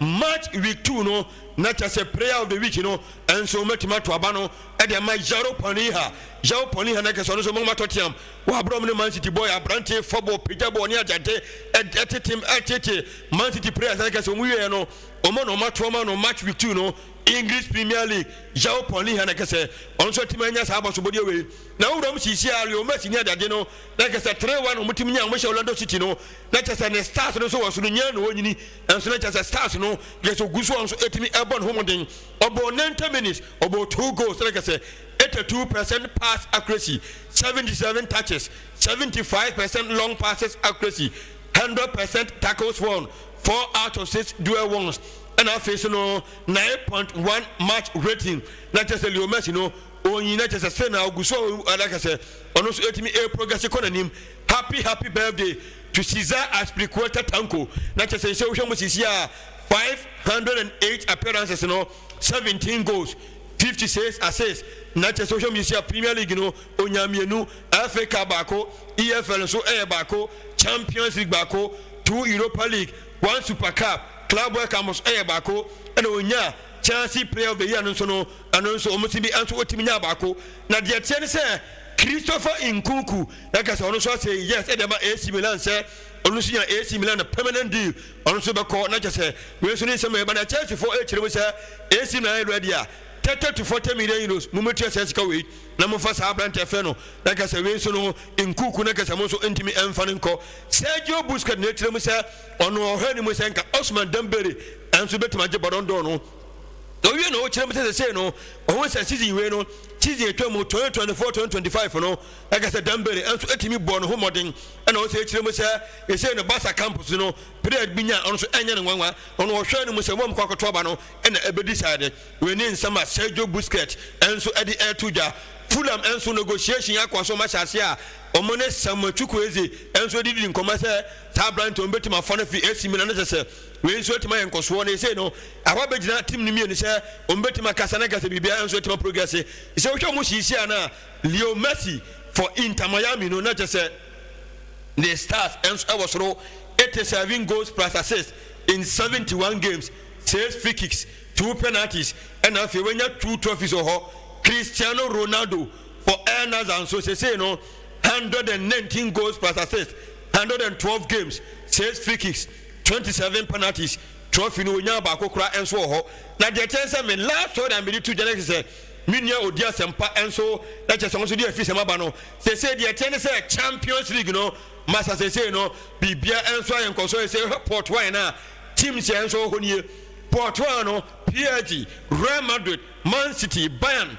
Match week 2 no, na kyɛ sɛ player of the week no ɛnso mɛtumi ato aba no ɛde ama Joao Palhinha. Joao Palhinha na kɛsɛ ɔno nso mɔmɔ Tottenham wɔ aborɔm ne Man City boy, aberante fɔbɔ pagya bɔ ne agyade ɛtetem ɛtete Man City players na kɛsɛ ɔmo wieɛ no, ɔmo na ɔmo ato ɔmo no. Match week 2 no, English Premier League, Joao Palhinha na kɛsɛ ɔno nso atumi anya saa abɔsobɔdeɛ wei. Na wowura mu sisi a, Leo Messi ne agyade no na kɛsɛ 3-1 ɔmo tumi nya, ɔmo hyɛ Orlando City no, na kyɛ sɛ ne stars no nso wɔ so no nyɛ na wɔnyini ɛnso, na kyɛ sɛ stars no kyɛ sɛ ogu so a nso ɛtumi ɛbɔ ne ho mmɔden. Ɔbɔ 90 minutes, ɔbɔ two goals, na kyɛ sɛ 82% pass accuracy, 77 touches, 75% long passes accuracy, 100% tackles won, four out of six duel wons, ɛna afei so no 9.1 match rating. Na kyɛ sɛ Leo Messi no onyi, na kyɛ sɛ sɛ na ogu so a, ɛna kyɛ sɛ ɔno nso ɛtumi ɛprogress kɔ n'anim. Happy, happy birthday to Cesar Azpilicueta Tanko. Na kyɛ sɛ sɛ wohwɛ mu sisi a, 508 appearances no, 17 goals, 56 assists. Na kyɛ sɛ wohwɛ mu sisi a, Premier League no onya mmienu, FA Cup baako, EFL nso ɛyɛ baako, Champions League baako, two Europa League, one Super Cup, Club World Cup nso ɛyɛ baako, ɛna onya Chelsea Player of the Year no nso no, ɛno nso ɔmo ti bi nso otimi nya baako. Na deɛ teɛ ne sɛ Christopher Nkunku ɛka sɛ ɔno nso asɛ yes ɛde ama AC Milan, sɛ ɔno nso nya AC Milan na permanent deal, ɔno nso bɛkɔ. Na kyɛ sɛ wei nso ne nsɛm a ɛba na Chelsea fo ɛkyerɛ mu sɛ AC Milan yɛ ready a, €30 to 40 million mo mɛtua sɛ sika wei na momfa saa aberante fɛ no. Na ka sɛ wei nso no Nkuku, na ka sɛ mo nso ntumi ɛmfa no nkɔ. Sergio Busquets na ɛkyerɛ mu sɛ ɔno ɔhwɛ ne mu sɛ nka Ousmane Dembele ɛnso bɛtumi agye Ballon d'Or no. Owie na ɔkyerɛ mu sɛ sɛsei no ɔho sɛ season wei no, season atwa mu 2024 2025 no, ɛka sɛ Dembele ɛnso ɛtumi bɔ ne ho mmɔden. Ɛna ɔsɛ ɛkyerɛ mu sɛ ɛsei no Barca campus no player bi nya, ɔno nso ɛnyɛ ne nwanwa. Ɔno ɔhwɛ no mu sɛ wɔn kɔ akɔtɔ aba no ɛna ɛbɛdi saa de. Wei ne nsɛm a Sergio Busquets ɛnso ɛde ɛɛto dwa. Fulham ɛnso negotiation akɔ so, ɔmo ahyɛ ase a ɔmo ne Samuel Chukwueze ɛnso didi nkɔmɔ sɛ saa aberante ɔmo bɛtumi afa no fi AC Milan no, sɛ wei nso atumi ayɛ nkɔsoɔ no. Ɛsei no ahɔ bɛgyina team no mmienu sɛ ɔmo bɛtumi akasa na kasa biribiara nso atumi progress. Sɛ wohwɛ ɔmo siesie a, na Leo Messi for Inter Miami no, na kyɛ sɛ ne stars ɛnso ɛwɔ soro, 87 goals plus assists in 71 games, six free kicks, two penalties, ɛna afei wanya two trophies wɔ hɔ. Cristiano Ronaldo for Al Nassr nso sesei no 119 goals plus assists, 112 games, six free kicks, 27 penalties, trophy no onya baako kora nso wɔ hɔ. Na deɛ kyɛn sɛ me last story a mede to gya no sɛ me nua odi asɛmpa nso na kyɛ sɛ ɔno nso de afi sɛm aba no, sesei deɛ kyɛn ne sɛ Champions League no masa, sesei no biribia nso ayɛ nkɔsɔ. Sɛ pot one a, teams yɛn nso wɔ hɔ nie. Pot one no, PSG, Real Madrid, Man City, Bayern,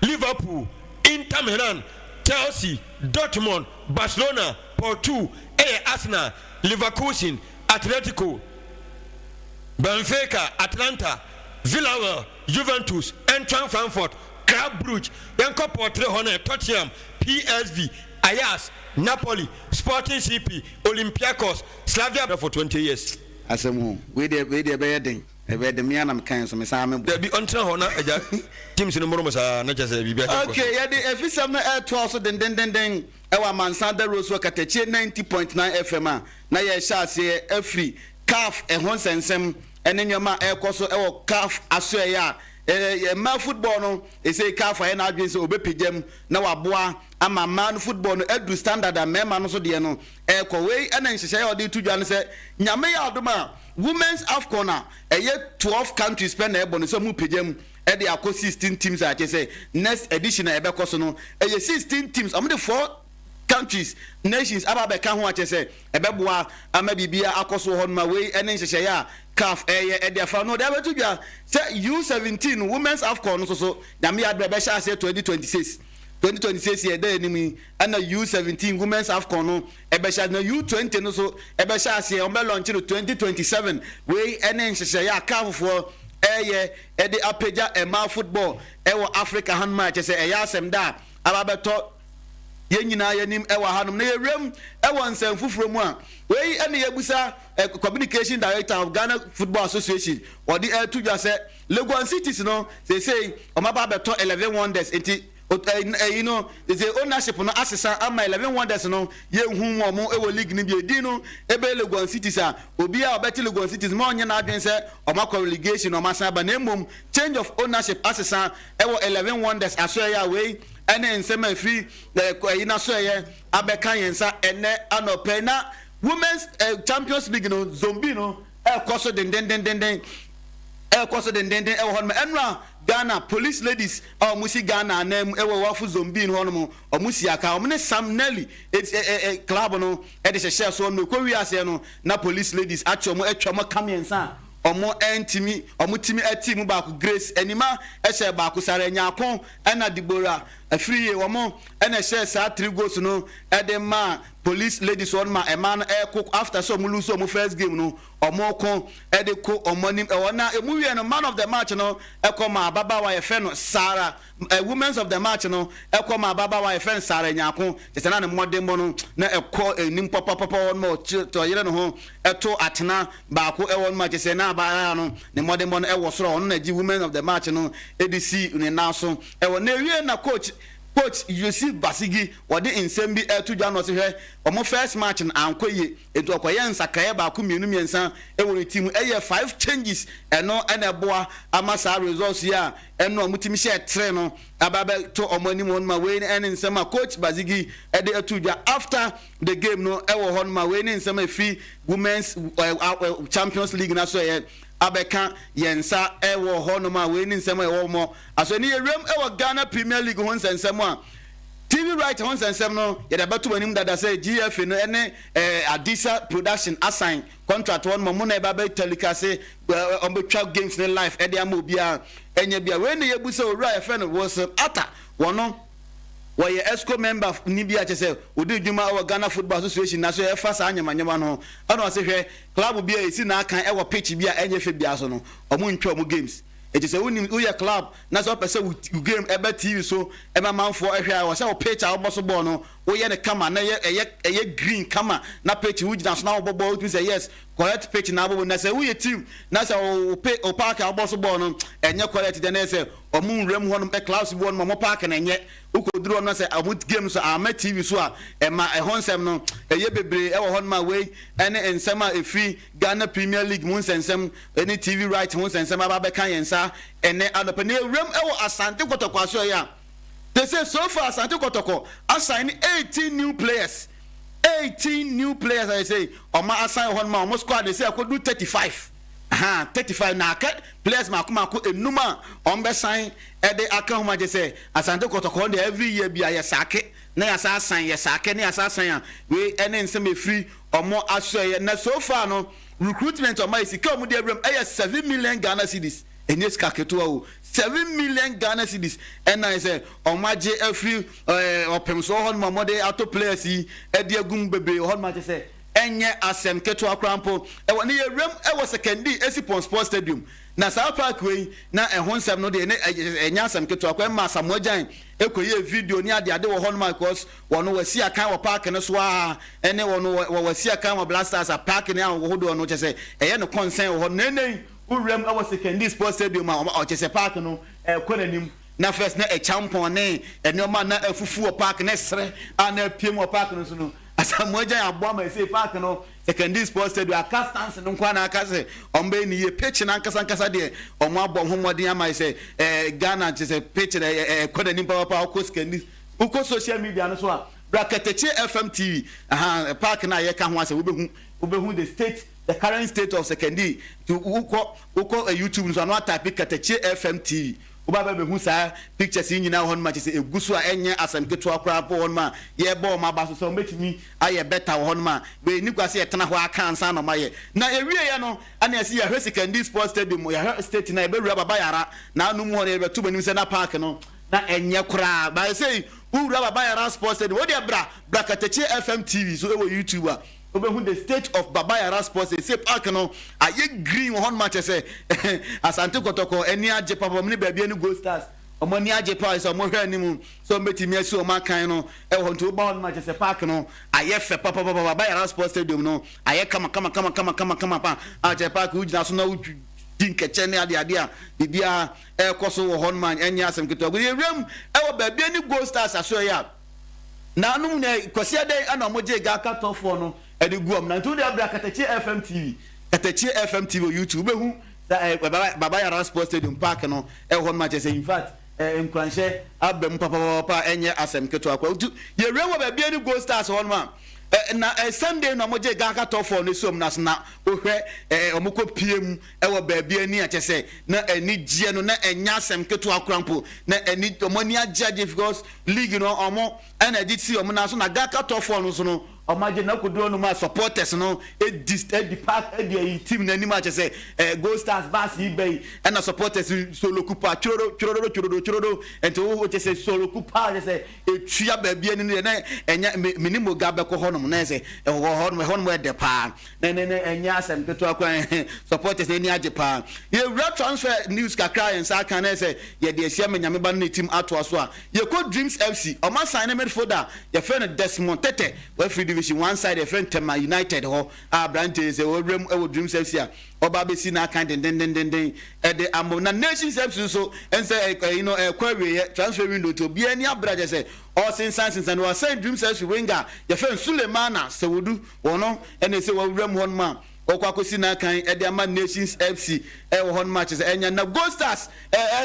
Liverpool, Inter Milan, Chelsea, Dortmund, Barcelona. Pot two ɛyɛ Arsenal, Leverkusen, Atletico, Benfica, Atlanta, Villarreal, Juventus, Eintracht Frankfurt, Club Brugge. Yɛnkɔ pot three hɔ no, Tottenham, PSV, Ajax, Napoli, Sporting CP, Olympiacos, Slavia. For 20 years. Asɛm o, wei deɛ ɛbɛyɛ den, ɛbɛyɛ den. Mea na mekan so mesan me bɔ. Dabi, ɔntena hɔ na agya teams no mmoro mo saa, na kyɛ sɛ biribi akyɛ. Okay, yɛde efisɛm no ɛtoa so dendendenden ɛwɔ amansan dawuro so, Katakyie 90.9 FM a, na yɛhyɛ aseɛ afiri CAF ɛho nsɛnsɛm ɛne nneɛma a ɛrekɔ so ɛwɔ CAF asoɛyɛ a ɛɛ mmaa football no. Ɛsɛ CAF ayɛ n'adwene sɛ obɛpagya mu na waboa ama mmaa no football no aduru standard a mmarima no so deɛ no ɛrekɔ. Wei ɛna nhyehyɛeɛ a ɔde to dwa no sɛ Nyame yɛ adom a, Women's AFCON a ɛyɛ 12 countries pɛ na ɛbɔ no, sɛ mu pagya mu ɛde akɔ 16 teams a kyerɛ sɛ next edition a ɛbɛkɔ so no ɛyɛ 16 teams. Ɔmo de four countries, nations aba abɛka ho a kyerɛ sɛ ɛbɛboa ama biribia akɔ so wɔ hɔ nom a. Wei ɛne nhyehyɛeɛ a CAF ɛyɛ ɛde afa no ɔde abɛto dwa sɛ U17 Women's AFCON no so Nyame yɛ adom ɛbɛhyɛ aseɛ 2026. 2026 yɛ ɛda anim yi ɛna U17 Women's AFCON no ɛbɛhyɛ, na U20 no so ɛbɛhyɛ aseɛ, wɔn bɛ launch no 2027. Wei ɛne nhyehyɛeɛ a CAF foɔ ɛyɛ ɛde apagya mmaa football ɛwɔ Africa hanom a kyerɛ sɛ ɛyɛ asɛm da a aba bɛtɔ yɛn nyinaa yɛnim ɛwɔ hanom. Na yɛwuram ɛwɔ nsɛm foforɔ mu a, wei ɛne yɛbusa communication director of Ghana Football Association, ɔde ɛto dwa sɛ Legon Cities no seesei ɔmo aba abɛtɔ 11 Wonders nti. Ɛyi no sɛ ownership no asesa ama 11 Wonders no, yɛnhu wɔn wɔ league no bi. Edin no ɛbɛyɛ Legon Cities a obiara a ɔbɛte Legon Cities ma ɔnyɛ n'adwene sɛ ɔmo akɔ relegation na ɔmo asan aba, na mmom change of ownership asesa ɛwɔ 11 Wonders asoɛyɛ a wei ɛne nsɛm a ɛfiri ɛyi n'asoɛyɛ abɛka yɛn nsa ɛnɛ anɔpɛ. Na Women's Champions League no, Zone B no ɛkɔ so dendendendenden, ɛkɔ so dendenden ɛwɔ hɔ nom. Ɛnura Ghana Police Ladies a wɔn si Ghana anan mu ɛwɔ WAFU Zone B no hɔ nom, wɔn si aka wɔn ne Sam Nelly eti ɛ ɛ club no ɛde hyehyɛ so no. Ekɔ wiaseɛ no na Police Ladies atwa wɔn, atwa wɔn ka mmiɛnsa a wɔn ɛntumi, wɔn timi ɛti mu baako. Grace Anima ɛhyɛ baako, Sara Nyako ɛna Deborah Afiri yie, wɔn ɛna ɛhyɛ saa three goals no ɛde maa Police Ladies. Wɔn ma ɛmaa no ɛkɔ after sɛ wɔn lose wɔn first game no, wɔn ko ɛde ko wɔn anim ɛwɔ. Na emu wie no, man of the match no ɛkɔ ma ababaawa yɛfrɛ no Sara ɛ women's of the match no ɛkɔ ma ababaawa yɛfrɛ no Sara Nyako. Kyerɛ na ne mmɔdenbɔ no na ɛkɔ anim papapapa wɔn ma ɔyere ne ho ɛto atena baako ɛwɔ no ma kyerɛ sɛ na abaayewa no ne mmɔdenbɔ no ɛwɔ soro. Ɔno na gye women of the match no ɛde si ne nan so ɛwɔ. Na ewie na coach Yusuf Basigi wɔde nsɛm bi ɛto dwa na ɔsi hwɛ, wɔn first match no ankɔ yie, etu ɔkɔyɛ nsakraeɛ baako, mmienu, mmiɛnsa ɛwɔ ne team, ɛyɛ five changes. Ɛno ɛna ɛboa ama saa results yi a ɛno a wɔtumi hyɛ tere no aba bɛto wɔn anim hɔ nom a. Wei ɛne nsɛm a Coach Basigi ɛde ɛto dwa after the game no ɛwɔ hɔ nom a. Wei ne nsɛm a efi Women's Champions League na so ɛyɛ abɛka yɛn nsa ɛwɔ hɔ nom a. Wei ne nsɛm a ɛwɔ mɔ aso ne yɛwuram ɛwɔ Ghana Premier League ho nsɛnsɛm a TV right ho nsɛnsɛm no, yɛde abɛto wɔn anim dada sɛ GFA no ɛne Adisa Production asign contract hɔ nom. Ɔmo na ɛba bɛ telecast, ɛɛ ɔmo bɛtwa games ne live ɛde ama obiara. Ɛnyɛ bia wei ne yɛbu sɛ owura yɛfrɛ no Wilson Atta, wɔno wɔyɛ exco member ni bi a kyerɛ sɛ odi dwuma wɔ Ghana Football Association na so ɛfa saa nyamanyama no ho. Ɛna ɔsɛ hwɛ, club bi a esi n'akan ɛwɔ pitch bi a ɛnyɛ fɛ bia so no, ɔmo ntwa ɔmo games. Eti sɛ wonim woyɛ club na sɛ ɔpɛ sɛ wo game ɛbɛ TV so ɛma manfoɔ ɛhwɛ a, wɔ sɛ wo pitch a wɔbɔ so bɔɔl no, woyɛ no kama na ɛyɛ green kama na pitch wogyina so na wɔbɔ bɔɔl, wotumi sɛ yes, correct pitch na abɔbɔ. Na sɛ woyɛ team na sɛ wo park a wɔbɔ so bɔɔl no ɛnyɛ correct deɛ, na yɛ sɛ ɔmo nwura mu hɔnom ɛ clubs bi hɔnom, ɔmo park na ɛnyɛ, wokɔduru hɔ no sɛ ɔmo game so ama TV so a, ɛma ɛho nsɛm no ɛyɛ bebree ɛwɔ hɔnom a. Wei ɛne nsɛm a ɛfiri Ghana Premier League mu nsɛnsɛm ɛne TV right ho nsɛnsɛm aba bɛka yɛn nsa ɛnɛ anɔpɛ. Na ewuram ɛwɔ Asante Kɔtɔkɔ aso ɛyɛ a they say so far Asante Kɔtɔkɔ asign 18 new players, 18 new players a yɛ sɛ ɔmo asign hɔ nom a ɔmo squad they say akɔdu 35 ha, 35, na aka players mako mako enum a ɔmo bɛ sign ɛde aka ho. Agye sɛ Asante Kɔtɔkɔ de every year bi a yɛ sack na yɛasa asign, yɛ sack na yɛasa asign a, wei ɛne nsɛm efiri ɔmo aso ɛyɛ. Na so far no, recruitment ɔmo ayɛ, sika ɔmo de awuram ɛyɛ 7 million Ghana cedis. Ɛnyɛ sika ketewa o, 7 million Ghana cedis ɛna yɛ sɛ ɔmo agye afiri ɔpem so hɔ nom a ɔmo de ato players yi ɛde agum bebree hɔ nom. Agye sɛ ɛnyɛ asɛm ketewa koraa mpo ɛwɔ ne yɛwuram ɛwɔ Sekondi Essipon Sports Stadium. Na saa park wei na ɛho nsɛm no deɛ ne ɛnyɛ asɛm ketewa koraa ma Asamoah Gyan ekɔyɛ video ne adeade wɔ hɔ nom a, because wɔn wɔasi akan wɔ park no so a ɛne wɔn wɔ wɔasi akan wɔ Black Stars a park ne ahodoɔ no kyɛ sɛ ɛyɛ no concern wɔ hɔ. Nene wuram ɛwɔ Sekondi Sports Stadium a ɔkyɛ sɛ park no ɛkɔ n'anim. Na first na ɛkyampɔn ne nneɛma na afufu wɔ park ne serɛ a na apiem wɔ park no so no, Asamoah Gyan aboa ma ɛsɛ park no, Sekondi Sports Stadium, aka stands no nko na aka sɛ ɔmo bɛyɛ ne yie. Pitch no ankasa ankasa deɛ, ɔmo abɔ ho mmɔden ama sɛ Ghana kyɛ sɛ pitch no ɛɛ ɛkɔ n'anim papaapa. Ɔkɔ Sekondi, wokɔ social media no so a, Brakɛtɛkye FM TV ahan park na yɛka ho asɛ, wobɛhu the current state of Sekondi. To wokɔ YouTube no so ano, atype Kɛtɛkye FM TV, woba bɛ bɛhu saa pictures yi nyinaa wɔ hɔ nom a kyerɛ sɛ egu so a ɛnyɛ asɛm ketewa koraa mpo hɔ nom a yɛbɔ wɔn aba so sɛ wɔn bɛtumi ayɛ better wɔ hɔ nom a. Wei ni kwa sɛ yɛtena hɔ aka ansa na ɔmo ayɛ. Na ewie yɛ no, ɛna yɛsi yɛhwɛ Sekondi Sports Stadium, yɛhwɛ state na yɛbɛwura Baba Yara na anum hɔ no, yɛbɛto mu anim sɛ na park no na ɛnyɛ koraa baayɛ sɛ wowura Baba Yara Sports Stadium. Wodeɛ bra Katakye FM TV so ɛwɔ YouTube a, wobɛhu the state of Baba Yara Sports. Sɛ park no ayɛ green wɔ hɔ nom akyɛ sɛ Asante Kɔtɔkɔ ani agye papa ne baabi ani Gold Stars ɔmo ani agye paa sɛ ɔmo hwɛ anim sɛ ɔmo bɛtumi asi ɔmo akan no ɛwɔ hɔ. Nti woba hɔ nom akyɛ sɛ park no ayɛ fɛ papapapa. Baba Yara Sports Stadium no ayɛ kama kama kama kama kama kama pa akyɛ park wogyina so na wotwi. di nkɛkyɛ ne adeade a biribiara ɛrekɔ so wɔ hɔ nom a ɛnyɛ asɛm ketewa. Yɛwura mu ɛwɔ Bibiani Gold Stars asoɛeɛ a nanom na Kwasi Adɛn ɛna ɔmo gye GHALCA Top 4 no ɛde gu ɔmo na nti wode abira Katakyie FM TV, Katakyie FM TV wɔ YouTube, wobɛhu sɛ Baba Yara Sports Stadium park no ɛwɔ hɔ nom a kyerɛ sɛ in fact nkuranhyɛ aba mu papapapa, ɛnyɛ asɛm ketewa koraa. Nti yɛwura wɔ Bibiani Gold Stars hɔ nom a na Sunday na ɔmo gye GHALCA Top 4 no si ɔmo na so na wohwɛ ɔmo kɔ pie mu ɛwɔ Bibiani a kyerɛ sɛ na ani gyeɛ no na ɛnyɛ asɛm ketewa koraa mpo, na ani ɔmo ani agye agye because league no ɔmo ɛna ɛgye si ɔmo nan so na GHALCA Top 4 no so no ɔmo agye na kodoɔ no mu a supporters no edi park edi ɛyi team n'anim a kyerɛ sɛ Gold Stars bus yi bɛyi ɛna supporters soloku pa twororo twororo twororo twororo, nti wo kyerɛ sɛ soloku pa kyerɛ sɛ etua Bibiani no deɛ na ɛnyɛ me me ne moga bɛkɔ hɔnom na ɛsɛ ɛwɔ hɔnom, ɛhɔnom ɛdɛ paa na ne ne ɛnyɛ asɛm ketewa koraa, supporters n'ani agye paa. Yɛwura transfer news kakra yɛn nsa aka na ɛsɛ yɛde ahyia ma Nyame ba no ne team atoa so a yɛkɔ Dreams FC, ɔmo asan ne midfielder yɛfrɛ no Desmond Tete, wafiri Division One side yɛfrɛ no Tema United hɔ a aberante sɛ wɔwura mu ɛwɔ Dreams FC a ɔba abɛsi n'akan dendendendenden ɛde amɔ. Na Nations FC nso ɛnsɛ ɛyi no ɛkɔ awieɛ transfer window nti obiara ani abere akyɛ sɛ ɔsensan sensan no wasan Dreams FC winger yɛfrɛ no Sulemana Sewudu, wɔn ɛna ɛsɛ wɔwura mu hɔ nom a ɔkɔ akɔsi n'akan ɛde ama Nations FC ɛwɔ hɔ nom a kyerɛ sɛ ɛnya. Na Gold Stars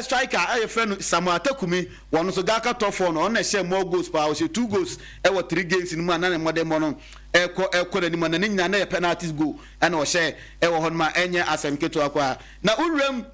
striker ɛyɛ frɛ no Samuel Atakumi, wɔn nso GHALCA Top 4 no ɔno na ɛhyɛ more goals paa, ɔhyɛ two goals ɛwɔ three games no mu a na ne mmɔdemmɔ no ɛkɔ n'anim a na ne nyinaa na yɛ penalties goal ɛna ɔhyɛ ɛwɔ hɔ nom a ɛnyɛ asɛm ketewa koraa. Na wura mu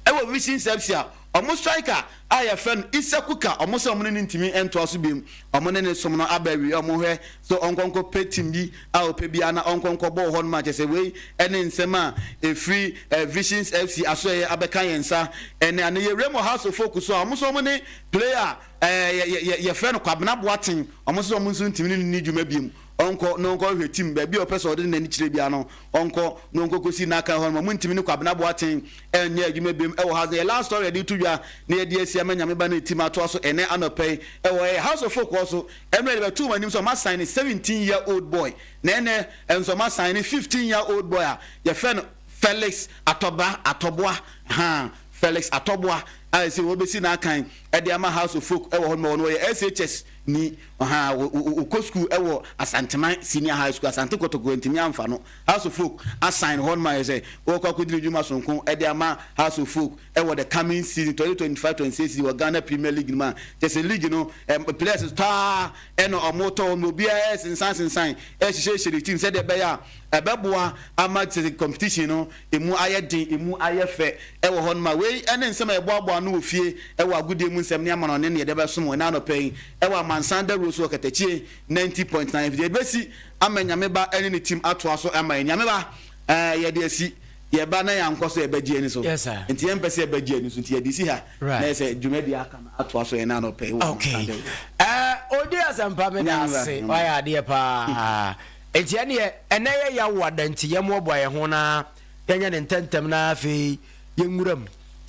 ɛwɔ Vision FC a ɔmo striker a yɛfrɛ no Isa Kuka, ɔmo sɛ ɔmo ne ne ntumi ntoa so biem, ɔmo ne ne som no aba awie, ɔmo hwɛ so ɔnkɔnkɔ pɛ team bi a ɔpɛ bi ana ɔnkɔnkɔ bɔɔ hɔ nom a kyerɛ sɛ wei ɛne nsɛm a ɛfiri Visions FC asoɛyɛ abɛka yɛn nsa ɛne ano. Yɛwura mu Hearts of Oak so a ɔmo nso ɔmo ne player yɛfrɛ no Kwabena Boateng, ɔmo nso ɔmo nso ntumi ne ne dwuma biem, ɔnkɔ na ɔnkɔ hwɛ team baabi a ɔpɛ sɛ ɔde n'ani kyerɛ bia no, ɔnkɔ na ɔnkɔ kɔsi n'aka hɔ no, ɔmo ntumi ne Kwabena Boateng ɛnyɛ adwuma biem ɛwɔ ha. Yɛ last story yɛde to dwa na yɛde asi ama Nyame ba ne team atoa so ɛnɛ anɔpɛ yi ɛwɔ Hearts of Oak hɔ so, ɛno yɛde bɛto wɔn anim sɛ ɔmo asan ne 17 year old boy, na ɛnɛ nso ɔmo asan ne 15 year old boy a yɛfrɛ no Felix Atɔba Atɔboa han, Felix Atɔboa a ɛsɛ wɔbɛsi n'akan ɛde ama Hearts of Oak ɛwɔ hɔ nom. Ɔno ɔyɛ SHS ni ɔhan, ɔkɔ school ɛwɔ Asanteman Senior High School. Asante Kotoko ntumi amfa no, Hearts of Oak asan hɔ nom ayɛ sɛ wɔkɔ akɔdi ne dwuma sonko ɛde ama Hearts of Oak ɛwɔ the coming season, 2025-26 wɔ Ghana Premier League no mu a kyɛ sɛ league no players paa ɛna ɔmo tɔ wɔn, obiara ɛsensan sensan ɛhyehyɛhyɛ ne team sɛdeɛ ɛbɛyɛ a ɛbɛboa ama kyɛ competition no emu ayɛ den, emu ayɛ fɛ ɛwɔ hɔ nom. A wei ɛne nsɛm a yɛboaboa ano wɔ fie ɛwɔ agodie mu nsɛm ne ama no ɔne ne yɛde bɛsom wɔ ɛna anɔpɛ yi ɛwɔ amansan dawuro so wɔ Katakyie 90.9. Yɛde bɛsi ama Nyame ba ɛne ne team atoa so ama yɛ. Nyame ba, yɛde asi yɛba na yɛankɔ so yɛbɛgye ani so. Yes, sir. Nti yɛmpɛ sɛ yɛbɛgye ani so, nti yɛde si ha na yɛ sɛ dwumadi aka no atoa so ɛna anɔpɛ yi wɔ amansan dawuro. Odi asɛmpa me da ase, wayɛ adeɛ paa. Nti ɛneɛ ɛnɛ yɛ yawo ada, nti yɛmmoaboa yɛn ho na yɛnyɛ ne ntɛntɛm na afei yɛnwura mu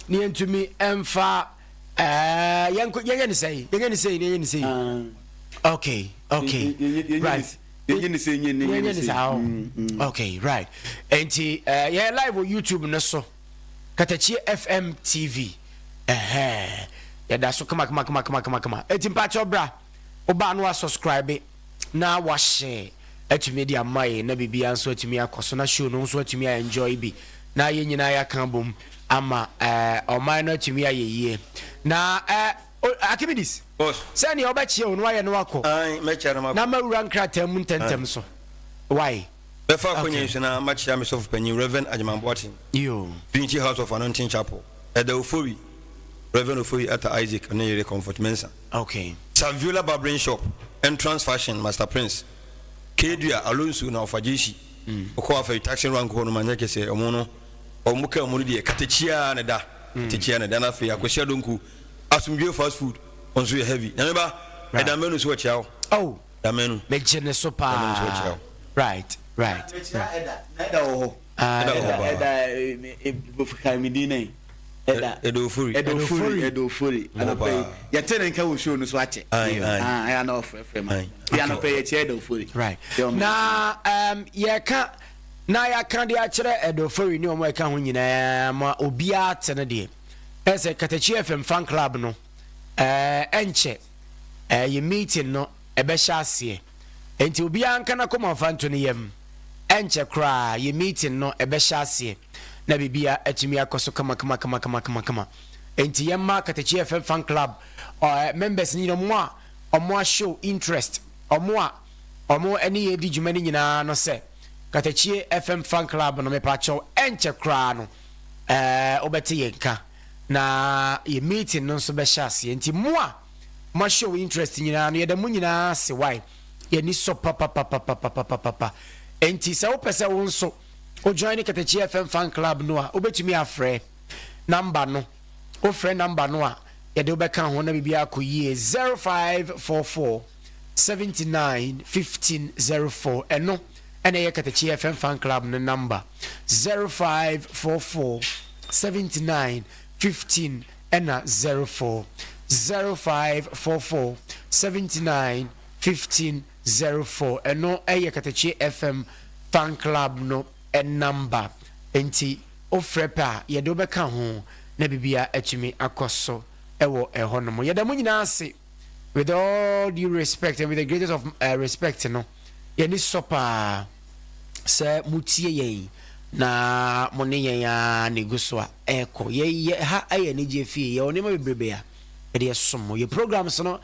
na yɛntumi ɛmfa yɛnyɛ ne sɛi, yɛnyɛ ne sɛi na yɛnyɛ ne sɛi. Okay, right. Yɛnyɛ ne sɛ nyɛ ne yɛnyɛ ne saa o. Okay, right. Nti yɛyɛ live wɔ YouTube no so, Katakyie FM TV, ɛhɛn yɛda so kama kama kama kama kama kama. Eti mpakyɛw bra, wobaa no wa subscribe na wahyɛ atumi de ama yɛn na biribiara nso atumi akɔ so na show no nso atumi a enjoy bi na yɛn nyinaa yɛaka bom ama ɔman no atumi ayɛ yie. Na Archimedes, Boss. Sɛnea wobɛkyea o no wayɛ no akɔ. Ae, mɛkyea no makɔ. Na mawura nkrataa mu ntɛntɛm so why. Bɛfa akonnwa yi so na makyea me sɔfo panyin Rev. Agyeman Boateng, yo Trinity House of Anointing Chapel, Ɛda Ofori, Rev. Ofori Atta Isaac ne yere Comfort Mensah. Saviola Barbering Shop, Entrance Fashion, Master Prince, Kedua, Alonso na Ɔfa Jeshi. Ɔkɔ afei taxi rank hɔ no ma nyɛ kɛsɛ ɔmo no ɔmo kaa mu no deɛ katakyiaa ne da katakyiaa ne da. Na afei Akwasi Adonku, Asomdwe Fast Food, ɔnso yɛ heavy. Nyame ba ɛda mɛnu so wɔkyia wo. Oh. Da mɛnu. Megye ne so Da mɛnu so wɔkyia paa wo. Right. Ɛda na ɛda wɔ hɔ. Ah, Ɛda wɔ hɔ ɛda paa. Ɛda kae me din nɛ ɛda. Ɛda Ofori. Ɛda Ofori, Ɛda Ofori. Wɔ anɔpɛ yi paa. Yɛte ne nka wɔ show no so akyɛ. Aye, aye. Ah, ɛyɛ na ɔfrɛfrɛ ma Aye. yɛ anɔpɛ yi yɛkyɛ Ɛda Ofori. Right. Yɛ ɔmo. Na yɛka Na yɛaka de akyerɛ Ɛdɔfori ne wɔn a ɛka ho nyinaa ma obiara te no deɛ, ɛsɛ Katakyi FM fan club no ɛɛ ɛnkyɛ ɛɛ yɛ meeting no ɛbɛhyɛ aseɛ. Enti obiara nka n'akoma mfa nto ne yam. Ɛnkyɛ koraa yɛ meeting no ɛbɛhyɛ aseɛ na biribiara atumi akɔ so kama kama kama kama kama kama. Enti yɛmma Katakyi FM fan club ɛɛ members no nyinaa wɔn a wɔn a show interest, wɔn a wɔn ne yɛn di dwuma no nyinaa no sɛ Katakyie FM fan club no mepakyɛw ɛnkyɛ koraa no ɛɛ wobɛte yɛn nka na yɛ meeting no nso bɛhyɛ aseɛ. Nti mo a mo show interest nyinaa no, yɛda mo nyinaa ase wae, yɛni sɔ papapapapapapapa. Nti sɛ wopɛ sɛ wo nso wo join Katakyie FM fan club no a, wobɛtumi afrɛ number no. Wofrɛ number no a, yɛde wobɛka ho na biribiara akɔ yie. 0544 79 15 04, ɛno ɛna ɛyɛ Katakyie FM fan club no number. 0544 79 15 ɛna 04. 0544 79 15 04, ɛno ɛyɛ Katakyie FM fan club no number. Nti wofrɛ pɛ a, yɛde wobɛka ho na biribiara atumi akɔ so ɛwɔ ɛhɔ nom. Yɛda mo nyinaa ase. With all due respect and with the greatest of respect no, yɛni sɔ paa sɛ motie yɛn na mo ne yɛn a na egu so a ɛrekɔ. Yɛ ha ɛyɛ anigye fie. Yɛwɔ nneɛma bebrebe a yɛde ɛsom mo. Yɛ programs no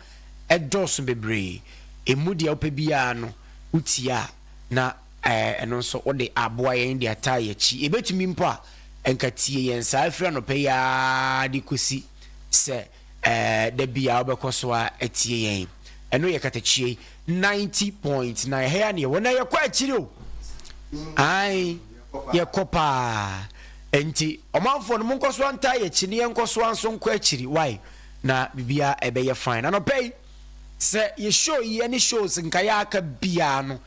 ɛdɔɔso bebree. Emu deɛ wopɛ biara no wotie a, na ɛno nso wode aboa yɛn de ataa yɛn akyi. Ebetumi mpo a nka tie yɛn saa firi anɔpa yi ara de kɔsi sɛ da biara wobɛkɔ so a atie yɛn. Ɛno yɛ Katakyie 90.9. Ɛha yi a na yɛwɔ na yɛkɔ akyiri o. Ae, yɛkɔ paa. Enti ɔmanfoɔ no, monkɔ so ntaa yɛn akyi na yɛnkɔ so nso nkɔ akyiri. Why? Na biribiara ɛbɛyɛ fine. Anɔpa yi, sɛ yɛ show yi ne shows nkaeɛ aka biara no,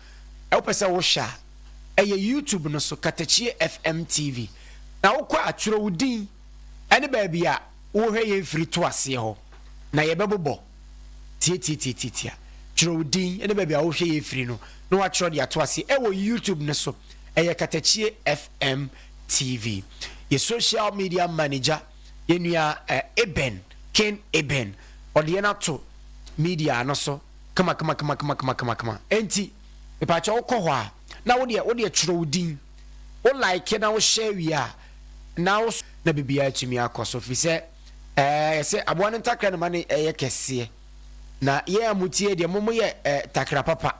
wopɛ sɛ wohwɛ a, ɛyɛ YouTube no so, Katakyie FM TV. Na wokɔ a, twerɛ wo din ne baabi a wohwɛ yɛn firi to aseɛ hɔ na yɛbɛbobɔ tiatiatiatia. Twerɛ wo din ne baabi a wohwɛ yɛn firi no na woatwerɛ de ato aseɛ ɛwɔ YouTube no so. Ɛyɛ Katakyie FM TV. Yɛ social media manager, yɛn nua Eben, Ken Eben, ɔde yɛn ato media no so kama kama kama kama kama kama kama. Enti, mepaakyɛ wokɔ hɔ a, na wodeɛ twerɛ wo din, wo like na wo share wie a, na wo na biribiara atumi akɔ so, firi sɛ ɛɛ yɛsɛ aboa no ntakra no ma no ɛyɛ kɛseɛ. Na yɛn a motie deɛ, mo moyɛ ɛɛ takra papa,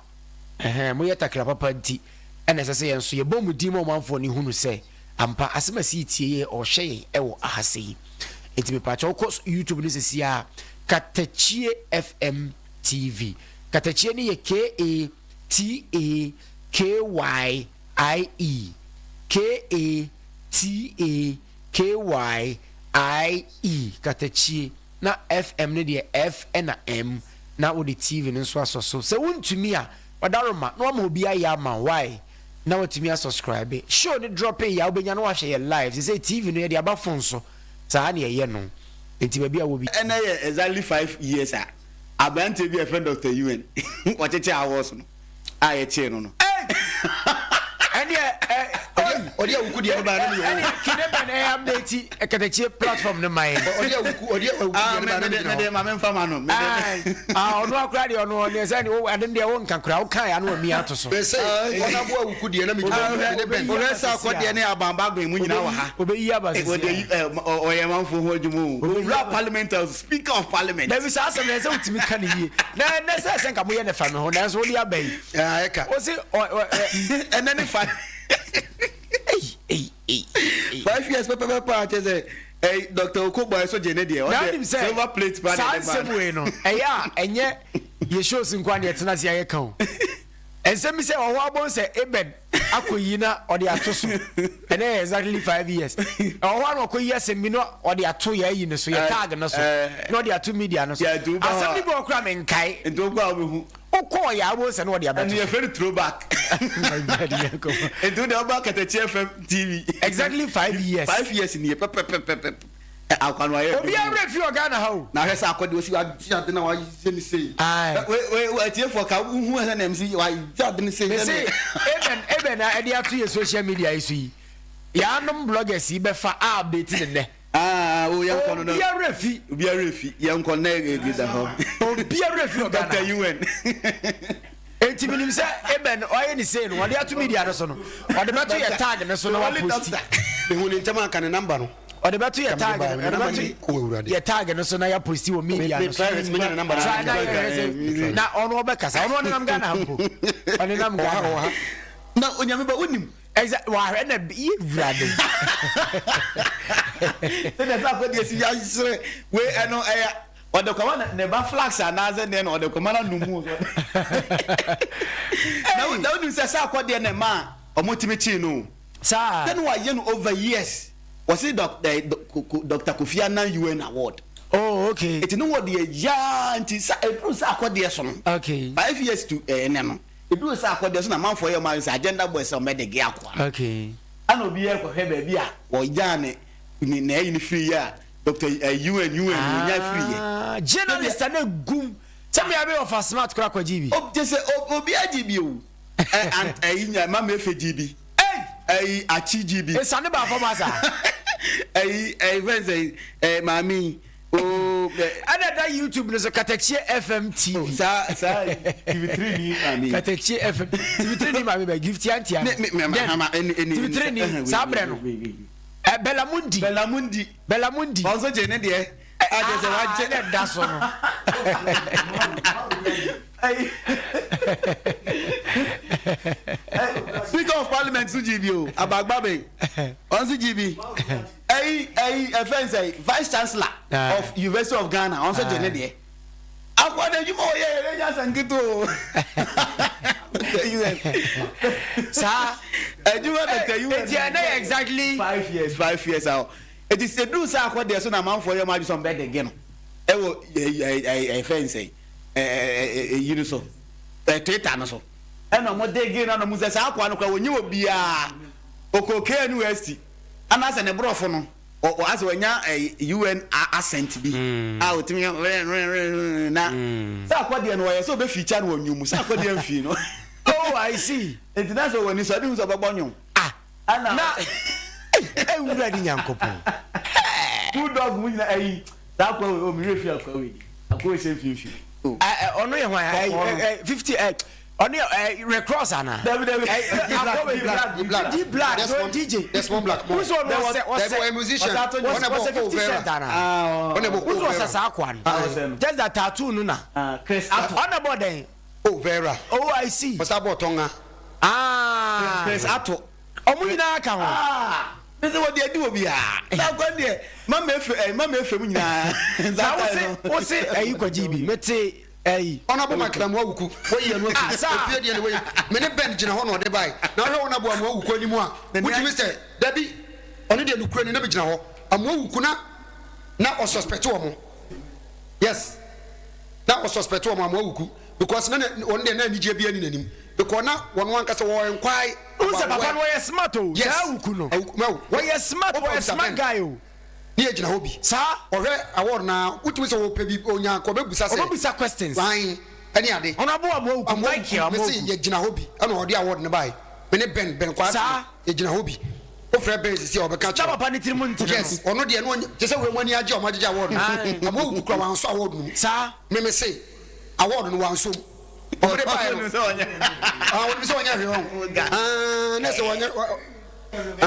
ɛhɛn, moyɛ takra papa nti ɛna ɛsɛ sɛ yɛn nso yɛbɔ mu din ma ɔmanfoɔ no hunu sɛ ampa asɛm a ɛsi tie yɛ ɔhwɛ yɛn ɛwɔ ahasɛ yi. Nti mepaakyɛ wokɔ YouTube no sɛsi a, Katakyie FM TV. Katakyie no yɛ K A T A K Y I E, K A T A K Y I E, Katakyie, na FM no deɛ F na M, na wode TV no nso asɔ so. Sɛ wontumi a, wadaroma na wama obi ayɛ ama wo, why? Na watumi asubscribe. Show no dropping yɛ a, wobɛnya na wahwɛ yɛ live. Sesei TV no yɛde aba phone so, saa na yɛyɛ no. Nti baabi a wɔ bi. Ɛnɛ yɛ exactly 5 years a aberanteɛ bi a yɛfrɛ Dr. UN ɔkyekyɛ awards no a yɛkyee no no. Ɛneɛ Ɔde awuku deɛ no baa no meyɛ ɛneɛ kene bɛn ɛyɛ update Katakyie platform no ma yɛn. Ɔde awuku Ah, deɛ no baa no mede megyina mede hɔ. ma memfa ma no mede. Ah, ɔno akora deɛ, ɔno ɔneɛ sɛ ne ade no deɛ wonka kora wokae ano ami ato so. Bɛsɛ ɔnabo awuku deɛ na megyina hɔ mene bɛn. Ɔhwɛ sɛ akɔdeɛ ne abanbagbɛn mu nyinaa wɔ ha. Obɛyi aba Eh, sisi wɔde yi ɛ, ɔyɛ manfoɔ ho adwuma o. Owura parliament house, speaker of parliament. Dabi, saa asɛm no ɛsɛ wotumi ka ne yie na ɛnɛ sɛ nka moyɛ ne fa me ho, nanso wode aba yi. Ɛka. Wo se ɛnɛ ne fa ei ei ei ei. 5 years pɛpɛpɛpɛ a kyerɛ sɛ Dr. Okoe so gye ne deɛ Na ɔde wonim sɛ silver plate pa saa na ɛde nsɛm ma. wei no, ɛyɛ a ɛnyɛ yɛ shows nkoa ne yɛtena ase a yɛka o. Ɛnsɛm bi sɛ ɔhɔ abɔn sɛ Eben akɔyi na ɔde ato so, ɛnɛ yɛ exactly 5 years. Ɛwɔ hɔ a na ɔkɔyi asɛm bi na ɔde ato yɛ ayi no so, yɛ tag no so na ɔde ato media no so. Yeah, nti woba hɔ Asɛm a no bi wɔ koraa menkae. Nti wokɔ a wobɛhu. Wokɔɔ yɛ abɔn sɛ na ɔde ɛno abɛto so. Yɛfrɛ no throwback. Nti wode woba Katakyie FM TV. Exactly 5 years. 5 years nie pɛpɛpɛpɛpɛ. Akwa no ayɛ. Obi awura fi wɔ Ghana ha o. Na ahwɛ sɛ akɔde osi wagye ade na wayɛ ne sei. Atiefoɔ ka wohu sɛ na ɛmsi wagye ade ne sei. Mese eben eben a ɛde ato yɛ social media yi so yi. Yɛanom bloggers yi bɛfa a update ne nnɛ. Ah, o yɛn kɔ no no. Obi awura fi. Obi awura fi. Yɛn kɔ na egu da hɔ. Obi awura fi wɔ Ghana. Dr. UN. Enti menim sɛ eben ɔyɛ ne sei no ɔde ato media no so no ɔde bɛto yɛ tag no so na waposti. Mehu ne ntɛm anka ne number no. Ɔde bɛto yɛ tag no ɔde bɛto yɛ tag no so na yɛaposti wɔ media no so. Try na yɛhwɛ sɛ na ɔno ɔbɛkasa ɔno ɔnenam Ghana ha mpo ɔnenam Ghana. Na onyame ba wonim. Ɛsɛ wahwɛ na yɛ wurade. Sɛdeɛ sɛ akɔdeɛ si yɛahyerɛ wei ɛno ɛyɛ ɔde kɔma ne ba flax anaasɛ deɛ na ɔde kɔma no anum mu na wonim sɛ sɛ akɔdeɛ na ɛma a ɔmotumi kyii no saa sɛne wayɛ no over years wɔse Dr. Kofi Annan UN award. Oh, okay. Eti no wɔde yɛ nti sɛ ɛduru sɛ akɔdeɛ so no. Okay. 5 years to ɛnɛ no ɛduru sɛ akɔdeɛ so na amanfoɔ yɛ ɔmo ayɛ sɛ agenda boys sɛ ɔmɛde ge akoa. Okay. Ana obi yɛ kɔhwɛ baabi a wɔgyaa ne ne na ɛyi ne firi yɛ a Dr. UN wɔnya firi yɛ. Ah, journalist a na gum sɛ me abe ɔfa smart kora kɔgye bi. O gye sɛ obi agye bi o. Ɛ ɛyi nya mama efe gye bi. Ɛyi akyi gye bi. Esane ba fam asa. Ɛyi ɛyi fɛn sɛ ɛ maame o. Ɛna da YouTube no so Katakyie FM TV. Saa saa TV3 ni maame. Katakyie FM TV3 ni maame bɛ Gift Antia. Ne me me hama ɛni ɛni. TV3 ni saa brɛ no. Ɛ Belamundi. Belamundi. Belamundi. Ɔnso gye ne deɛ. Agye sɛ wagye. Ɛna da so no. Speaker of Parliament nso gye bi o Abagbabe ɔnso gye bi ɛyi ɛyi ɛfɛn sɛ Vice Chancellor of University of Ghana ɔnso gye ne deɛ akɔda adwuma ɔyɛ yɛ nya sanketo o saa adwuma Dr. UN eti ɛnɛ yɛ exactly 5 years, 5 years awo eti sɛ duru sɛ akɔdeɛ so na amanfoɔ yɛ ɔmo adwesɔn bɛ dege no ɛwɔ ɛyi ɛyi ɛfɛn sɛ ɛɛ ɛyi no so ɛ Twitter no so ɛna ɔmo dege no na ɔmo sɛ saa akɔa no kora wɔnye wɔ biara okɔ KNUST anaasɛ ne borɔfo no ɔ ɔ asɛ wɔnya ɛ UN accent bi a otumi yɛ rɛ rɛ rɛ na sɛ akɔdeɛ no wɔyɛ sɛ ɔbɛ feature no wɔ nwom mu sɛ akɔdeɛ nfii no. Oh, I see. Nti na sɛ wɔ ni so ɔde hu sɛ ɔbɛbɔ nwom. Ah. Ɛna na ewura ni Nyankopɔn. Bulldog mu nyina ɛyi saa akɔ wei o mi werɛ fi akɔ wei di akɔ wei sɛ mfimfini. Ɛ ɔno yɛ hwan ɛ ɛ 50 ɛ ɔno yɛ ɛ recross ana. Dabi dabi. Ɛ akɔ wei Black, D Black. D Black There's no one, DJ. There's one black more. Who's on ɔsɛ Ɔsɛ ɔsɛ a musician. ɔsɛ ɔsɛ 50 Cent ana. Ɔna bɔ Who's ɔsɛ Vera. saa akɔ Ah, ɔsɛ ano. no. Just that tattoo no na. Chris Ato. Ɔna bɔ dɛn. Oh Vera. Oh, I see. Ɔsa bɔ Tonga. Ah. Chris Ato. Ɔmo nyinaa ka ho. Ah. Ne sɛ wɔde adi wɔ biara. Na akɔ deɛ mama efe ɛ mama efe mu nyinaa. Na wose wose ɛyi kɔgye bi mete ɛyi. Ɔna bɔ Michael Amuawuku. Wɔyi ɛnu Ah, afi. saa. Efie deɛ ne wɔyi. Me ne Ben gyina hɔ na ɔde bae. Na ɔhwɛ ɔna bɔ Amuawuku anim a. Wotumi sɛ dabi. Ɔno deɛ nukuri ni na mi gyina hɔ. Amuawuku na ɔsuspect wɔn. Yes. Na ɔsuspect wɔn Amuawuku because na wɔn deɛ na anigye bi ani n'anim because na wɔn ankasa wɔn nkwae. N sɛ papa no wɔyɛ smart o. Yes. Saa Awuku no. Awuku mɛwo. Wɔyɛ smart, Wopɛ wɔyɛ Mr. smart Ben. guy o. Ne yɛ gyina hɔ bi. Saa. Ɔhwɛ award na wotumi sɛ wɔpɛ bi onya kɔ bɛbusa sɛ. Ɔbɛbusa questions. Ban ɛne ade. Ɔno abo Amuawuku Michael Mese Amuawuku. yɛ gyina hɔ bi ɛna ɔde award ne bae. Me ne Ben Kwaa. Saa. Yɛ gyina hɔ bi. Wofrɛ Ben sisi a ɔbɛka Na kyerɛ. papa ne tirim ntene no. Yes, ɔno deɛ no kyɛ sɛ wei mu ani agye a ɔmo agyegye award no. Aye. Amuawuku kura wansɔ award no mu. Saa. Meme se award no wansɔ mu. Ɔmo de bae no. Ah, wɔn sɛ wɔnyɛ hwee wɔn. Ah, ne sɛ wɔnyɛ. Ah,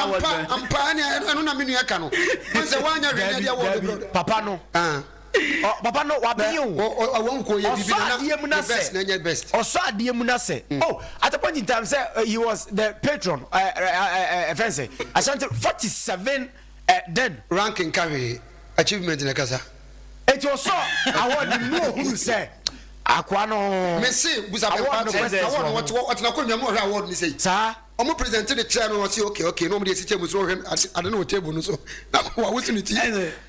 ampa ampa ɛne ɛno na me nua ka no. Wɔn sɛ wɔanyɛ hwee ne ɛde award no. Dabi papa no. Ah. Ɔ papa no wabɛn o. Wɔn ko yɛ bibi Ɔsɔ na adeɛ mu na the best sɛ na nyɛ best. Ɔsɔ adeɛ mu na sɛ oh, at a point in time sɛ he was the patron ɛfɛn sɛ Ashanti 47 then. Ranking ka hwee, achievement na kasa. Eti ɔsɔ award mu ohunu sɛ akoa no. Me se busa bɛ Award no party questions award no wɔ ho. wɔte hɔ ɔtena akonnwa mu ɔhwɛ award no sɛ. Saa. Ɔmo present de kyerɛ no, ɔsi okay, na ɔmo de esi table so, ɔhwɛ ade no wɔ table no so na wawosi ne ti.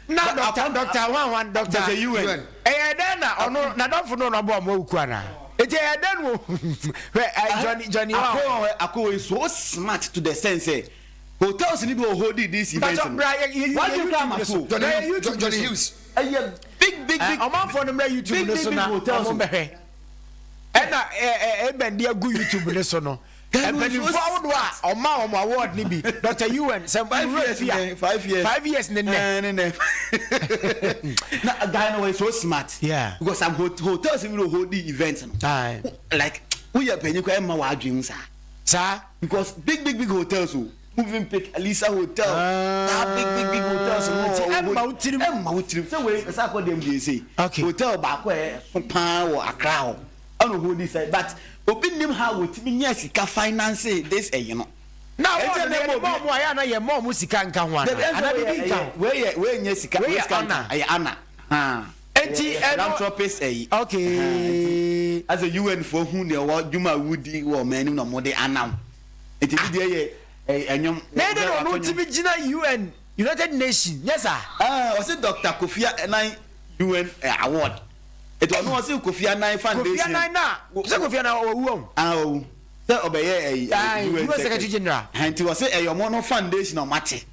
Na doctor one one doctor. Dr. UN. Ɛyɛ dɛn na ɔno n'adɔfo no na ɔbɔ ɔmo awuku ana eti ɛyɛ dɛn no hwɛ ɛ Johnny Johnny wa. Akɔ akɔ is so smart to the sense sɛ Hotels ni bi wɔ hɔ di this event Mpatsɔ no. bra yɛ yɛ Wadwi yɛ kura YouTube ama no so. so. Johnny Bra yɛ Hughes YouTube no Johnny so. Hughes. Ɛyɛ big big Ɛ big. ɔmanfoɔ no mmra YouTube Big no big so big na hotels ɔmo o. mbɛhwɛ. Ɛna ɛ ɛ Eben de agu YouTube no so no. Guy no Mpanimfoɔ so ahodoɔ a ɔma wɔn award no bi Dr. UN sɛ 5 nwura years fi a nɛ 5 years. 5 years ne nnɛ. Ne nɛ. Na guy no wɔyɛ so smart. Because some hotels bi wɔ hold the event no. Like woyɛ panyin kɔ ɛma w'adwene mu saa. Saa. Because big big big hotels o. Movenpick, Alisa Hotel. Saa big big big hotels no. Nti ɛmma wo tirim. Ɛmma wo tirim. Sɛ wei ɛsɛ akɔ dɛm deɛ ese. Hotel baako a ɛso paa wɔ Accra hɔ. Ɛna hold this side, but obi nim how wotumi nya sika finance this ɛyi no. Na award no yɛde ma ɔmo a yɛ ana yɛ ma ɔmo sika nka ho ana? Ana bibi nka ho? Wei yɛ, wei nyɛ sika. Wei yɛ sika nka. honour. Ɛyɛ honour. Enti ɛno Philanthropist ɛyi. Asɛ UN fo hu deɛ wɔ dwuma a wodi wɔ ɔman anim na ɔmo de anam. Nti bi deɛ yɛ ɛyɛ ɛnwom. Na ɛdɛ na ɔno tumi gyina UN, United Nations nyɛ saa? Ɛɛ, ɔsi Dr. Kofi Annan UN award. Eti ɔno ɔsi Kofi Annan Foundation. Kofi Annan na sɛ Kofi Annan ɔwɔ ɔwu. Ah, ɔwu. Sɛ ɔbɛyɛ ɛyi UN Secretary General. Nti ɔsi ɛyɛ ɔmo no foundation ɔmo ate.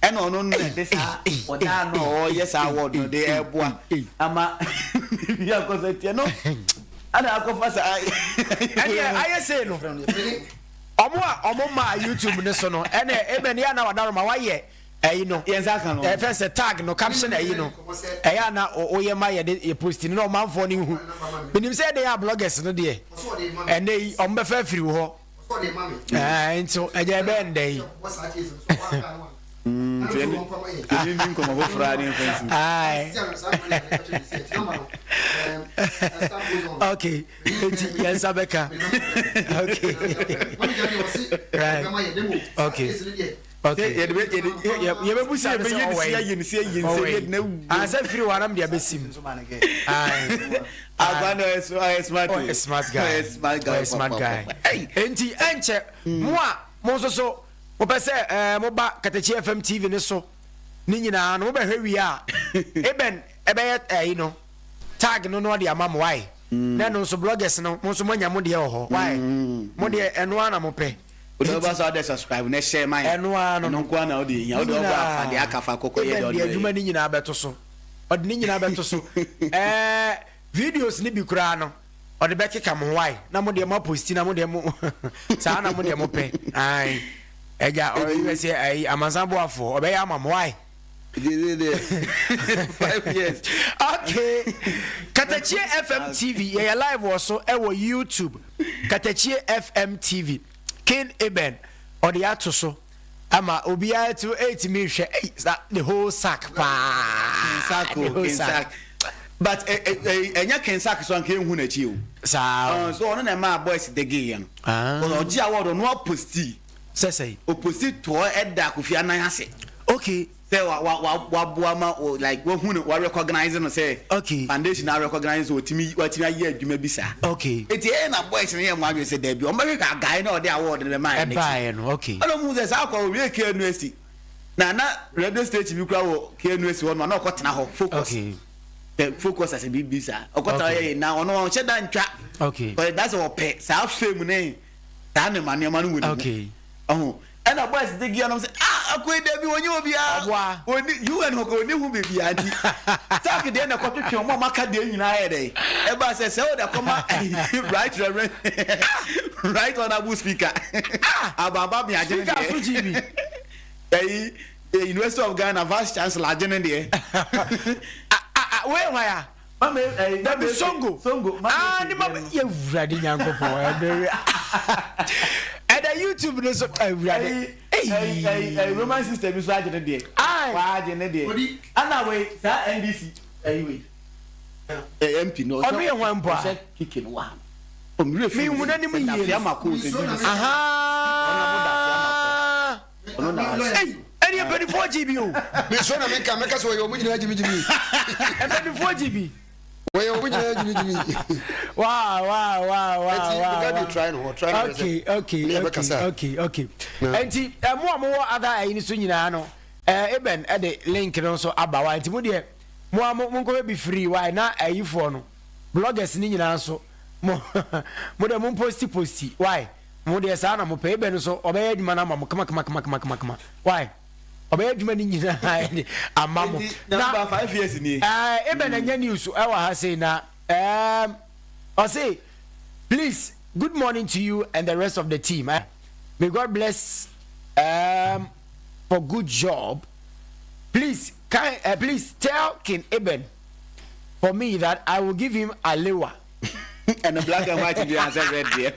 Ɛna ɔno no de saa ɔdaa no a ɔyɛ saa award no de ɛboa ama bi akɔsɛ tiɛ no ɛna akɔfa saa. Ɛnìyɛ ayɛ sei no, ɔmo a ɔmo maa YouTube ne so no, ɛnna ebɛn yɛ ana wadaroma wayɛ ɛyi no. Yɛn nsa ka no. Ɛfɛ sɛ tag no, caption ɛyi no, ɛyɛ ana oyɛ ma yɛde yɛ post no na ɔmanfoɔ no hu. Menim sɛ ɛde yɛ a bloggers no deɛ, ɛnɛ yi ɔmo bɛfɛ afiri wɔ hɔ. Ɛɛ, nti ɛgya ɛbɛyɛ ndɛ yi. Ɛni ni nkɔmɔ foforɔ a ne nfa nsi. Aye. Okay, eti yɛn nsa bɛka. Okay, right, okay. Yɛde bɛ yɛde Yɛbɛbusa no sɛ yɛbɛyɛ ne ɔwɔ si yi. ayɛ ne si ayɛ ne Ɔwɔ si yi. yɛde na wu. Ansa firi hɔ anam deɛ bɛsim. Aye. Agba no ɔyɛ smart o. Ɔyɛ smart guy. Ɔyɛ smart guy. Ɔyɛ smart guy. Ɛy. Enti ɛnkyɛ mo a mo nso so mopɛ sɛ moba Katakyi FM TV ne so ne nyinaa no, mobɛhwɛ wie a, Eben ɛbɛyɛ ɛyi no tag no na ɔde ama mo wae. Na ɛno nso bloggers no, mo nso moanya mo deɛ wɔ hɔ wae. Mo deɛ ɛno ara na mopɛ. O de ɔba sɛ ɔde subscribe na ɛhyɛ man. Ɛno ara no. Ɛno nko ara na ɔde ehia. Ɔde ɔba afa de aka fa kɔkɔ yɛ Eben deɛ de ɔde adwuma bɛyɛ. ne nyinaa bɛto so. Ɔde ne nyinaa bɛto so. Videos ne bi koraa no, ɔde bɛkeka mo ho wae. Na mo deɛ mo apost na mo deɛ mo saa na mo deɛ mo pɛ. Ae. Ɛgya ɔyɛ sɛ ayi amansan boafoɔ ɔbɛyɛ ama mo wae. 5 years. Okay. Katakyie FM TV yɛyɛ live wɔ so ɛwɔ YouTube. Katakyie FM TV. King Eben ɔde ato so ama obiara to ɛtumi hwɛ ɛy sa the whole sack paa. King The Sack o, whole King sack. Sack. But ɛnyɛ King Sack so anka ehu n'akyi o. Saa. So ɔno na ɛmaa boys de gee yɛ no. Ah. Ɔgye award, ɔno apost. Sɛsɛyi. Opost toɔ ɛda Kofi Annan ase. Sɛ wa wa wa waboa ma o, like wahu no, wa recognize no sɛ. Foundation na recognize sɛ otimi watimi ayɛ adwuma bi saa. Eti ɛyɛ na boys no yɛ mo adwene sɛ dɛbi, ɔmo bɛhwehwɛ agae na ɔde award no bɛma yɛ n'akyi. Ɛbaayɛ no, okay. Ɛna ɔmo hu sɛ saa akɔ owie KNUST na radio station bi kura wɔ KNUST hɔ no na ɔkɔ tena hɔ Focus. The Focus asɛ biribi saa ɔkɔ tena hɔ yɛ na ɔno ɔnhyɛ da ntwa. Ɔyɛ da sɛ ɔpɛ saa fame ne saa nneɛma nneɛma no wɔ ne mu. Ɔho ɛna boys de gia nom sɛ, ah, akɔ yi dabi, onye obiara. Ɔboa. Oni UN hɔ kɔ oni hu biribiara, nti sack deɛ na ɛkɔtwetwe ɔmo a ɔmo aka deɛ nyinaa yɛ dɛ ɛba sɛ ɔde akɔma Right Reverend, Right Honourable Speaker Ababa mi agye ne Speaker deɛ. So gyi bi. Ɛyi University of Ghana Vice Chancellor agye ne deɛ. Ah ah ah, wei hwan ya? Mama ɛyi Dabi, Songo. Songo. Ah, ne ma yɛ Wurade Nyankopɔn ɛbɛrɛ. Ɛda YouTube no so, Awurade. Ɛyi ɛyi ɛyi ɛyi Roman sister bi so agye ne deɛ. Aye. Wagye ne deɛ. Ɛna wei saa NDC ɛyi wei. Ɛ MP no. Ɔno yɛ hwan mpo a? Ɔhyɛ kike no wa. Ɔmmerɛ fi. Mehu n'anim yie no. Dafia Mako sɛ bi. Aha. Ɔno na ɔhyɛ. Ei, ɛne mpanimfoɔ gye bi o. Mesɔ na menka mɛka sɛ wɔyɛ ɔmo nyinaa gyimigyimi. Mpanimfoɔ gye bi. Wɔyɛ ɔmo nyinaa gyimigyimi. Wow. Eti Mugabe try no, ɔtry no. Okay. Ne yɛbɛkasa. Okay. Nti mo a mowɔ ada ayi no so nyinaa no, Eben ɛde link no nso aba wa, nti mo deɛ mo a mo nkɔhwɛ bi free wa, na ayifoɔ no, bloggers ne nyinaa nso, mo deɛ mo post post why. Mo deɛ saa na mo pɛ. Eben nso ɔbɛyɛ adwuma no ama mo kama kama kama kama kama kama. Why? Ɔbɛyɛ adwuma no nyinaa de ama mo. Na 5 years nie. Eben anya news ɛwɔ ha sei na ɔse, "Please, good morning to you and the rest of the team. May God bless for good job. Please, can, please tell King Eben for me that I will give him alewa." And the black and white deɛ asɛ red deɛ.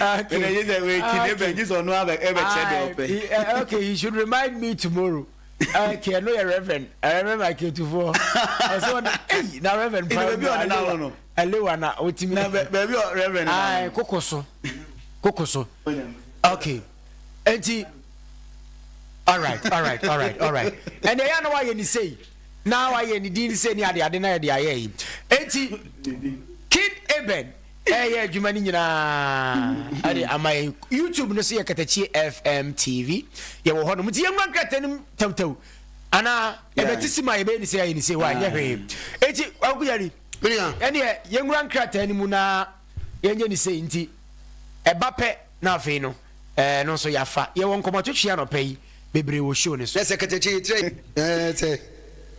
Okay. Ɛna yi sɛ wei King Eben gye sɛ ɔno abɛ ɛbɛkyɛ deɛ ɔpɛ. Okay, he should remind me tomorrow. Okay, I know your Reverend. Reverend Michael Tufo. Ɔsɛ ɔno, hey, na Reverend Ɛna baabi a ɔde n'ano no. Alewa na otimi. Na baabi a Reverend Aye, koko so. Koko so. Okay. Enti all right. And ɛyɛ na wayɛ ne sei. Na wayɛ ne din sei ne ade ade na yɛde ayɛ yi. Enti King Eben ɛyɛ adwuma no nyinaa ɛde ama yɛn. YouTube no so yɛ Katakyie FM TV. Yɛwɔ hɔ nom. Nti yɛnwura nkrataa no mu tɛwtɛw. Anaa ɛbɛte si ma yɛbɛyɛ ne sei, ayɛ ne sei wa nyɛ hwee. Enti Kwaku Yari, Menua. ɛneɛ yɛnwura nkrataa no mu na yɛnyɛ ne sei, nti ɛba pɛ na afei no ɛɛ no nso yɛafa. Yɛwɔ nkɔmmɔtwetwe anɔpa yi bebree wɔ show ne so. Na sɛ Katakyie yɛtire sɛ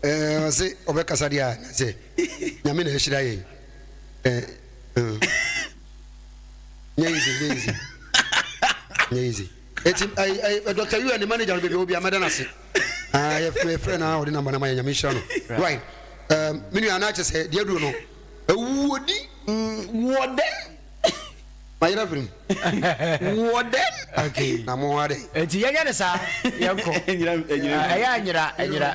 ɔse ɔbɛkasa deɛ a, na sɛ Nyame na ahyira yɛn. Nyɛ easy, nyɛ easy, nyɛ easy. Eti ɛyi ɛyi Dr. UN ne manager no, baabi a obi a mɛda n'ase. Ah, yɛ frɛ na ɔde namba na ma yɛ. Nyame nhyira no. Right, me nua, anaa kyɛ sɛ deɛ aduro no awuodi Wɔ dɛn? Mayerɛ firim. Wɔ dɛn? Okay. Na mo ade. Nti yɛnyɛ ne saa, yɛnkɔ. Ɛnyina ɛnyina. Ɛyɛ anyera anyera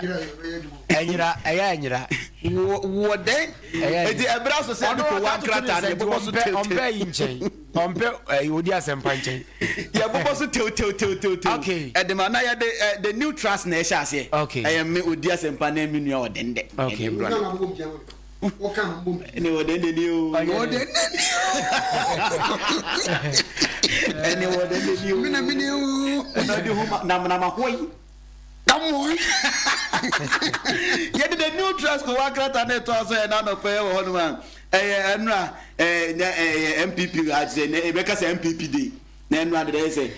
anyera, ɛyɛ anyera. Wɔ dɛn? Ɛyɛ Eti ɛbrɛ so sɛ ɛde kɔ wa nkrataa no yɛbobɔ so tew ɔmpɛ tew. Yi nkyɛn, ɔmpɛ ɛyi odi asɛmpa nkyɛn. Yɛbobɔ so tew tew tew tew tew. Okay. Ɛde ma na yɛde the New Trust na ɛhyɛ aseɛ. Okay. Ɛyɛ me odi asɛmpa na ɛmi nua ɔdɛndɛ. Okay. Ɛde brɔ no. Ɛne ɔdɛndɛ ni o. Ɔde Ɛne ɔdɛndɛ ni o. Mina mini o. Ɛna ɔde ho ma nam nam ahoyi. Come on. Yɛde the New Trust kɔ wa krataa na ɛtɔ so yɛ n'anɔpɛ wɔ hɔnom a ɛyɛ ɛnura ɛɛ ɛyɛ NPP akyerɛ na ɛbɛka sɛ NPP day na ɛnura de ɛyɛ sɛ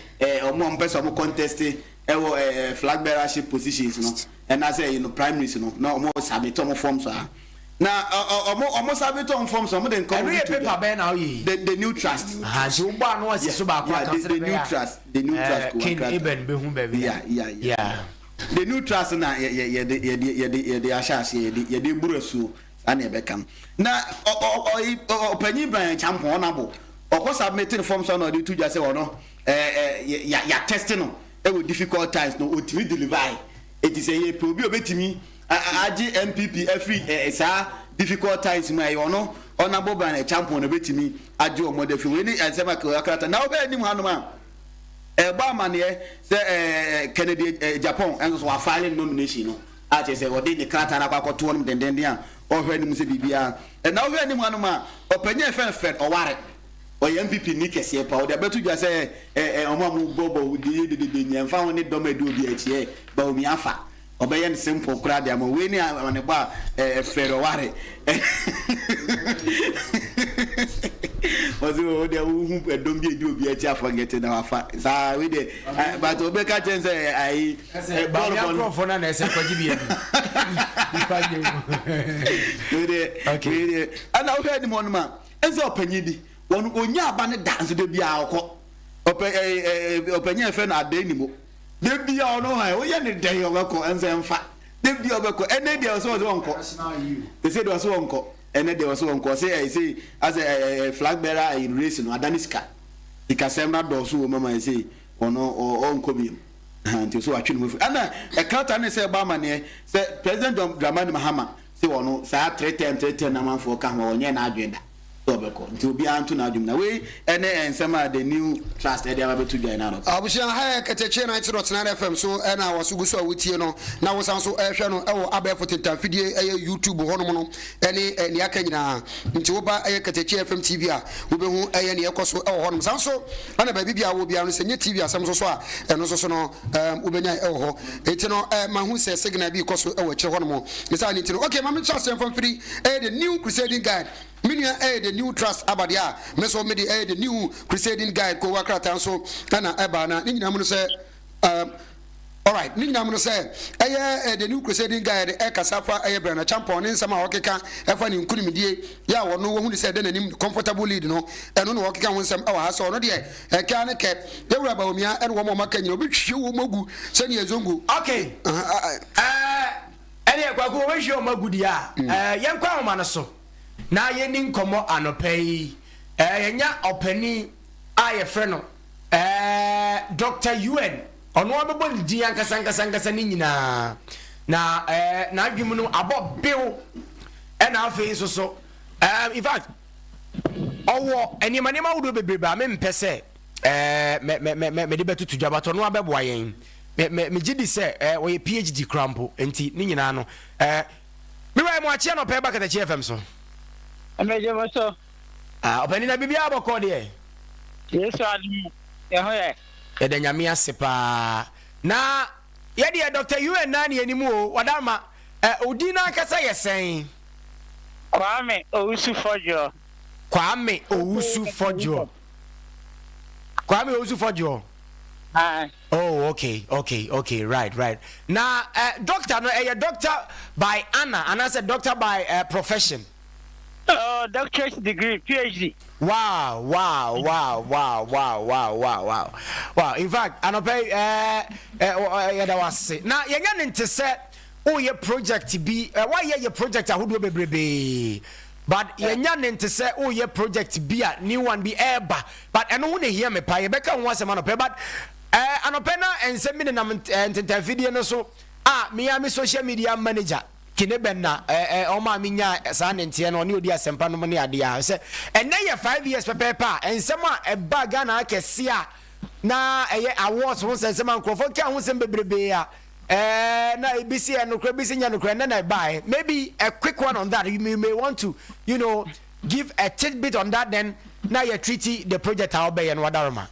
ɔmo a ɔmo pɛ sɛ ɔmo contest ɛwɔ flag bearership positions no, ɛna sɛ ɛyɛ no primaries no, na ɔmo submit ɔmo forms a na ɔ ɔmo submit ɔmo forms, ɔmo de nkɔmɔ. Ɛno yɛ paper bɛn na ɔyɛ yi? The New Trust. Nti wobɔ ano asi so baako aka the New Trust, the New Trust kɔ King Eben bɛhu baabi. Yeah. The New Trust na yɛ yɛ yɛde yɛde yɛde yɛde ahyɛ aseɛ, yɛde buru asuo saa na yɛbɛka no. Na ɔ ɔ ɔ ɔpanyin Bryan Acheampong ɔnabo ɔkɔ submit ne form so na ɔde to dwa sɛ ɔno ɛɛ ɛ yɛ yɛ test no ɛwɔ difficult times no, otumi deliver. Eti sɛ yɛ pɛ obi a obetumi agye NPP afiri saa difficult times mu a, ɛyɛ ɔno ɔnabo Bryan Acheampong na obetumi agye wɔn de afiri. Wei ne nsɛm a akrata na ɔbɛyɛ anim hanom a ɛbɔ amaneɛ sɛ Kennedy Agyapong ɛnso so wafile nomination no a kyerɛ sɛ ɔde ne krataa no akɔ akɔto hɔ nom dendenden a ɔhwɛ anim sɛ biribiara. Ɛna ɔhwɛ anim hanom a, ɔpanyin a yɛfrɛ no Fred Oware, ɔyɛ NPP ni kɛseɛ pa, ɔde abɛto dwa sɛ ɛɛ ɛ ɔmo a mo bɔ bɔ de yɛ dedede nyɛ nfa ho ne dɔm a ɛdi obi akyi Bawumia afa ɔbɛyɛ no simple koraa de ama. Wei ne amanebɔ a Fred Oware ɔsɛ o deɛ wohu ɛdɔm bi edi obi akyi afɔgɛte na wafa saa. Wei deɛ, but obɛka kyɛn sɛ ayi bɔɔl bɔ no nkurɔfoɔ no na ɛsɛ kɔgye bi adi nipa nye mu. Wei deɛ, wei deɛ, ɛna wohwɛ anim hɔ nom a, ɛnsɛ ɔpanyin bi wɔn onya aba ne da nso de bi a ɔkɔ ɔpɛ ɛɛ ɛɛ ɔpanyin a yɛfrɛ no adan ni mo de bi a ɔno hàn oyɛ ne dɛn ɔbɛkɔ ɛnsɛ nfa de bi a ɔbɛkɔ. Ɛnɛ deɛ ɔsɛ ɔnkɔ ɛsɛ deɛ ɔsɛ ɔnkɔ. Ɛnɛ deɛ ɔsɛ ɔnkɔ, ɔsɛ ɛsɛ asɛ ɛɛ flag bearer ɛyɛ race no adane sika sikasɛm na dɔɔso wɔ mama ɛsɛ ɔno ɔnkɔ bi mu nti so watwe ne ho fi. Ɛna ɛkrata ne sɛ ɛbɔ amaneɛ sɛ President John Dramani Mahama sɛ ɔno saa three term namanfoɔ ka ho ɔnyɛ n'adwene da sɛ ɔbɛkɔ, nti obiara nto n'adwene na wei ɛne nsɛm a the New Trust ɛde aba bɛto dwa no. Abusua, ha yɛ Kɛtɛkye 90.9 FM so ɛna wɔso gu so a wotie no na wosan so ɛhwɛ no ɛwɔ abɛɛfo tentamfidie, ɛyɛ YouTube hɔnom no ɛne nea aka nyinaa. Nti woba ɛyɛ Kɛtɛkye FM TV a, wobɛhu ɛyɛ nea ɛkɔ so ɛwɔ hɔnom. Saa nso ɛna baabi bia wɔ biara no, sɛ nyɛ TV asɛm so so a, ɛno nso so no wobɛnya ɛwɔ hɔ. Enti no mahu sɛ signal bi kɔ so ɛwɔ akyire hɔnom ne saa ne nti no, okay, ma menhyɛ aseɛ mfa mfiri ɛyɛ The New Crusading Guide. Me nua ɛyɛ The New Trust aba deɛ a, me nso me de ɛyɛ The New Crusading Guide kowa krataa nso ɛna ɛba na ne nyinaa mu no sɛ um, Alright, ne nyinaa mu no sɛ ɛyɛ eh, The New Crusading Guide ɛkasa fa ɛyɛ Bryan Acheampong ne nsɛm a ɔkeka ɛfa ne nkunimdie yɛ a ɔno wɔhu ne sɛ ɛda n'anim comfortable lead no ɛno na ɔkeka ho nsɛm ɛwɔ ha sɛ ɔno deɛ ɛkɛ ne kɛ yɛwura Bawumia ɛne wɔn a wɔaka nyina ɔbɛhwie wɔn agu sɛdeɛ zongo. Okay. Ɛɛ ɛneɛ Kwaku wɔbɛhwie wɔn agu deɛ a ɛɛ yɛnkɔ ahoma no so na yɛnni nkɔmmɔ anɔpa yi. Ɛɛ yɛnya ɔpanin a yɛfrɛ no Ɛɛ Doctor Yuen, ɔno ara bɛbɔ ne din ankasa ankasa ankasa ne nyinaa. Na ɛɛ n'adwene mu no abɔ bew. Ɛna afei nso so, ɛɛ in fact, ɔwɔ nneɛma nneɛma ahodoɔ bebrebe a mempɛ sɛ ɛɛ mɛ mɛ mɛ mɛ mede bɛtoto dwa, but ɔno ara bɛboa yɛn. Mɛ mɛ megye di sɛ ɛɛ ɔyɛ PhD koraa mpo, nti ne nyinaa no ɛɛ me wura mu akye anɔpa ɛba Katakyi FM so. Megye mo so. Ah, ɔpanin na biribiara bɔkɔɔ deɛ. Yesu adom yɛ ho yɛ. Yɛda Nyame ase paa. Na yɛ deɛ Doctor UN naa ne yɛnim o, Wadarma, eh, wo din no ankasa yɛ sɛn? Kwame Owusu Fɔdwoɔ. Kwame Owusu Fɔdwoɔ. Kwame Owusu Fɔdwoɔ. Aye. Oh, okay, okay, okay, right, right. Na eh, doctor no ɛyɛ doctor by honor anaasɛ doctor by eh, profession? Oh, doctorate degree, PhD. Wow, wow, wow, wow, wow, wow, wow, wow, wow. In fact, anɔpɛ yi, eh, eh, yɛda wo ase. Na yɛnyɛ ne nte sɛ woyɛ project bi, eh, woayɛ yɛ project ahodoɔ bebrebee. But yɛnya ne nte sɛ woyɛ project bi a new one bi ɛreba. But ɛno ho na ehia me paa. Yɛbɛka ho asɛm anɔpɛ. But eh, anɔpɛ na nsɛm bi nenam ntentanfidie no so a me ara me social media manager Kene bɛn na ɔmaa me nyaa saa nenteɛ no, ɔne ɔdi asɛmpa nom ne adeɛ a, sɛ ɛnɛ yɛ 5 years pɛpɛɛpɛ a, nsɛm a ɛbaa Ghana ha kɛseɛ a na ɛyɛ awards ho nsɛnsɛm a nkurɔfoɔ kaa ho nsɛm bebrebee a, ɛɛ na ebi se yɛ nokorɛ, ebi se nyɛ nokorɛ, ɛnɛ na ɛbaeɛ. Maybe a quick one on that, you may want to, you know, give a tidbit on that then na yɛ treat the project a wobɛyɛ no wadaroma.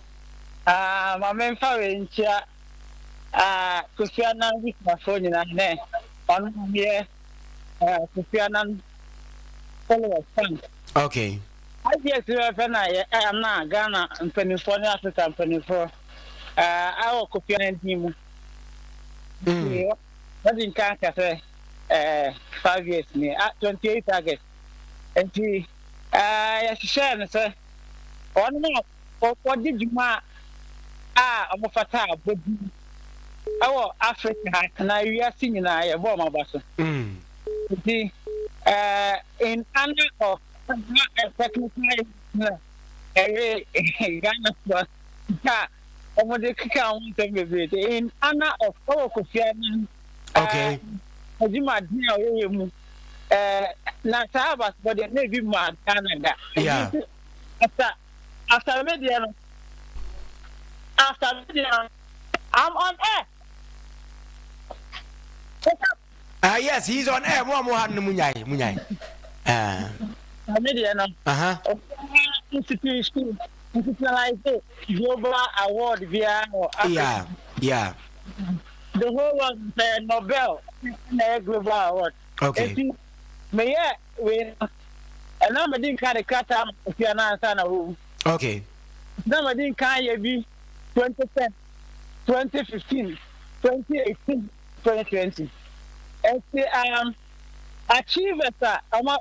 Ah, ma memfa wei nkyia Ah, Kofi Annan abusuafoɔ nyinaa ne ɔno na meyɛ eh, Kofi Annan followers fans. Okay. IGS bɛfɛ na yɛ eh, na Ghana mpanimfoɔ ne Africa mpanimfoɔ eh, awɔ Kofi Annan din mu. Nti wɔde nka aka sɛ eh, 5 years ni, ah, 28 August. Nti eh, yɛhyehyɛɛ no sɛ wɔn a wɔdi dwuma a wɔfata a bɔ din wɔ Africa ha anaa wiase nyinaa yɛbɔ wɔn aba so. Nti in honor of technical na ɛyɛ Ghana foɔ a wɔde keka wɔn nsɛm bebree in honor of ɛwɔ Kofi Annan adwumaden a ɔyɛ mu na saa abasobɔ deɛ na ebi maa Ghana da. After me deɛ no, after me deɛ no, I'm on air. Ah yes, he's on air. Mo a mo ha no munyai, munyai. Ah. Me deɛ no. Institution institutionalize global award biara wɔ Africa. The whole world sɛ Nobel na ɛyɛ global award. Eti meyɛ wei no, ɛna mede nka de krataa ma Kofi Annan ansa na wɔwu. Na mede nka yɛ bi 2010, 2015, 2018, 2020. Eti achievers a ɔma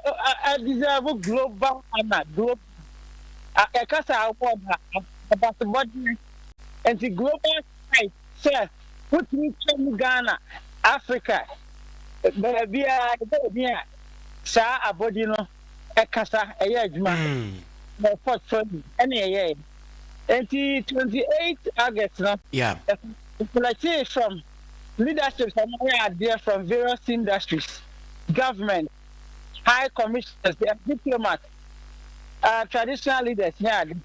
a deserve global honor, global ɛkasa award a abasobɔdeɛ nti global site sɛ wotumi twɛ mu Ghana, Africa, baabiara ɛbɛ obi a saa abɔdi no ɛkasa ɛyɛ adwuma na portfolio ɛne ɛyɛ. Nti 28 August no, select from leadership sɛ wɔyɛ adeɛ from various industries, government, high commissioners, diplomats, traditional leaders ne ade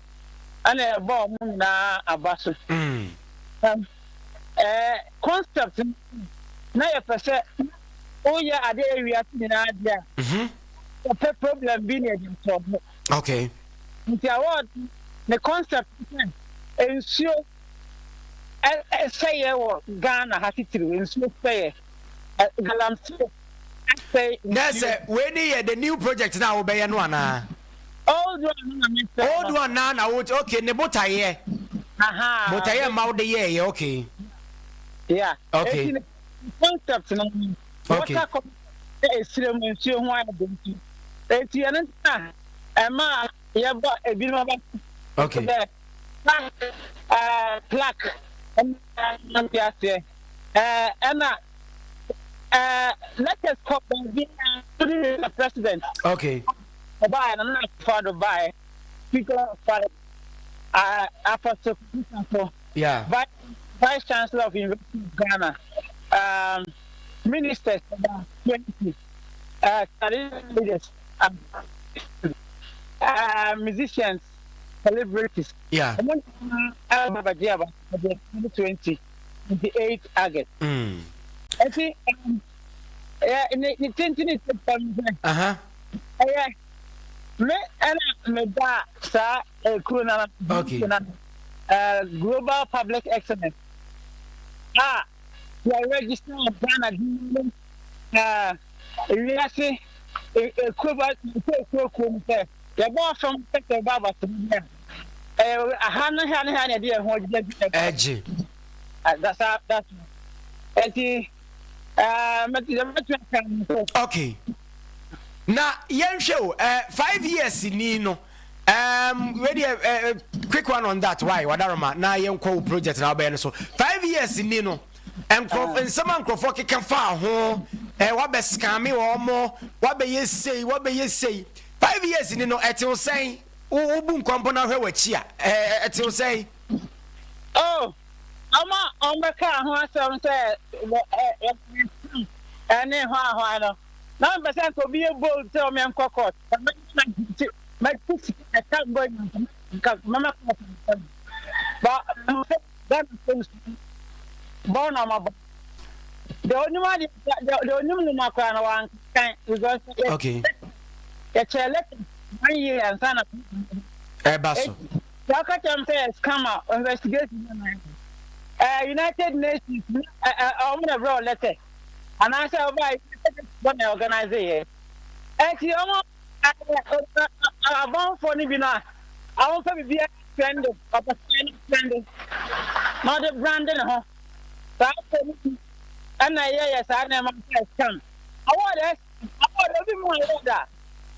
ɛna ɛbɔ wɔn nyinaa aba so. Concept na yɛpɛ sɛ woyɛ adeɛ yɛ wiase nyinaa deɛ a, wɔpɛ problem bi na yɛde solve. Nti award ne concept sɛ nsuo ɛsɛyɛ wɔ Ghana ha titiriw, nsuo sɛyɛ, galamsey asɛe. Na sɛ wei ne yɛ the new project na wobɛyɛ no anaa? Old one no na mesɛ. Old one na na wo, okay, ne botaeɛ. Aha. Botaeɛ mma wode yɛɛyɛ, okay. Yeah. Okay. Eti concept no. Okay. Water concept esire mu nsuo ho ayɛ den ti. Eti ɛno na ɛma yɛbɔ ebinom aba. Okay. Sɛ plaque ɛna nte aseɛ ɛna letters kɔ baabi including the president. Okay. Ɔbaeɛ no na Akufo-Addo baeɛ, Speaker of Parliament, Apostle so, Vice Chancellor of University of Ghana, ministers about 20, traditional leaders, musicians, celebrities. Ɔmo nyinaa ɛba bɛgye aba 2020, 28 August. Ɛti ne tenten tenten sɛ ɛyɛ me ɛna me da saa ekuro na na Global Public Excellence a yɛ register Ghana din wiase ekuro ba ekuro ekuro mu sɛ yɛbɔ afam sɛ ɛba abasɛm bi a ɛɛ aha ne ha ne ha na yɛde yɛn ho agyina. Ɛgye. That's that's ɛnti ɛɛ mɛtumi aka no. Okay, na yɛnhwɛ o, 5 years ni no, wei deɛ, quick one on that. Why wadaroma na yɛnkɔ wo project na wobɛyɛ no so 5 years ni no, nkurɔfo nsɛm a nkurɔfoɔ keka faa ho, wabɛ scam wɔn mo, wabɛyɛ sei, wabɛyɛ sei, 5 years ni no, ɛtew sɛn? Wobu nkɔmpɔ na hwɛ w'akyi a, ɛtew sɛn? Oh, ɔma ɔmbɛka ho asɛm sɛ ɛne ho ahoa no na mpɛ sɛ nka obi yɛ bold sɛ ɔmɛ nkɔ court, mɛte sika ɛka mbɔ nka mɛmɛ court ba sɛ Ghana police bɔn na ɔma bɔ deɛ onim adeɛ, deɛ onim nwoma koraa na wankan because yɛkyerɛ letter one year ansa na ɛba so. Sɛ ɔka kyerɛ m sɛ yɛ scam a, investigation United Nations ɔmo na brɛ letter anaasɛ ɔba United Nations bɔ na organize yɛ. Ɛnti ɔmo abɔnfoɔ no bi no a awomfa biribi trend, ɔpɛ sɛ no trend na ɔde brand ne ho saa afɔ no bi ɛna ɛyɛ yɛ saa nneɛma sɛ scam award, award obi mu award a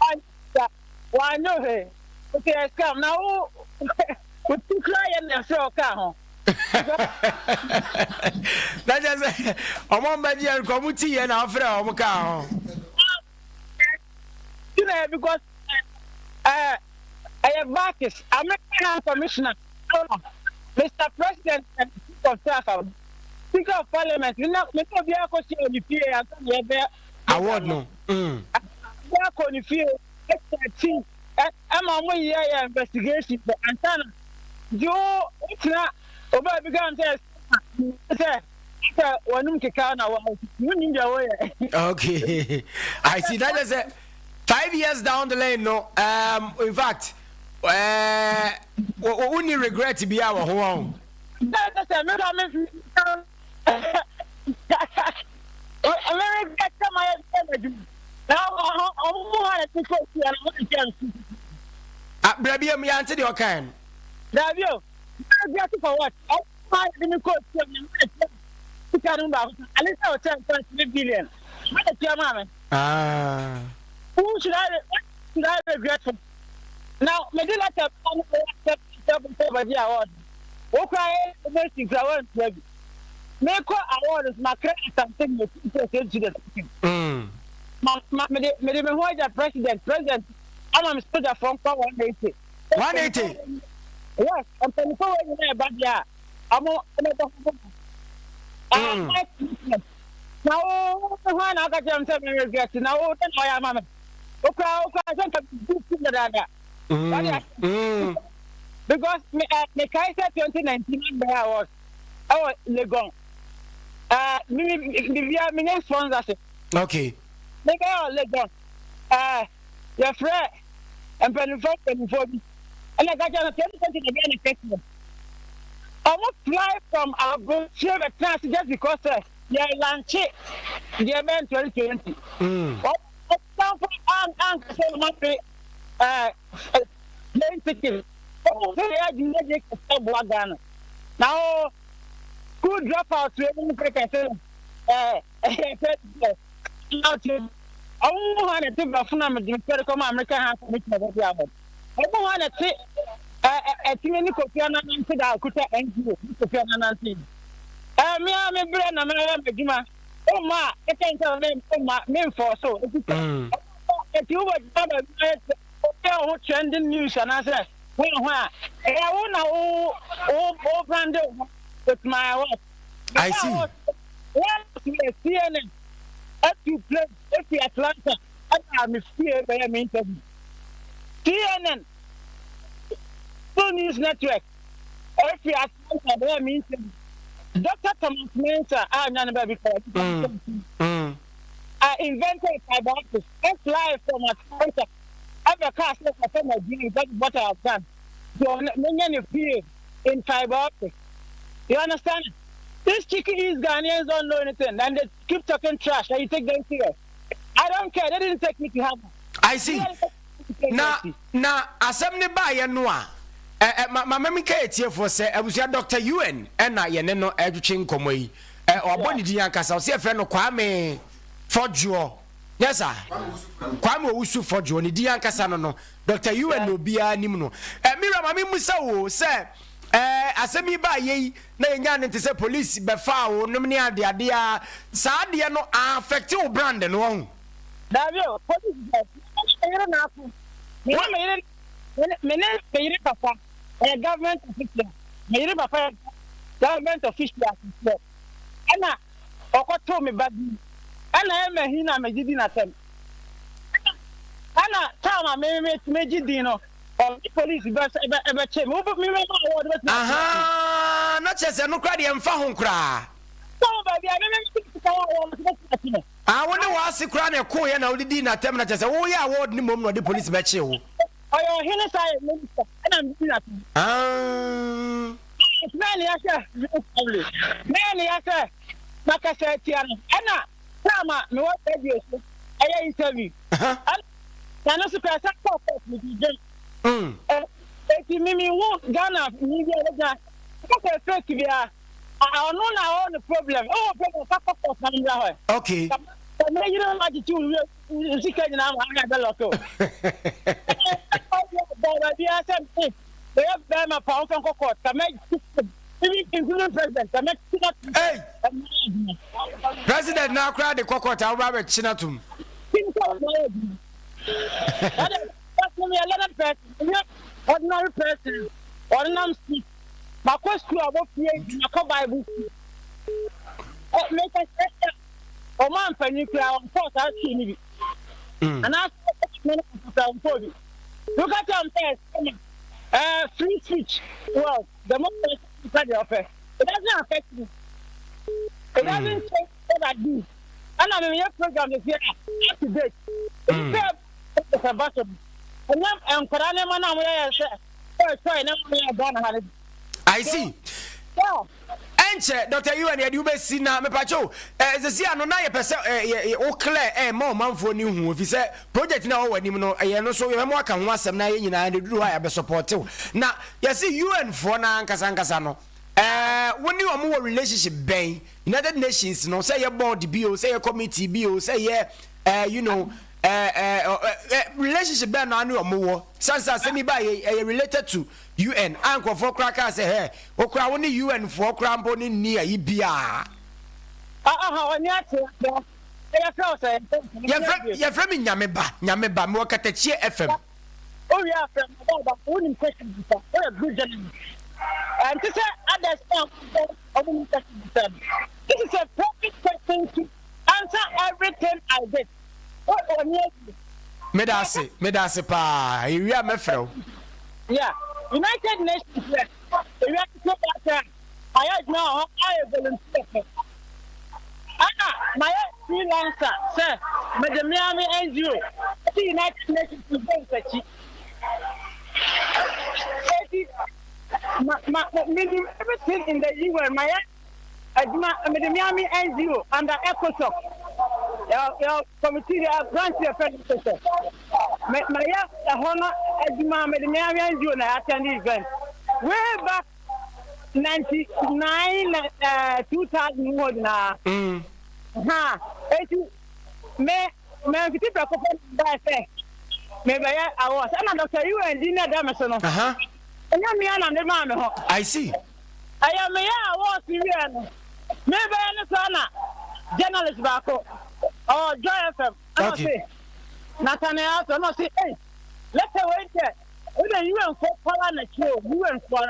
ɔnyɛ wanyɛ hwee nti yɛ scam na wo wotu kura yɛ na ɛfrɛ ɔka ho. Na kyerɛ sɛ ɔmo mbɛgye yɛn nkɔ ɔmo ti yɛ na afrɛ ɔmo kaa ho. Tina, because ɛyɛ Bakis American High Commissioner, Mr President and Chief of Staff, Speaker of Parliament, ne na me ne obiara kɔ hyia ne fie ansa na yɛbɛ award no. Obiara kɔ ne fie ɛkyɛ ti ɛma ɔmo yɛ yɛ investigation fɛ ansa na nti wo wotena obi a bi ka sɛ wɔnum keka na wɔ wonim deɛ wɔyɛ. Okay, I see. That is a 5 years down the lane no. In fact, wonni regret bi a wɔ ho wɔn. Sɛ sɛ meka me me regret sɛ mayɛ sɛ m'adwuma na ɔmo mu ha na ti kɔ fie na ɔmo nkyɛn nsu. Ah, brɛ bi mu yɛante deɛ ɔkae no. Dabi o, regret for what? Ɔmo mu ha yɛde me kɔ fie na ɔmo nkyɛn sika no baako ale sɛ ɔkyɛn 3 billion mo na tua maa me. Ah. Who should I regret for? Now, me di letter ba no sɛ sɛ sɛ bɛgye award. Wo kura yɛ donation kura wɔn ntua bi. Me kɔ award so ma kra asante me ti sɛ sɛ to the second. Ma me de me ho agya president ama me soldier fɔ nkɔ 180. 180. Yes, mpanyinfo wɔ nyinaa ɛba deɛ a ɔmo ɔmo bɔ ho. Na wo ho na aka kyerɛ m sɛ me regret na wo dɛ na ɔyɛ ama me. Okura sɛ nka bi ti dadaada. Because me me kae sɛ 2019 bɛyɛ award ɛwɔ Legon. Me me bibia me nye sponsorship. Me bɛyɛ wɔ Legon. Yɛfrɛ mpanimfoɔ bi. Ɛna ka kyerɛ no 2020 na bɛyɛ ne kɛseɛ. Ɔmo fly from aburokyire bɛtena ase just because sɛ yɛ launch deɛ bɛn 2020. Ɔmo sanfo ankasa ɔmo afe. Ɛɛ plane ticket sɛ yɛ adwuma gye kɛse boa Ghana na o school drop out wei mu kɛkɛ sɛ ɛɛ ɛyɛ fɛ out ɔmo mu hɔ na ɛte borɔfo na mede mfɛre kɔma American House Commission of Ɛbi ahɔ ɔmo hɔ na ɛte ɛɛ ɛtumi ne Kofi Annan nante da okuta NGO ne Kofi Annan nante. Ɛɛ mea me brɛ na mɛyɛ m'adwuma ɔmo a ɛkɛ nsɛ me ɔmo me nfɔ so eti eti wobɔ gyina baabi na yɛ ɔyɛ wo ho trending news anaasɛ wɔn ho a ɛyɛ wo na wo brand wo ho with my work. I see. Wɔn yɛ CNN atu plane efi Atlanta ɛna me fie bɛyɛ me interview. CNN, Full News Network efi Atlanta bɛyɛ me interview. Dr. Thomas Mensah a nya ne baabi kɔ I invented fiber optics. I fly from Atlanta. Ɛbɛka sɛ kɔfɛ my dream. That's what I have done. So menya ne PA in fiber optics. You understand? These cheeky East Ghanaians don't know anything and they keep talking trash and you take them serious. I don't care. They didn't take me to Harvard. I see. Na asɛm ne baayɛ no a ɛ ma ma mɛmi ka etiefoɔ sɛ abusua, Dr. UN ɛna yɛne no ɛtwitwe nkɔmɔ yi. Ɔbɔ ne din ankasa, ɔsɛ yɛfrɛ no Kwame Fɔdwoɔ. Yes sir, Kwame Owusu Fɔdwoɔ ne din ankasa no, Dr. UN na obiara nim no. Mira, maame musa wo sɛ asɛm yi baayɛ yi na yɛnya ne nte sɛ police bɛfa wo nom ne adeade a saa adeɛ no affect wo brand no ɔho? Dabi o, police sɛ me yere na ako. Me ne me yere papa ɛyɛ government official. Me yere papa yɛ government official akɛseɛ. Ɛna ɔkɔtoo me ba bi. Ɛna ɛma hi na megye di n'atɛm. Ɛna time a me megye din no, ɔne police bɛ ɛbɛ ɛbɛkye me. Wo me me ma award bɛtumi. Aha, na kyerɛ sɛ no koraa deɛ mfa ho koraa. Sɛ baabi a me sika wɔ wɔn bɛtumi akye me. Ah, wo ne w'ase koraa na ɛkoeɛ na wode dii n'atɛm, na kyerɛ sɛ woyɛ award ne mmom na ɔde police bɛkyee wo. Ɔyɛ ɔhene saa yɛ minister ɛna megye di n'atɛm. Ah. Mɛn ni yasɛ mɛn ni yasɛ makasa atia no ɛna time a mewɔ radio so ɛyɛ interview ɛna na no so kura sɛ kɔ court mi di dwem. Eti mimi hu Ghana ni bi a wɔgyina kɔkɔ fake bi a ɔno na ɔwɔ no problem, ɔwɔ problem fa kɔ court na mbra hɔ. Sɛ mɛ yiri ma titi wo sika nyinaa ma ɔna bɛ lock o. Baabi a sɛ bɛyɛ bɛrima pa ɔmfa nkɔ court ka mɛ even including president ka mɛ tina. Hey! President na akora de kɔ court a woba bɛkye no atom. Tim sɛ ɔyɛ adwuma. Ɛdɛ person yɛ learned person, nyɛ ordinary person. Ɔnenam street. Makɔ school a wɔfie, makɔ Bible school. Ɛ meka sɛ ɔma mpanyin koraa ɔnkɔɔ saa school no bi. Anaasɛ ɔkɔ no kora ɔnkɔɔ bi. Look at them first. Free speech. Well, democracy is the offer. It doesn't affect me. It doesn't change what I do. And I'm in your program this year up to date. It's a battle. And I'm I see. Ɛnkyɛ Dr. UN yɛde wobɛsi na mepakyɛw ɛsɛsi ano na yɛpɛ sɛ wo clear ma ɔmanfoɔ no hu, ɛfiri sɛ project no a wɔwɔ anim no ɛyɛ no so yɛbɛma aka ho asɛm na yɛ nyinaa ne duru hɔ a yɛbɛsupport wo. Na yɛse UN foɔ no ankasa ankasa no, wo ne ɔmo wɔ relationship bɛn? United Nations no, sɛ yɛ board bi o, sɛ yɛ committee bi o, sɛ yɛ relationship bɛn na ne ɔmo wɔ? Sane sɛ asɛm yi ba ɛyɛ related to UN a nkurɔfoɔ koraa kaa sɛ hɛ okura wo ne UN foɔ koraa mpo ne nni ayi biaa. Ɔne ate yɛfrɛ wo sɛ? Yɛfrɛ me Nyame Ba, Nyame Ba. Mewɔ Katakyie FM. Wowie afrɛ me ɔba wonim question bisa, woyɛ good journalist. Ɛnte sɛ others na ɔmo nim question bisa no. This is a perfect question to answer everything I did. Ɔne adi. Meda ase, meda ase paa. Ewie a mɛfrɛ wo. Yeah, United Nations yɛ ewiase so baasa a mayɛ adwuma wɔ hɔ ayɛ volunteer pɛ, ɛna mayɛ freelancer sɛ mede mmea me NGO ɛti United Nations bɔ nsakyi. Eti ma menim everything in the UN. Mayɛ adwuma mede mmea me NGO under ECOSOC yɛ committee branch yɛ fɛ ECOSOC. Me mayɛ ɛhɔ no adwuma mede me ara NGO na attend event way back 99 na 2000 mu hɔ nyinaa. Ha eti me mamfiti prɛko pɛ na mebae sɛ mebɛyɛ awards ɛna Dr. UN din na ɛda me so no. Ɛnyɛ me ara na mede maa me ho. I see. Ɛyɛ meyɛɛ awards wieɛ no mebɛyɛ no saa na journalist baako ɔwɔ Joy FM ɛna ɔse Nathaniel Attoh ɛna ɔse ei lɛtɛ wei deɛ wei deɛ UN foɔ paa na twerɛ o UN foɔ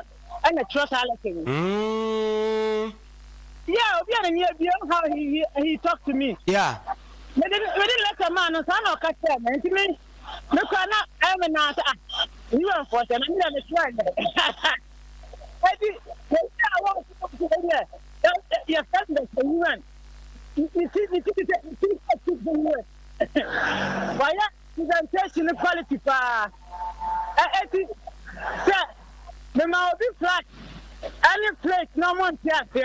ɛna twerɛ saa lɛtɛ wei. Yeah, obi a n'ani abue how he talk to me. Yeah. Mede mede lɛtɛ maa no saa na ɔka kyerɛɛ me nti me me kora na ɛyɛ me naa sɛ ah UN foɔ sɛ na me deɛ me twerɛ yɛ. Eti wɔn a wɔn nso deɛ yɛ fɛ no sɛ UN ne ti ne ti sɛ ne ti sɛ ti sɛ UN wɔayɛ presentation no quality paa ɛ eti sɛ mema obi flat ɛne plate na ɔmo nte ase a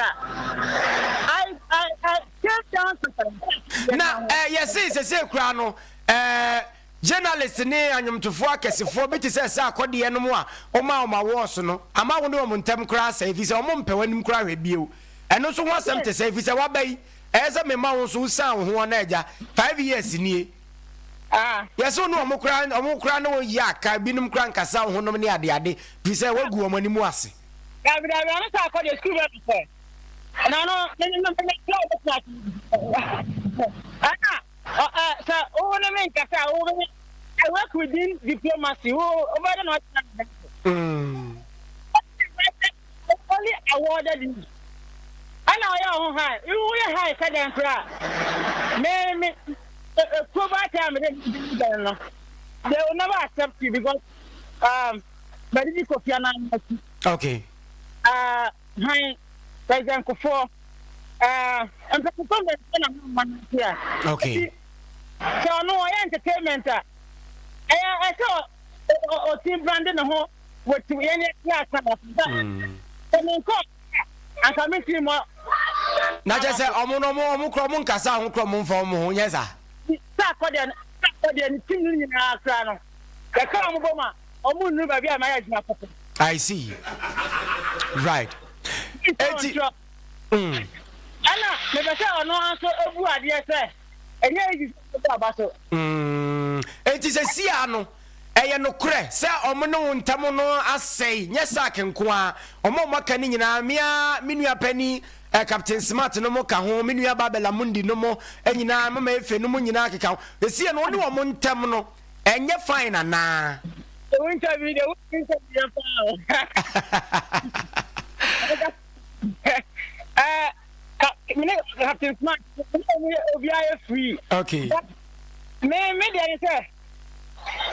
I I I came down to na ɛ yɛse sese kura no ɛɛ. Journalist ne anwomtofoɔ akɛsefoɔ bi te sɛ Sir Kɔdeɛ nom a womaa wɔn awards no, ama wo ne wɔn ntɛm koraa asɛe ɛfiri sɛ wɔn mpɛ w'anim koraa hwɛ bio. Ɛno nso ho asɛm te sɛn ɛfiri sɛ w'aba yi ɛyɛ sɛ mema wo nso wo sian wo ho ɔna agya, 5 years nie. Yɛse wo ne wɔn koraa wɔn koraa ne wo yɛ aka binom koraa nkasa wo ho nom ne adeade firi sɛ woagu wɔn anim ase. Dabi dabi ɔno Sir Kɔdeɛ sukuu bɛ no sɛ na no me me me me me ɛna Ɔ ɛ sɛ wo ne me nkasa a, wo bɛ I work within diplomacy. Wo wo bɛ na ɔkyerɛ me dɛ. Only awarded you. Ɛna ɔyɛ ɔho high. Wo yɛ high sɛ dɛn koraa. Me me ekuo baatan a me de dɛn no. They will never accept you because Bɛdidi Kofi Annan akyi. Okay. Han President Kufuor. Mpanyinfoɔ mmiɛnsa na mma no nti a. Okay. Sɛ ɔno ɔyɛ entertainment a, ɛyɛ ɛsɛ ɔti brande ne ho wɔ ti yɛn yɛ class na sɛ sɛ me nkɔ anka me ti mɔ. Na kyɛ sɛ ɔmo no ɔmo ɔmo korɔ ɔmo nkasa ho korɔ ɔmo nfa ɔmo ho nyɛ saa. Sɛ akɔdeɛ sɛ akɔdeɛ ne team no nyinaa koraa no yɛka ɔmo bɔ ma ɔmo nnuru baabi a mayɛ adwuma papa. I see. Right. Eti. Ɛna mepɛ sɛ ɔno ara nso bu adeɛ sɛ ɛnyɛ easy sɛ ɔbɛbɔ aba so. Enti sesia no, ɛyɛ nokorɛ sɛ wɔn ne wo ntam no asɛe, nyɛ Sark nko ara, wɔn a wɔaka no nyinaa, me ara me nua panin eh, Captain Smart no mo ka ho, me nua ba Bella Mundi no mo nyinaa, Mama Efe no mo nyinaa keka ho. Sesia no, wo ne wɔn ntam no, ɛnyɛ fine anaa? Wo interview deɛ, wo interview yɛ paa o. Eh, me ne Captain Smart, me ne obiara yɛ free. Okay. But me deɛ ne sɛ,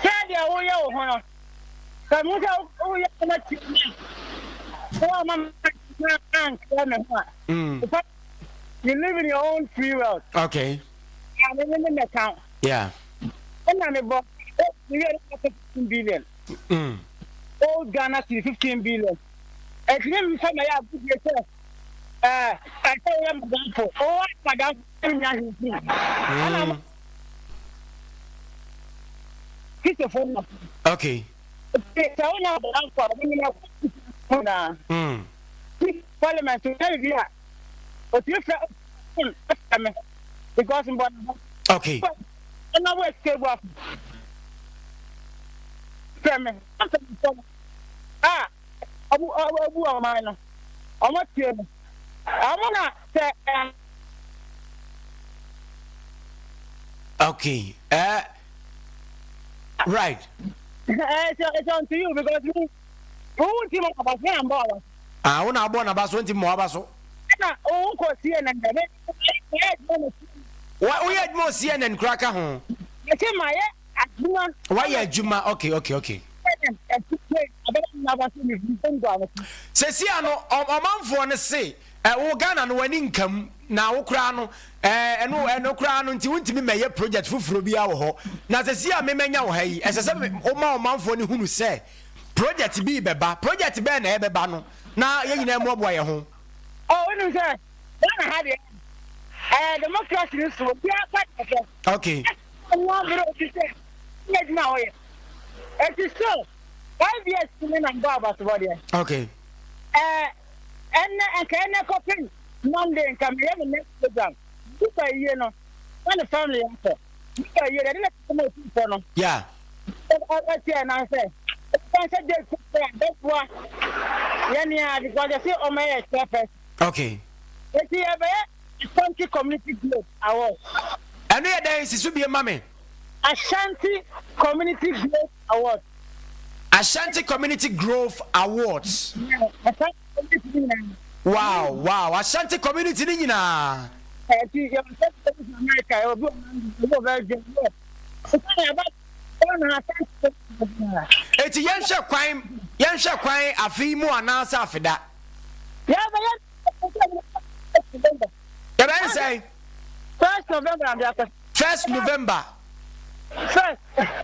sɛ deɛ woyɛ wo ho no, sɛ mo sɛ woyɛ ma ti me, wo ama ma ankyerɛ me ho a. You live in your own free world. Okay. Yeah, me me me count. Yeah. Ɛna me bɔ, me yɛ 15 billion. Old Ghana cedi 15 billion. Ɛtumi mfa ma yɛ agodie sɛ ɛɛ ɛsɛ woyɛ madamfo owó madamfo nya hwee fi ɛna mo kristofo no. Okay. Sɛ wonya madamfo a wɔn nyinaa kɔ na. Parliament na bibi a otumi fɛ phone ɛfɛ me because mbɔ na hɔ. Okay. Ɛna wo escape afɔ fɛ me afɛ me fɛ a. Ɔmo ɔmo bu ɔman no. Ɔmo tie no. Ɔmo na sɛ ɛ. Okay. Right. It's, it's unto you because me, wo nti mo aba so na mbɔ aba so. Ah, wo na abɔ n'aba so nti mo aba so. Ɛna wo kɔ CNN dɛ, me yɛ adwuma wɔ CNN. Wo yɛ adwuma wɔ CNN koraa ka ho. Mese ma yɛ adwuma. Wayɛ adwuma, okay. Sesia no ɔmanfoɔ no se wo Ghana no w'ani nka mu na wo koraa no ɛno ɛno koraa no nti wontumi mmɛyɛ project foforɔ biara wɔ hɔ na sesia me manya wɔ ha yi ɛsɛ sɛ woma ɔmanfoɔ no hunu sɛ project bi bɛba project bɛn na ɛbɛba no na yɛn nyinaa mmoaboa yɛn ho. Oh, wonim sɛ Ghana ha deɛ ɛɛ democracy no so obiara fa deɛ Okay. Ɛnyɛ abere obi sɛ. Nyɛ adwuma a woyɛ. Eti still 5 years ni na mbɔ abasobɔdeɛ. Ɛɛ ɛnɛ nka ɛnɛ kɔpem Monday nka meyɛ me next program. Nipa yie no na ne family akɔ. Nipa yie deɛ ɛde na kɔkɔ ma otumfoɔ no. Ɛti ɛnan sɛ ɛsan sɛ date foforɔ a bɛboa yɛn a because yɛsi ɔmo yɛ chairperson. Eti yɛbɛyɛ Ashanti Community Growth Award. Ɛno yɛ dɛn? Si so bie ma me. Ashanti Community Growth Award. Ashanti Community Growth Awards. Yeah, Ashanti Community nyinaa. Wow, Ashanti Community ni nyinaa. Ɛti yɛ Ashanti Community America, yɛ obi wɔ London, obi wɔ Belgium, obi wɔ. Nsa yɛ ba Ghana Ashanti Community nyinaa. Eti yɛnhwɛ kwan afe yi mu anaasɛ afeda? Yɛ bɛ yɛ November. Yɛbɛyɛ sɛn? 1 November na de akɔ. 1 November.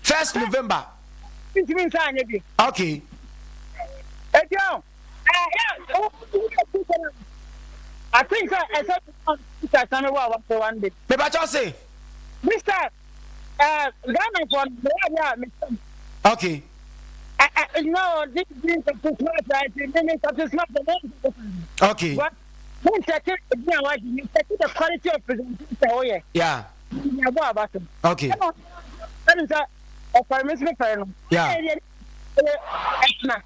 First. 1 November. Ntumi nsa anya bi. Eti ɔ ɛ yɛ I think sɛ ɛsɛ Mr. Sami wɔ a wɔsɛ one day. Mepakyɛw se. Mr. Ghana for the way a Mr. No, this is Captain Smart, right? Me Captain Smart, But mo check it, you check the quality of presentation. Oh yeah. Yeah, boy, about it. Ɛna ɛna sɛ ɔfɛre mi nso mi fɛre no. Ɛna ɛtena.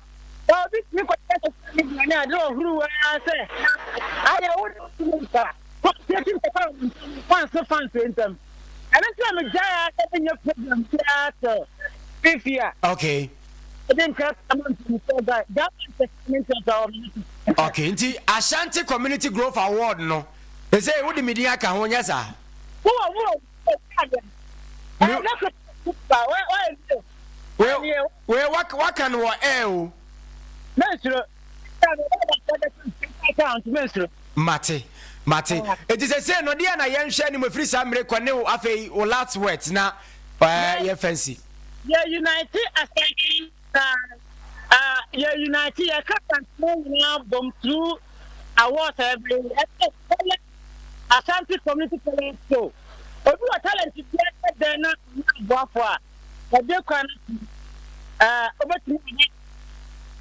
Obi tumi kɔ kyerɛ social media ne ade ɔhuru waa sɛ ayɛ wo de wo nsa kɔntrɛti nkɔkɔ fans ne fans ntɛm. Ɛno nti na megyae a sɛ menyɛ program biara sɛ fifi a. Ɛde nkira sama mpanyinfoɔ guy Ghana entertainment center wɔ me. Okay, nti Ashanti Community Growth Award no, ɛsɛ wode me din aka ho, nyɛ saa? Wowɔ wowɔ wɔ ɛ Wei waka no wɔ air o. Mensuro. Mate, mate. Eti sɛ sei no deɛ na yɛnhwɛ anim ɛfiri saa mmere kɔ ne wo afei wo last words na yɛfa nsi. Yɛ unite Asante na yɛ unite yɛ ka Asante nyinaa bom through awards every ɛsɛ Asante Community Talent Show. Obi wɔ talent biara dɛn na ɔno aboafo a ɛde kwan no wobɛtumi aba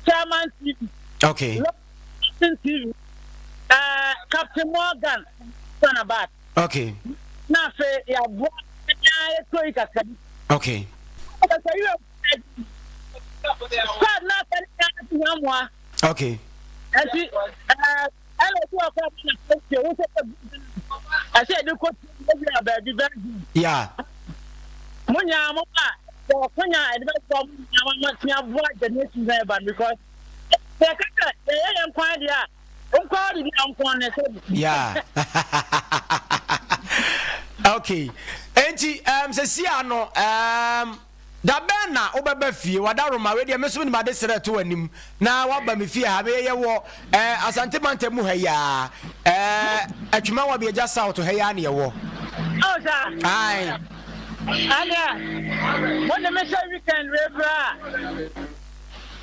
Chairman TV. Lawson TV. Captain Morgan Sanabat. Na afei yɛaboa na yɛtɔ yi kakra bi. Ɛsɛ yi squad na afɛ ne nyinaa ti hia mmoa. Ɛnti ɛna obi wɔ kɔ na fɛ wo sɛ ɛsɛ yɛde kɔ ebi a baabi bɛɛ. Mo nyinaa mo ba ɔkonya ɛde bɛ bɔ mo nyinaa mo atumi aboa generation na ɛba no because sɛ ɛka sɛ yɛyɛ yɛn kwan deɛ a nkwa de bi a nkwa ne sɛ. Yeah. Okay. Enti sɛ si ano da bɛn na wobɛba fie wadaroma? Wei deɛ me nso menim ade serɛ to w'anim na woaba me fie ha. Meyɛyɛ wɔ Asante mantam mu ha yi a Atwuma wɔ Biagya South ha yi a ne yɛwɔ. Oh, sir. Ae. Ɛnna mo de me hyɛ weekend wei koraa.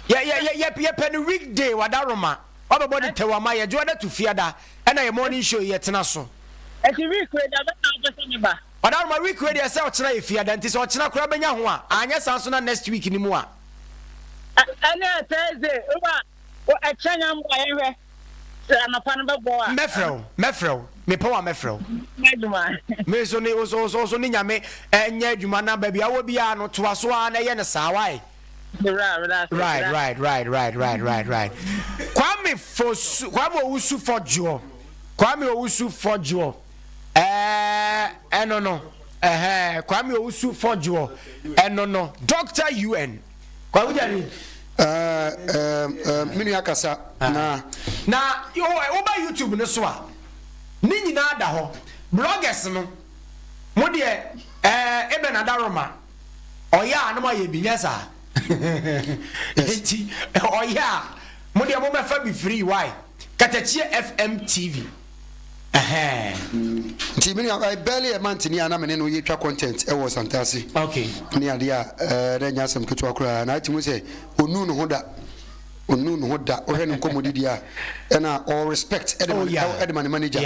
Yɛpɛ no weekday wadaroma wabɛbɔ de tɛw ama yɛgye wada to fiada ɛna yɛ morning show yɛtena so. Ɛti week wei da bɛn na wopɛ sɛ meba? Ɔdaroma, week wei deɛ sɛ ɔkyena yɛ fiada nti sɛ ɔkyena koraa bɛnya ho a, anyɛ saa nso na next week ni mu a. Ɛnɛ Thursday woba ɛkyɛ nya mmoa yɛhwɛ sɛ anɔpa no bɛbɔ a. Mɛfrɛ wo, mɛfrɛ wo, mepɛ wo a mɛfrɛ wo. Adwuma. Me nso ne wo so so ne Nyame ɛnyɛ adwuma na baabi a wɔ biara no toa so ara na ɛyɛ no saa wae. Right. Kwame Fosu, Kwame Owusu Fɔdwoɔ, Kwame Owusu Fɔdwoɔ, ɛno no, ɛhɛn, Kwame Owusu Fɔdwoɔ, ɛno no, Doctor UN. Kwame Jani. Me nua kasa na. Na woba YouTube no so a, ne nyinaa da hɔ. Bloggers no, mo deɛ ɛbɛn adaroma. Ɔyɛ a na moayɛ bi, nyɛ saa? Nti ɔyɛ a mo deɛ mobɛfa bi free. Why Katakyie FM TV? Ɛhɛn. Nti me nua, barely a month ni a na me ne no yɛtwa content ɛwɔ Santase. Ne adeɛ a na ɛnyɛ asɛm ketewa koraa na ati mu sɛ ɔnu ne ho da, ɔnu ne ho da. Wohwɛ ne nkɔmmɔdidi a ɛna ɔ respect ɛde ma ɛde ma ne manager.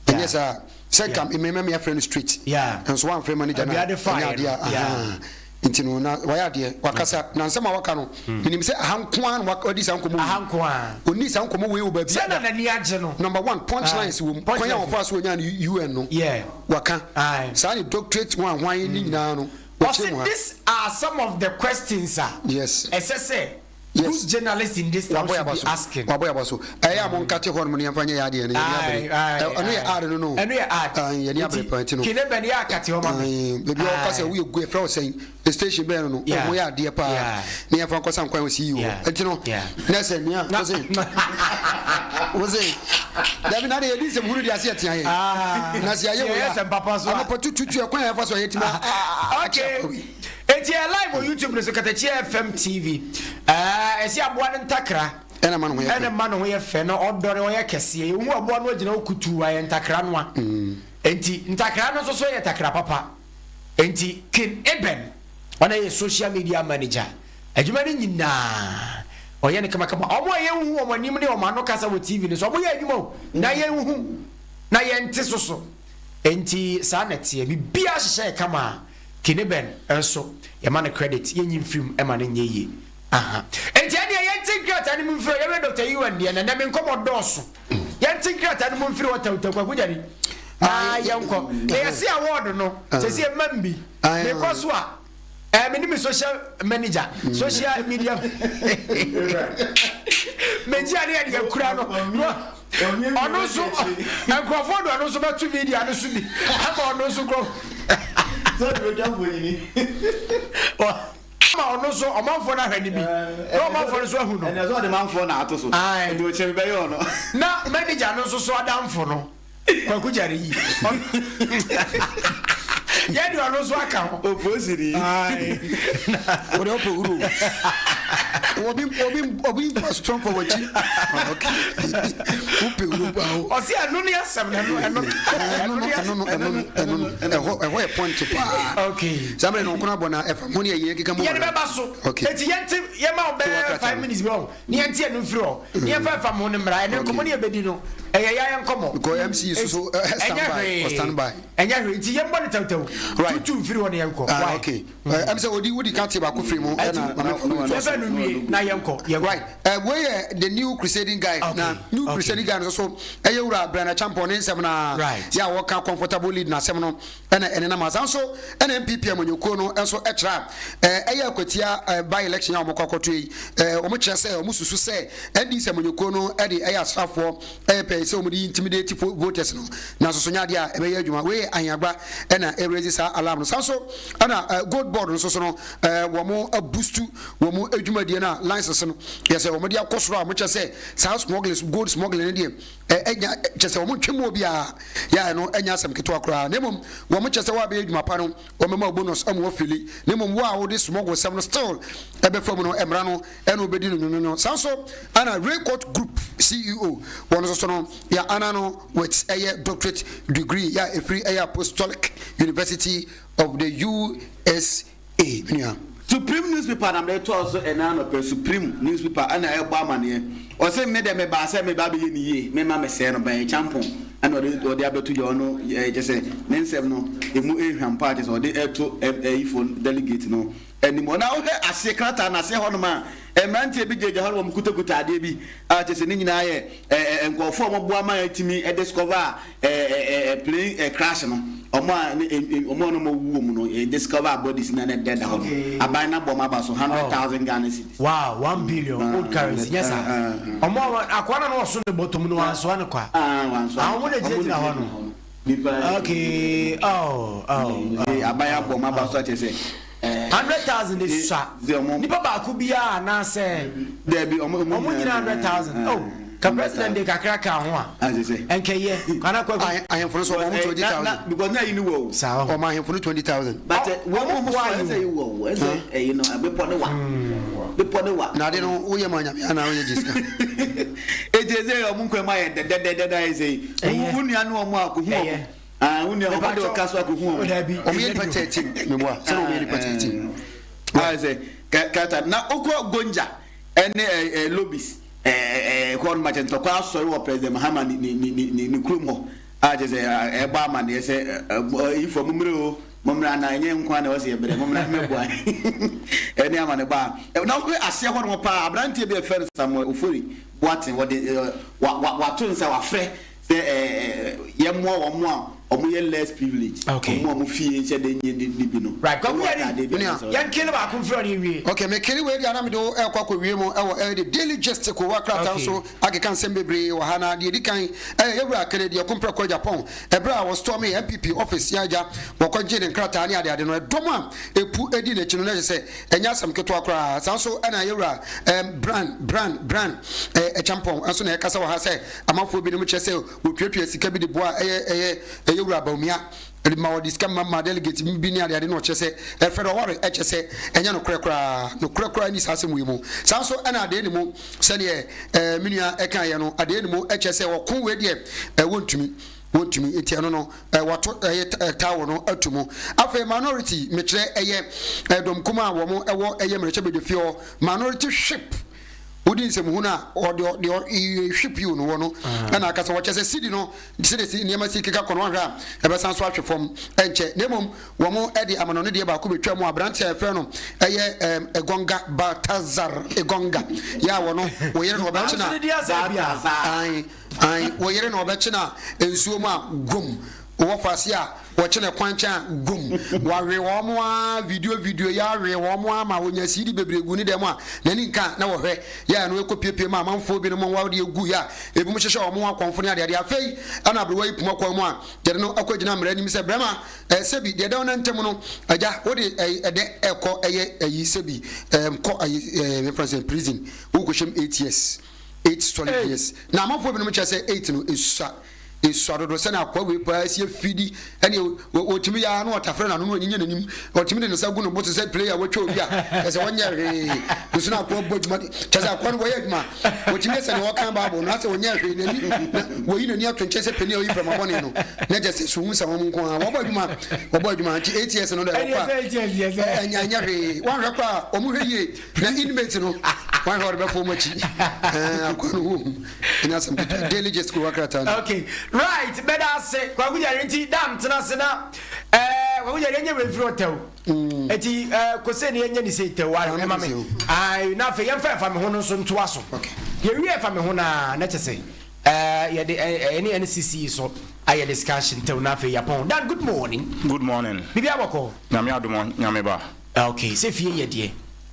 Ɛnyɛ saa sɛ nka mmɛmɛ mi afrɛ no straight. Nso wamfrɛ manager no a ɛnyɛ adeɛ a. Nti no na wayɛ adeɛ, wakasa, na nsɛm a waka no, menim sɛ aha nko ara na wadi saa nkɔmmɔ wei. Aha nko ara. Ɔnnii saa nkɔmmɔ wei wɔ baabi Sɛ na da. n'ani agye no. Number one, punch lines wɔ mu, Punch kwan a lines. wɔfaa so wɔnyaa no UN no, Yeah. waka. Aye. Saa ne doctorate hwan hwan ne nyinaa no, wɔkyerɛ mu Ɔse ha. this are some of the questions a Yes. ɛsɛ sɛ Yes. good journalists in this town Wabɔ should yaba be so. asking. Wabɔ yaba so. Ɛyɛ a monkate hɔ nom no yɛmfa nyɛ yɛ adeɛ no, yɛni abere. Aye, aye, Ɛno yɛ aye. ad no no. Ɛno yɛ ad. Aye, yɛni abere Nti, paa nti no. Kene bɛn yɛ akate hɔ ma me. Aye, baabi a wɔka sɛ Aye. woyɛ gu ɛfrɛ wo sɛn station bɛn no no, Yeah. ɔmo yɛ adeɛ paa. Yeah. Ne yɛmfa nkɔsa nkwan wɔ CEO hɔ. Yeah. Nti no, Yeah. na sɛ nea wose wose dabi na de yɛdi nsɛm hunu de ase yɛtea yɛn. Ah. Na sɛ yɛayɛ Yɛyɛ wei a, sɛm papa so a. anɔpa tututu ɛkwan a yɛfa so a yɛtumi a- a- a- Okay. akyɛ akɔ wei. Enti yɛ live wɔ YouTube no so Katakyie FM TV. Ɛɛ ɛsi aboa no ntakra. Ɛna ma ne ho yɛ fɛ. Ɛna ma ne ho yɛ fɛ na ɔdɔre ɔyɛ kɛseɛ. Yɛhu aboa no agyina hɔ kutuu ayɛ ntakra noa. Enti ntakra no nso so yɛ takra papa. Enti King Eben ɔna yɛ social media manager. Adwuma no nyinaa ɔyɛ no kamakama. Ɔmo a yɛnhu wɔn anim ne wɔn ano kasa wɔ TV no so ɔmo yɛ adwuma o na yɛnhu na yɛnte so so. Enti saa na ɛteɛ. Biribiara hyehyɛ yɛ kama a. Kineben nso yɛma no credit yɛnyi mfiri mu ma no nyɛ yie aha Enti ɛneɛ yɛnte nkrataa no mu mfiri hɔ yɛwɛ Doctor Yuan deɛ na nɛ me nkɔmɔ dɔɔso yɛnte nkrataa no mu mfiri hɔ tawtaw Kwaku Gyani na yɛnkɔ na yɛse award no sɛsi ɛma mbi mekɔ so a ɛɛ me ne me social manager social media manager ne yɛde akura no ɔno nso nkurɔfoɔ de ɔno nso bɛto media no so bi ama ɔno nso nkurɔfoɔ ama ɔno nso ɔmanfoɔ no ahwɛ no bi na ɔmanfoɔ no nso ahu no. Ɛnna sɛ ɔde manfoɔ na ato so. Nti ɔkyerɛ mi bɛyɛ ɔno. Na manager no nso so adamfo no. Kwaku Gyare yi. Yɛ de ɔno nso aka ho. Oposi ni. Wode ɔpɛ wuro. Obi obi obi nfa strong for wakyi. Okay. Wopɛ wuro pa o. Ɔsi ɛno ne asɛm na ɛno ɛno. Ɛno no ɛno no ɛno no ɛno no ɛhɔ ɛhɔ yɛ point paa. Okay. Saa mmerɛ no nkono abɔ na ɛfa ho ne ɛyɛ keka mu. Yɛde bɛba so. Okay. Eti yɛnte yɛma wo bɛyɛ 5 minutes bi wɔ. Ne yɛnte ɛno mfiri hɔ. Ne yɛmfa mfa mo no mmra. Ɛnɛ nkɔmmɔ ne yɛbɛdi no, ɛyɛ yaya nkɔmmɔ. Because MC so so stand Ɛnyɛ by, hwee. stand by. Ɛnyɛ hwee. Nti yɛmbɔ no tɛwtɛw. Right. Tutu mfiri hɔ na yɛnkɔ. Ah, Why? okay. Ɛm sɛ odi wodi ka te baako firi mu ɛna maame fa wei to so. Yɛmfa no nwie na yɛnkɔ. Yɛnkɔ. Right. Wei yɛ the new crusading guy. Okay. Na new Okay. crusading guy no so so ɛyɛ wura Brian Acheampong ne nsɛm na Right. yɛ a wɔka comfortable lead na asɛm no. Ɛna ɛnenam a saa nso ɛna NPP amanyɔkuo no nso kyerɛ a ɛyɛ akwatia by election a wɔkɔ akɔto yi wɔn kyerɛ sɛ wɔn susu sɛ NDC amanyɔkuo no de ɛyɛ asraafoɔ ɛyɛ pɛɛ sɛ wɔn de intimidate voters no nanso so nyɛ adeɛ a ɛbɛyɛ adwuma. Wei yɛ Ahiagba ɛna ɛrezi saa alarm no. Saa nso ɛna gold board nso so no wɔn abustu wɔn adwumadie no a license no yɛ sɛ wɔn de akɔ soro a wɔn kyerɛ sɛ saa smuggling gold smuggling no deɛ Ɛnya, kyerɛ sɛ wɔntwe mu obiara, yɛ a ɛno ɛnyɛ asɛm ketewa koraa, na mmom wɔn kyerɛ sɛ wo a bɛyɛ adwuma pa no wɔbɛma wo bonus ama woafili, na mmom wo a wode smuggle sɛm no still ɛbɛfa mu no mmara no ɛna wobɛdi no nwonwonwo. Saa nso ɛna Raycourt Group CEO wɔn nso so no yɛ ana no with ɛyɛ doctorate degree yɛ a ɛfiri ɛyɛ Apostolic University of the USA. Ee, me nua. Supreme newspaper na mede toa so ɛnɛ anɔpɛ Supreme newspaper ɛna ɛbɔ amaneɛ ɔse me deɛ mebaa sɛ meba abɛyɛ ne yie mema mesɛɛ no bɛn kyampɔn ɛna ɔde ɔde abɛto dwa ɔno ɛɛ kyɛ sɛ ne nsɛm no emu ehwam paa kyɛ sɛ ɔde ɛto ɛyifo delegate no anim ɔna wohwɛ aseɛ krataa no aseɛ hɔnom a mmeranteɛ bi gyinagyina hɔ nom wɔn adeɛ bi a kyɛ sɛ ne nyinaa yɛ ɛɛ nkurɔfoɔ a wɔboa ma yɛtumi discover ɛɛ plane crash no ɔmo a ne ɔmo a ɔmo wu wɔn no discover bodies na ne dɛ da hɔ no aban na bɔ ɔmo aba so 100,000 Ghana cedis. Wow, 1 billion old currency nyɛ saa ɔmo a akoa na ɔso ne bɔtɔm no wansoa ne kwa. Wansoa. Ɔmo na gyinagyina hɔ no. Okay, oh. Aban abɔ ɔmo aba so akyɛ sɛ. 100,000 esua nipa baako biara anaasɛ. Dɛbi, ɔmo ɔmo nyina 100,000. Oh, ka president de kakra ka ho a. Nkɛyɛ kana kɔ. Ahemfo no so ɔmo 20,000. Because na yi ni wɔ o. Saa ɔmo ahemfo no 20,000. But wɔn mo so ɛsɛ yi wɔ o, ɛsɛ ɛyi no bepɔ ne wa bepɔ ne wa. Na ade no woyɛ ma Nyame anaa woyɛ gye sika? Eti ɛsɛ ɔmo nkwan mu ayɛ dɛdɛdɛdɛ ɛsɛ yi wo nua ne ɔmo a ko hu ɔmo. Ah, wo nua ɔmo de ɔka so akɔ hu ɔmo. Ɔmo yɛ nipa 13 meboa sɛ ɔmo yɛ nipa 13. Ah, sɛ kata na okɔ Gonja ɛne ɛ lobbies ɛ ɛ kɔ no ma kyɛ ntɔkwa asɔre wɔ President Mahama ne ne ne ne ne kurom hɔ a kyɛ sɛ ɛbɔ amaneɛ sɛ ɛ ɛ ifo mo mmerɛ o. Mommra na ɛnyɛ nko ara na ɛwɔ sɛ yɛbrɛ. Mommra mmɛboa ɛne amanebɔ a. Na wohwɛ aseɛ hɔ nom paa, aberanteɛ bi a yɛfrɛ no Samuel Ofori Boateng, wɔde wa wa wato nsa wafrɛ sɛ yɛmmoa wɔn a wɔyɛ less privilege, Okay. wɔn a wɔn fie nhyɛ da nyɛ ne bi no. Right, Kwaku Wɔwɔ Yari, ataadeɛ bi a ɛsɛ sɛ yɛn kele baako mfiri ɔne nwie. Okay, me kele wei deɛ na mede wo ɛrekɔ akɔwie mu ɛwɔ ɛyɛ the Daily Gist kowa krataa Okay. nso akeka nsɛm bebree wɔ ha na deɛ ɛdi kan ɛyɛ yɛwura Kennedy Akompreko Agyapong Ɛberɛ a wɔstormee NPP office yɛ agya, wɔkɔgyee ne nkrataa ne adeade no, ɛdɔm a ɛpu dii n'akyi no, na kyerɛ sɛ ɛnyɛ asɛm ketewa koraa. Saa nso na yɛn wura ɛɛm Bran, Bran, Bran ɛɛ Acheampong nso na ɛkasa wɔ ha sɛ amanfoɔ binom kyerɛ sɛ wɔtuatua sika bi de boa ɛyɛ ɛyɛ ɛyɛ wura Bawumia de ma wɔde sika ma ma delegate bi ne adeade na ɔkyerɛ sɛ ɛfɛ no ɔware ɛkyɛ sɛ ɛnyɛ nokorɛ koraa, nokorɛ koraa nni saa asɛm wei mu. Saa nso na adeɛ ne mu Sɛdeɛ eh, me nua ɛkaeɛ no, adeɛ no mu kyerɛ sɛ ɔko wei deɛ eh, wɔntumi, wɔntumi. Nti ɛno no eh, wɔato ɛyɛ eh, towel no ato mu. Afei minority, mekyerɛ ɛyɛ eh, dɔm kumaa a wɔn ɛwɔ ɛyɛ mmarahyɛbadwafie hɔ, minority whip, wodi nsɛmhunu a ɔde ɔde whip yi no wɔ no ɛna akasa wɔkyɛ sɛ sidi no sɛdeɛ si nneɛma si keka kɔ no wɔhwɛ a ɛbɛsan so ahwe fam ɛnkyɛ na mmom Wɔde amanɔne deɛ baako bɛtwa mu a aberanteɛ a yɛfrɛ no ɛyɛ ɛɛm Egonga Baltazar Egonga yɛ a wɔno wo yere na ɔbɛkye na ae ae wo yere na ɔbɛkye na nsuo mu a gwom wɔ faase a wɔkye na kwan kyɛn a gwom wawe wɔn a video video yɛ awe wɔn a ma wɔnya CD bebree gu ne dɛm a n'ani nka na wɔhwɛ yɛ a ɛno ɛkɔ piepie ma amanfoɔ binom wɔde egu yɛ a ebinom hyehyɛ wɔn akɔmfo ne adeade afei ɛna aberewa yi poma kwan mu a yɛde no akɔgyina mmara anim sɛ brɛma Ɛ, sɛbi, deɛ ɛda wo nan ntam no, agya, wode ɛyi, ɛdɛ ɛkɔ ɛyɛ ɛyi, sɛbi, ɛɛm, kɔ ɛyi, ɛɛ, yɛfrɛ no sɛn, prison, wokɔhyɛm 8 years, 8 solid Ei! years. Na amanfoɔ binom kyerɛ sɛ 8 no, esua, esua dodo, sɛnea akoa wei paa si afidi, ɛne ɔtumi yɛ ara na ɔtafere n'ano na ɔnyinyɛ n'anim, ɔtumi de ne nsa gu ne bo te sɛ player a watwa obi a, kyerɛ sɛ ɔnyɛ hwee, nso na akoa bɔ adwuma, kyerɛ sɛ akoa no wɔyɛ adwuma. Wɔtumi yɛ sɛnea wɔka Bible no, asɛ ɔnyɛɛ hwee, n'ani na wɔyi n'ani ato nkyɛn sɛ panin a ɔyi mframa bɔne no, na kyerɛ sɛ suhu nsa wɔn nko ara. Wɔbɔ adwuma, wɔbɔ adwuma nti 8 years no deɛ wɔkɔ a, ɛnyɛ ɛnyɛ hwee. Wɔanhwɛ koraa a, wɔn hwɛ yie na inmate no, wɔanhwɛ wɔde bɛfɔ wɔn akyi. Ɛɛ akoa no ho ohu, ɛnyɛ asɛm ketewa. Daily Gist kowa krataa no. Okay, right, bɛda ase Kwaku Gyare nti dam tena ase na ɛɛ Kwaku Gyare ɛnyɛ wei mfiri ɔtɛw. Eti eh, kose ne yɛnyɛ ne sei tɛw ayo ɛma me. Ae, na afei yɛmfa ɛfa me ho no nso ntoa so. Yɛwie ɛfa me ho no a, na kyɛ sɛ eh, yɛde eh, ɛne NCC so ayɛ discussion tɛw na afei yɛapɔn. Dan, good morning. Good morning. Biribi abɔkɔ? Nyame adom, Nyame ba. Okay, sɛ fie yɛ deɛ.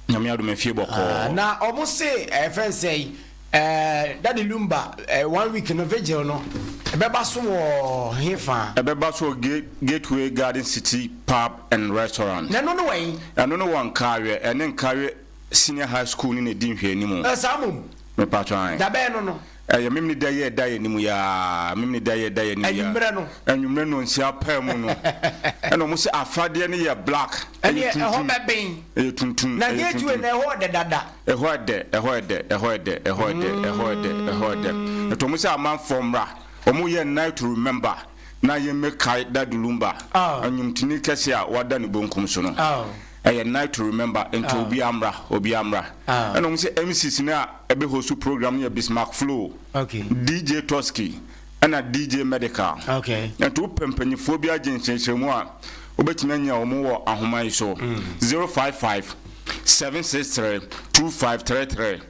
Nyame adom efie bɔkɔɔ. Ah, na ɔmo se ɛfɛn sɛ Eh, Daddy Lumba, eh, one week no vigil no, ɛbɛba so wɔ hefa? Ɛbɛba so wɔ Gateway Garden City Pub and Restaurant. Na ɛno ne wɔ he? Ɛno ne wɔ Nkareɛ, ɛne Nkareɛ Senior High School no na ɛdi nhwɛanimu. Eh, saa mmom? Mepatwɔ ae. Da bɛn no no? Ɛyɛ Memene da yi a ɛda yɛn anim yi ara, Memene da yi a ɛda yɛn anim yi ara. Anwummerɛ no? Anwummerɛ nnɔnsia paa mu no. Ɛna wɔn se afadeɛ no yɛ black, ɛyɛ Ɛneɛ ɛhɔ tuntum. bɛben. Ɛyɛ tuntum, Na ɛyɛ Gateway tuntum. no ɛhɔ ɔdɛ dada. Ɛhɔ ɛdɛ, ɛhɔ ɛdɛ, ɛhɔ ɛdɛ, ɛhɔ ɛdɛ, ɛhɔ ɛdɛ, ɛhɔ ɛdɛ. Ɛtɔ mo sɛ amanfoɔ mmra, wɔn yɛ night to remember na yɛn mmɛ kae Daddy Lumba, nnwomtoni kɛseɛ a wada ne bonkum so no. Ɛyɛ night to remember, nti obiara mmra, obiara mmra. Ɛna wɔn sɛ MCs no a ɛbɛ host program no yɛ Bismarck Flow, DJ Tosky, ɛna DJ Medical. Nti wopɛ mpanyinfoɔ bi agye nkyerɛkyerɛmu a, wobɛtumi anya wɔn wɔ ahoma yi so, 055 763 2533,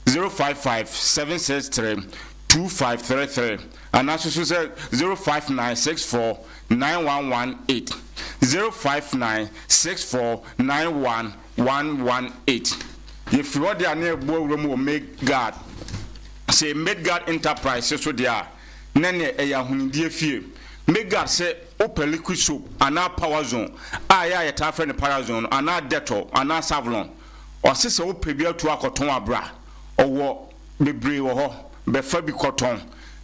055 763 2533, anaa so sɛ 059 64 9118, 059 64 91118. Yɛfiri hɔ deɛ a na yɛbɔ awura mu wɔ Midgard. Sɛ Midgard Enterprise so deɛ a, na neɛ ɛyɛ ahonidie fie. Midgard sɛ wopɛ liquid soap anaa power zone a ɛyɛ a yɛtaa frɛ no parazone no anaa Dettol anaa Savlon. Ɔse sɛ wopɛ bi atu akɔtɔn a bra. Ɔwɔ bebree wɔ hɔ. Bɛfa bi kɔtɔn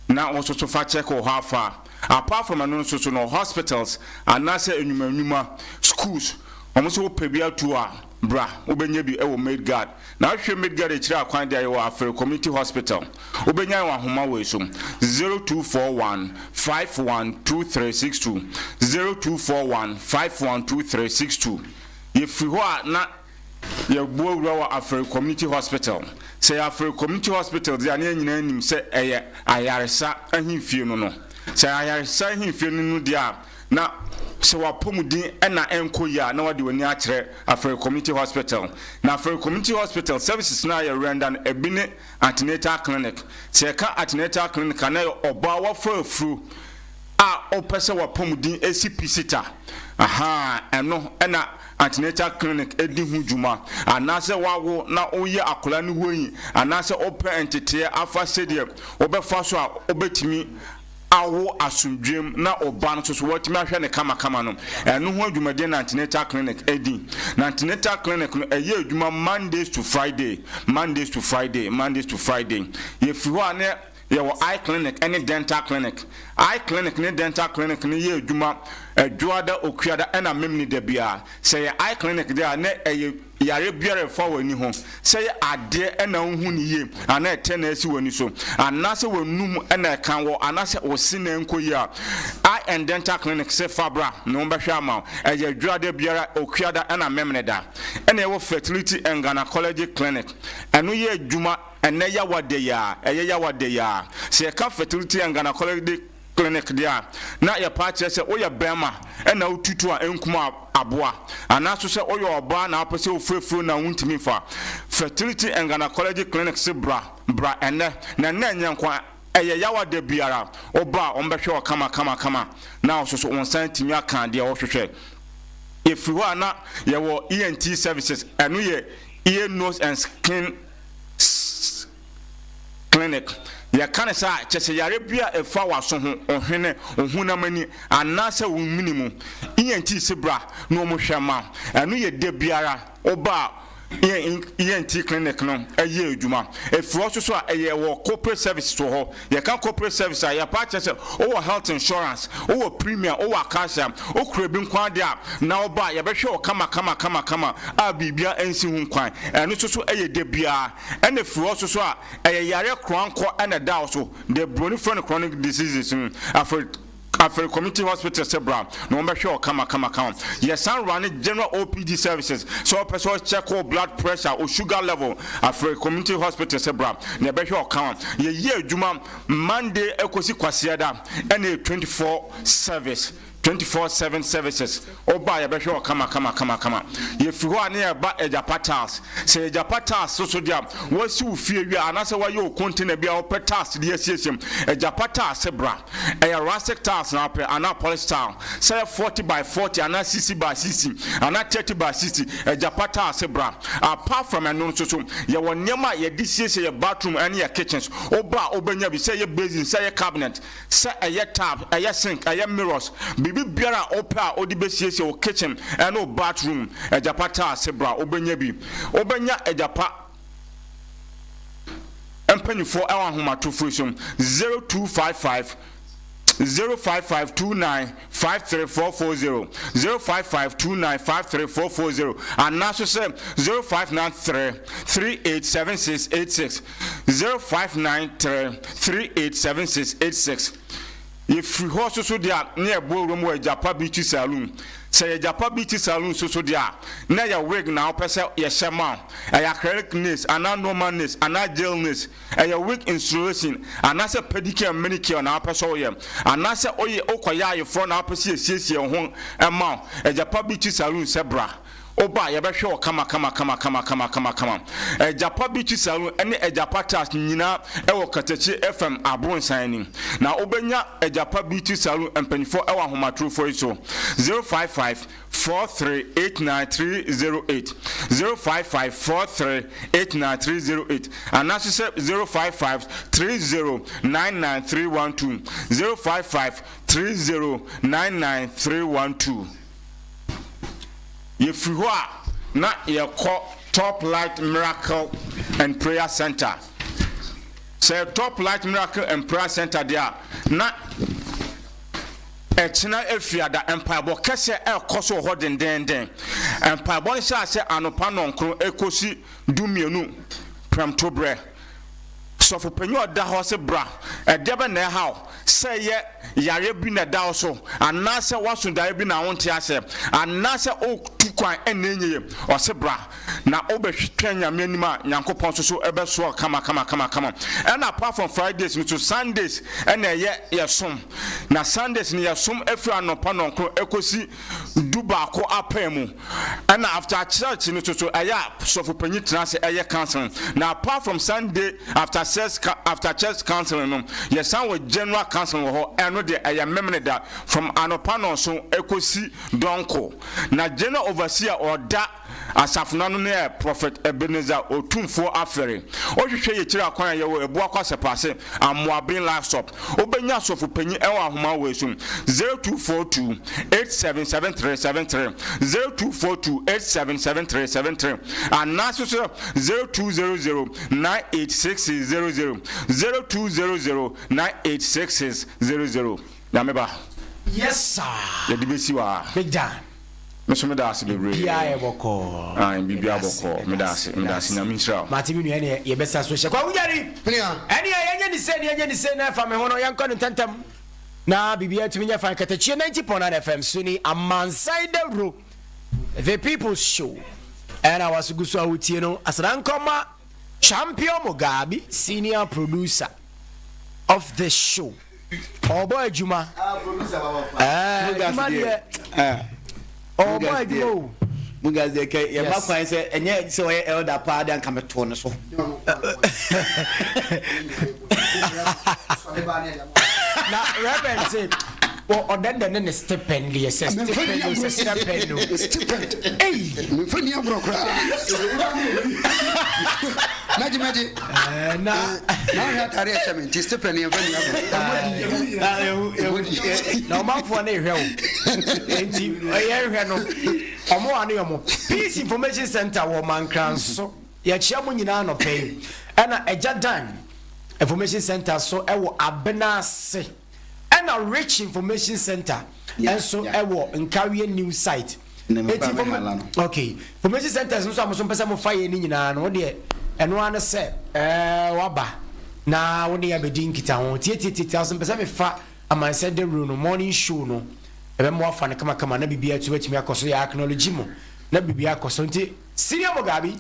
na wo nso so fa check wo hɔ afa. Apart from ɛno nso so no hospitals anaasɛ nnwuma nnwuma, schools, wɔn nso wopɛ bi atu a bra wobɛnya bi wɔ Midgard. Na wohwehwɛ Midgard akyiri akwan deɛ yɛwɔ Afere Community Hospital. Wobɛnya yɛn wɔ ahoma wei so, 0241 512362, 0241 512362. Yɛfiri hɔ a na yɛbɔ awura wɔ Afere Community Hospital. Sɛ ɛyɛ Afere Community Hospital deɛ a na yɛn nyinaa nim sɛ ɛyɛ ayaresa ahemfie no no. Sɛ ayaresa ahemfie no no deɛ a na. Sɛ w'apɔmuden na ɛnkɔ yie a na wode w'ani akyerɛ Afari Community Hospital. Na Afari Community Hospital services no a yɛ render no ebi ne antenatal clinic. Sɛ yɛka antenatal clinic a na ɛyɛ ɔbaa wafa afuro a ɔpɛ sɛ w'apɔmuden si pi sita. Ahaa ɛno na antenatal clinic di ho dwuma. Anaasɛ wawo na woyɛ akwadaa no weighing anaasɛ wopɛ nteteɛ afa sɛdeɛ wobɛfa so a wobɛtumi awo asomdwoem na wo ba no nso so woatumi ahwɛ no kamakama no, ɛno ho adwumadie na Antenatal Clinic di. Na Antenatal Clinic no, ɛyɛ adwuma Mondays to Friday, Mondays to Friday, Mondays to Friday. Yɛfiri hɔ a na yɛwɔ Eye Clinic ne Dental Clinic. Eye Clinic ne Dental Clinic no yɛ adwuma Adwoada, Okuada ɛna Memeneda biara. Sɛ ɛyɛ Eye Clinic deɛ a, na ɛyɛ Yare biara a ɛfa w'ani ho, sɛ ɛyɛ adeɛ na wonhu no yie anaa ɛtɛ na asi w'ani so, anaasɛ w'anum na ɛka wɔ anaasɛ wo se na ɛnkɔ yie a, Eye and Dental Clinic se fa bra na wɔbɛhwɛ ama wo. Ɛyɛ Dwoada biara, Okuada ɛna Memeneda. Ɛna yɛwɔ Fertility and Gynecology Clinic. Ɛno yɛ adwuma ɛnɛ Yawada yi ara, ɛyɛ Yawada yi ara. Sɛ yɛka Fertility and Gynecology Clinic deɛ a, na yɛpaa kyerɛ sɛ woyɛ bɛɛma na wotutu a ɛnkum aboa, anaa nso sɛ woyɛ ɔbaa na wopɛ sɛ wofirafira na wontumi mfa. Fertility and Gynecology Clinic se bra, bra ɛnnɛ, na ɛnnɛ ɛnyɛ nko a, ɛyɛ yawa da biara, woba a wɔbɛhwɛ wo kama kama kama na wo nso so wo nsa atumi aka deɛ wohwehwɛ. Yɛfiri hɔ a na yɛwɔ ENT services, ɛno yɛ Ear, Nose and Skin. Clinic. Yɛka no saa a, kyerɛ sɛ yare bi a ɛfa w'aso ho, wo hwene, wo honam ani, anaasɛ wo mene mu. ENT se bra na wɔhwɛ ma wo. Ɛno yɛ da biara woba a ENT clinic no yɛ adwuma. Ɛfiri hɔ nso so a, ɛyɛ wɔ corporate services wɔ hɔ. Yɛka corporate service a, yɛpɛ akyerɛ sɛ wowɔ health insurance, wowɔ premium, wowɔ acacia, wokura bi nko ara deɛ a, na woba a, yɛbɛhwɛ wo kama kama kama kama a biribiara nsi ho kwan. Ɛno nso so yɛ da biara. Ɛna firi hɔ nso so a, ɛyɛ yareɛ korankɔ na ɛda wo so, deɛ buroni frɛ no chronic diseases no. Afei. Afei Community Hospital sɛ bra na wɔn bɛhwɛ wo kama kama kama. Yɛsan runne general OPD services sɛ wɔpɛ sɛ wɔcheck wo blood pressure, wo sugar level. Afei Community Hospital sɛ bra na yɛbɛhwɛ wo kama. Yɛyɛ adwuma Monday ɛkɔsi Kwasiada ɛna yɛ 24 service, 24/7 services. Woba a yɛbɛhwɛ wo kama kama kama kama. Yɛfiri hɔ a na yɛba Agyapa Tiles. Sɛ yɛ Agyapa Tiles so so deɛ a, woasi wo fie wie a anaasɛ woayɛ wo container bi a wopɛ tiles de asiesie mu, Agyapa Tiles se bra. Ɛyɛ rustic tiles na wopɛ anaa polished tile, sɛ ɛyɛ 40 by 40 anaa 60 by 60 anaa 30 by 60, Agyapa Tiles se bra. Apart from ɛno nso so, yɛwɔ nneɛma a yɛde siesie yɛ bathroom ne yɛ kitchens. Woba a wobɛnya bi, sɛ ɛyɛ basin, sɛ ɛyɛ cabinet, Sɛ ɛyɛ tap, ɛyɛ sink, ɛyɛ mirrors, biribi biara a wopɛ a wode bɛsiesie wo kitchen ne wo bathroom, Agyapa Tiles bra wobɛnya bi. Wobɛnya Agyapa mpaninfoɔ wɔ ahomatorofoɔ yi so, 0255 05529 53440, 05529 53440, anaa nso sɛ 0593 387686. 0593 387686. Yɛfiri hɔ nso so deɛ a, na yɛbɔ wuram wɔ Agyapa Beauty Saloon. Sɛ ɛyɛ Agyapa Beauty Saloon nso so deɛ a, na ɛyɛ wig na wopɛ sɛ yɛhyɛ ma wo. Ɛyɛ acrylic nails anaa normal nails anaa gel nails. Ɛyɛ wig installation anaasɛ pedicure and manicure na wopɛ sɛ woyɛ. Anaasɛ woyɛ wokɔyɛ ayeforɔ na wopɛ sɛ yɛsiesie wo ho ma wo. Agyapa Beauty Saloon sɛ bra. Woba a, yɛbɛhwɛ wo kama kama kama kama kama kama kama. Agyapa Beauty Saloon ne Agyapa Tiles nyinaa wɔ Katakyi FM abronsan anim. Na wobɛnya Agyapa Beauty Saloon mpanyinfoɔ wɔ ahomatorofoɔ yi so, 055 43 89 308, 055 43 89 308, anaaso sɛ 055 30 99 312, 055 30 99 312. Yɛfiri hɔ a, na yɛkɔ Top Light Miracle and Prayer Center. Sɛ yɛ Top Light Miracle and Prayer Center deɛ a, na ɛkyena Efiada mpaebɔ kɛseɛ ɛrekɔ so wɔ hɔ dendeenden. Mpaebɔ no hyɛ aseɛ anɔpa nnɔnkron ɛkɔsi dumienu prɛmtoberɛ. Sɔfopanyin a ɔda hɔ se bra, ɛdeɛ bɛn na ɛha wo? Sɛ ɛyɛ yareɛ bi na ɛda wo so, anaasɛ woaso daeɛ bi na wonte aseɛ, anaasɛ woretu kwan ɛna ɛnyɛ yie, ɔse bra na wobɛtwɛn Nyame anim a Nyankopɔn nso so bɛsoa wo kama kama kama kama. Ɛna apart from Fridays no so, Sundays ɛna ɛyɛ yɛsom. Na Sundays no yɛsom ɛfiri anɔpa nɔnkron ɛkɔsi du baako apaa mu. Ɛna after church no soso ɛyɛ a sɔfo panyin tena ase ɛyɛ counseling. Na apart from Sunday after church after church counseling no, yɛsan wɔ general counseling wɔ hɔ. Ɛno deɛ ɛyɛ Memeneda from anɔpa nɔnson ɛkɔsi dɔnko. Na general overseer ɔda Asafo no ano no yɛ Prophet Ebenezer Otumfoɔ Aferi. Wohwehwɛ yɛkyiri akwan a yɛwɔ Abuakwa Sɛpase, Amoaben Last Stop. Wobɛnya Sɔfo Panyin ɛwɔ ahoma wei so, 0242 877373, 0242 877373, anaase so 0200 986600, 0200 986600. Nyame ba. Yes sir. Yɛde bɛsi wɔ ha. Big Dan. Me nso meda ase bebree. Biribiara yɛ bɔkɔɔ. Ae biribiara bɔkɔɔ. Meda ase meda ase Nyame nhyira wo. Mate me nua ɛneɛ yɛbɛsa so hyɛ. Kwaku Gyari! Ɛneɛ yɛnyɛ ne sei ne yɛnyɛ ne sei na ɛfa me ho no yɛnkɔ no ntɛntɛm na biribiara tumi nyɛ fine. Katakyie 90.9 FM so ni Amansan Dawuro The People's Show ɛna waso gu so a wotie no. Aseda nkɔma Champion Mugabe senior producer of the show. Ɔbɔ adwuma. Adwuma deɛ. Ɔbɔ adwuma o. Mugas deɛ kɛ yɛ ma kwan sɛ ɛnyɛ sɛ ɔyɛ elder paa de anka mɛto ne so. Na Reverend se ɔdɛndɛn ne ne stipend deɛ sɛ stipend o sɛ stipend o. Stipend. Ei. Mfa ni agorɔ koraa. Mɛgye mɛgye. Na. Na ɔhwɛ atare ɛhyɛ me nti stipend yɛmfa ni agorɔ. Na ɔmanfoɔ no rehwɛ wo nti yɛnhwɛ no ɔmo ano yɛ ɔmo. Peace Information Center wɔ Mankranso. Yɛkyia mo nyinaa anɔpa yi. Ɛna Agya Dan Information Center so ɛwɔ Abenase. Ɛna Rich Information Center nso ɛwɔ Nkawie New Site. Eti inform okay information centers nso a mo nso mpɛ sɛ mo fa yɛn ne nyinaa no wo deɛ ɛno ara ne sɛ ɛɛ waba na wo ne yɛ abɛdi nkitaho tietietietie aso mpɛ sɛ mefa amansɛ dawuro no morning show no ɛbɛma wafa no kamakama na biribiara tu atumi akɔ so yɛ acknowledge mo na biribiara akɔ so nti Senior Mugabe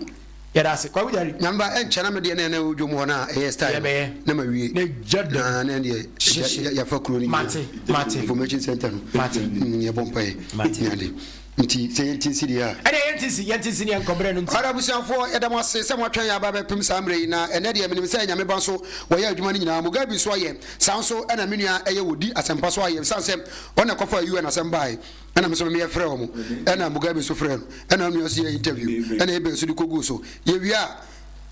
yɛda ase Kwaku Gyari. Nyame ba ɛnkyɛ na me deɛ na ɛna ɛwɔ dwom hɔ na ɛyɛ style Yɛbɛyɛ. na ma wie Na gya dam. na na ɛdeɛ Hyehye. yɛafa kuro no nyinaa Mate, mate. information center no Mate. yɛbɔ mpaeɛ Mate. ne ade nti sɛ yɛnti nsi deɛ a Ɛdeɛ yɛnte nsi, yɛnte nsi ne yɛnkɔ berɛ no nti. Ɔra abusuafoɔ yɛda mo ase sɛ moatwɛn yɛn aba abɛpem saa mmerɛ yi na ɛnɛ deɛ menim sɛ Nyame ba nso wɔyɛ adwuma no nyinaa Mugabe nso ayɛ saa nso ɛna me nua ɛyɛ wɔdi asɛmpa so ayɛ ɛsiane sɛ ɔna ɛkɔfaa UN asɛm baeɛ ɛna me nso meyɛ frɛ wɔn ɛna Mugabe nso frɛ no ɛna onua nso yɛ interview ɛna Abel nso de kɔguu so yɛwie a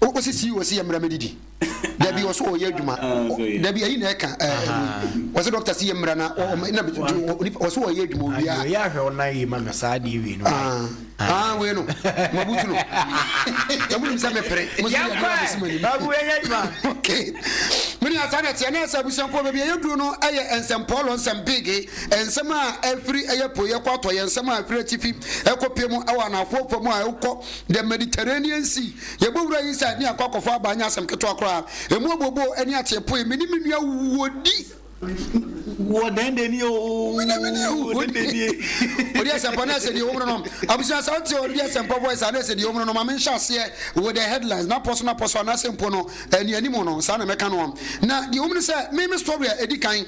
ɔsi si ɔsi yɛ mmra mɛdidi dabi ɔso ɔyɛ adwuma dabi ayi na ɛka ɛɛ ɔsɛ dɔkta si yɛ mmra na ɔma na ɔso ɔyɛ adwuma owia yɛ ahwɛ ɔnan yi ma no saa deɛ wei no ah wei no mabutu no na mo nim sɛ mepere mo sɛ yɛ adwuma bɛsi mo anim babu yɛ adwuma okay mene asa na ɛteɛ na ɛsɛ abusuafoɔ baabi a yɛduru no ɛyɛ nsɛmpɔɔlɔ nsɛm big Nsɛm a ɛfiri ɛyɛ apueeɛ kɔ atɔeɛ, nsɛm a ɛfiri atifi kɔ pie mu wɔ anaafoɔ fam a ɛkɔ the Mediterranean Sea. Yɛbɔ wura yi sɛ ne akɔ akɔfa aba nyɛ asɛm ketewa koraa. Emu abooboo ne ateepoe. Me ne me nua Wodi. Wɔ dɛn ni o. Me ne me nua Wodi. Odi asɛmpa na ɛsɛ deɛ ɛwɔ mu no no. Abusua saa nti odi asɛmpa voice a na ɛsɛ deɛ ɛwɔ mu no no. Ma me nhyɛ aseɛ with the headlines. Na pɔ so na pɔ so anaasɛ mpo no anianim no saa na mɛka no. Na deɛ ɛwɔ mu ne sɛ me me story a ɛdi kan.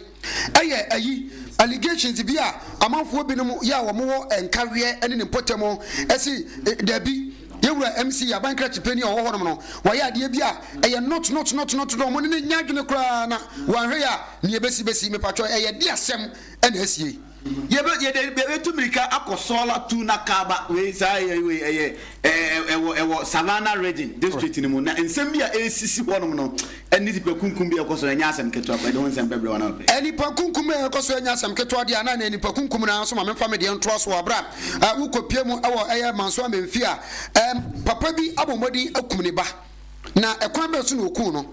Ɛyɛ ayi, allegations, bi a amanfoɔ binom yɛ a wɔn wɔ nkaweɛ ne ne mpɔtam se dabi, yɛn wura MC, aban krakye panin a ɔwɔ hɔnom no, wayɛ adeɛ bi a ɛyɛ not not not not not, wɔn ne no nyɛ adwene koraa na wɔanhwɛ yɛ a nea ɛbɛsi bɛsi, mepatwɔ ɛyɛ de asɛm na asie. Yɛbɛ yɛde yɛbɛtu mirika akɔ Sɔla tu na Kaaba wei saa ɛyɛ wei ɛyɛ ɛɛ ɛwɔ ɛwɔ Savannah Region district no mu na nsɛm bi a ɛresisi hɔnom no ɛne nipa kunkum bi a ɛkɔ so no ɛnyɛ asɛm ketewa koraa yɛde ho nsɛm bɛbrɛ wɔn anɔpɛ. Nnipa kunkum a ɛkɔ so ɛnyɛ asɛm ketewa deɛ anaa na nnipa kunkum no ara nso ma memfa me deɛ ntoa so wɔ aberɛ a wokɔpie mu wɔ ɛyɛ Manso Amenfi a ɛɛm papa bi abɔ mmɔden akum ne ba. Na ɛkwan bɛn so na okuu no?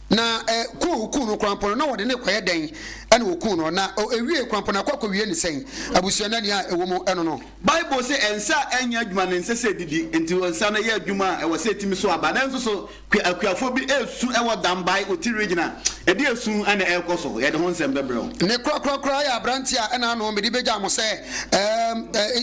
Na ku a okuu no koraa mpo no, na wɔde no rekɔyɛ dɛn? Ɛna wɔkuu no, na ɛwiee koraa mpo no, akɔ akɔwie ne sɛn? Abusua no nea ɛwɔ mu ɛno no. Bible se nsa a ɛnyɛ adwuma no ɛnsɛ sɛ ɛdidi, enti nsa no yɛ adwuma a ɛwɔ sɛ ɛtumi so aba. Nanso so akuafoɔ bi resu wɔ Dambai, Oti Region a ɛde esu na ɛrekɔ so? Yɛde ho nsɛm bɛbrɛ wo. Ne korakorakora yɛ aberanteɛ a ɛna ano mede bɛgya mo sɛ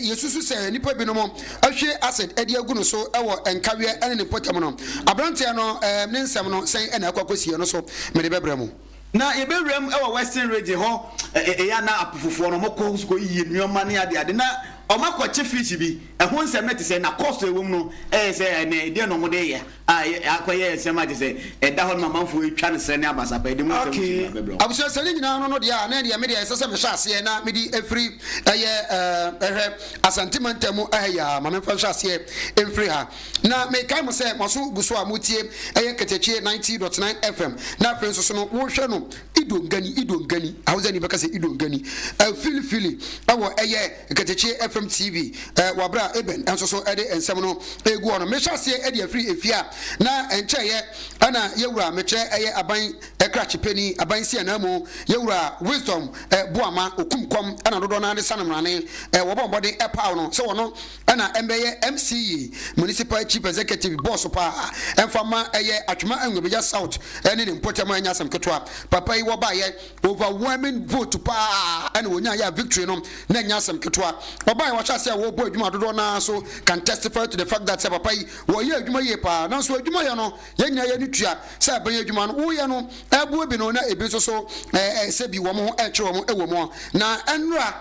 yɛsusu sɛ nnipa binom ahwie acid de agu no so wɔ nkaweɛ ne ne mpɔtam no. Aberanteɛ no ne nsɛm no sɛn na ɛkɔ akɔsie no so mede bɛbrɛ mo. Na yɛbɛwura mu wɔ Western Region hɔ, ɛyɛ a na apofofoɔ no wɔkɔ so kɔyiyi nneɛma ne adeade na wɔakɔkye fish bi, ɛho nsɛm no te sɛ na cost a ɛwɔ mu no ɛyɛ sɛ ɛnɛ deɛ na wɔde yɛ a akɔyɛ nsɛm a kyerɛ sɛ ɛda hɔ no ma amanfoɔ retwa no serɛ ne abasapa, yɛde mu nsɛm Okay. nso bɛbrɛ wo. Abusua sɛ ne nyinaa no no deɛ a na ɛdeɛ me deɛ ɛsɛ sɛ mehyɛ aseɛ na mede ɛfiri ɛyɛ ɛɛ ɛhwɛ Asante mantam mu ɛha yi ara ma memfa nhyɛ aseɛ mfiri ha. Na mekae mo sɛ mo aso gu so a moretie ɛyɛ Katakyie 90.9 FM na afei nso so no wohwɛ no Idongani Idongani Hausa ni bɛka sɛ Idongani eh, Fili Fili ɛwɔ ɛyɛ Katakyie FM TV eh, wɔ abere a Eben nso so ɛde nsɛm no egu hɔ no. Mehyɛ aseɛ ɛde afiri efie a na ɛnkyɛeɛ ɛna yɛwura mekyerɛ ɛyɛ aban krakye panin aban si ananmu yɛwura Wisdom eh, Boama okum kɔm ɛna dodoɔ no ara de sane mmrane eh, wɔbɔ mmɔden ɛpaw no sɛ wɔno Ɛna ɛmbɛyɛ MCE, Municipal Chief Executive, bɔɔso paa ɛmfa mma ɛyɛ Atwema Anwabegya South ɛne ne mpɔtam a ɛnyɛ asɛm ketewa. Papa yi wɔbaeɛ overwhelming vote paa ɛna wɔnyaeɛ a victory no na ɛnyɛ asɛm ketewa. Ɔbaeɛ wɔahyɛ aseɛ a wɔrebɔ adwuma dodoɔ no ara nso can testify to the fact that sɛ papa yi wɔyɛ adwuma yie paa nanso adwuma yɛ no yɛn nyinaa yɛn ani tua sɛ ɛbɛn adwuma no woyɛ no ɛboa bi no na ebi nso so ɛɛ sɛ bi wɔn ho ɛkyerɛ wɔn ɛwɔ mu na ɛnora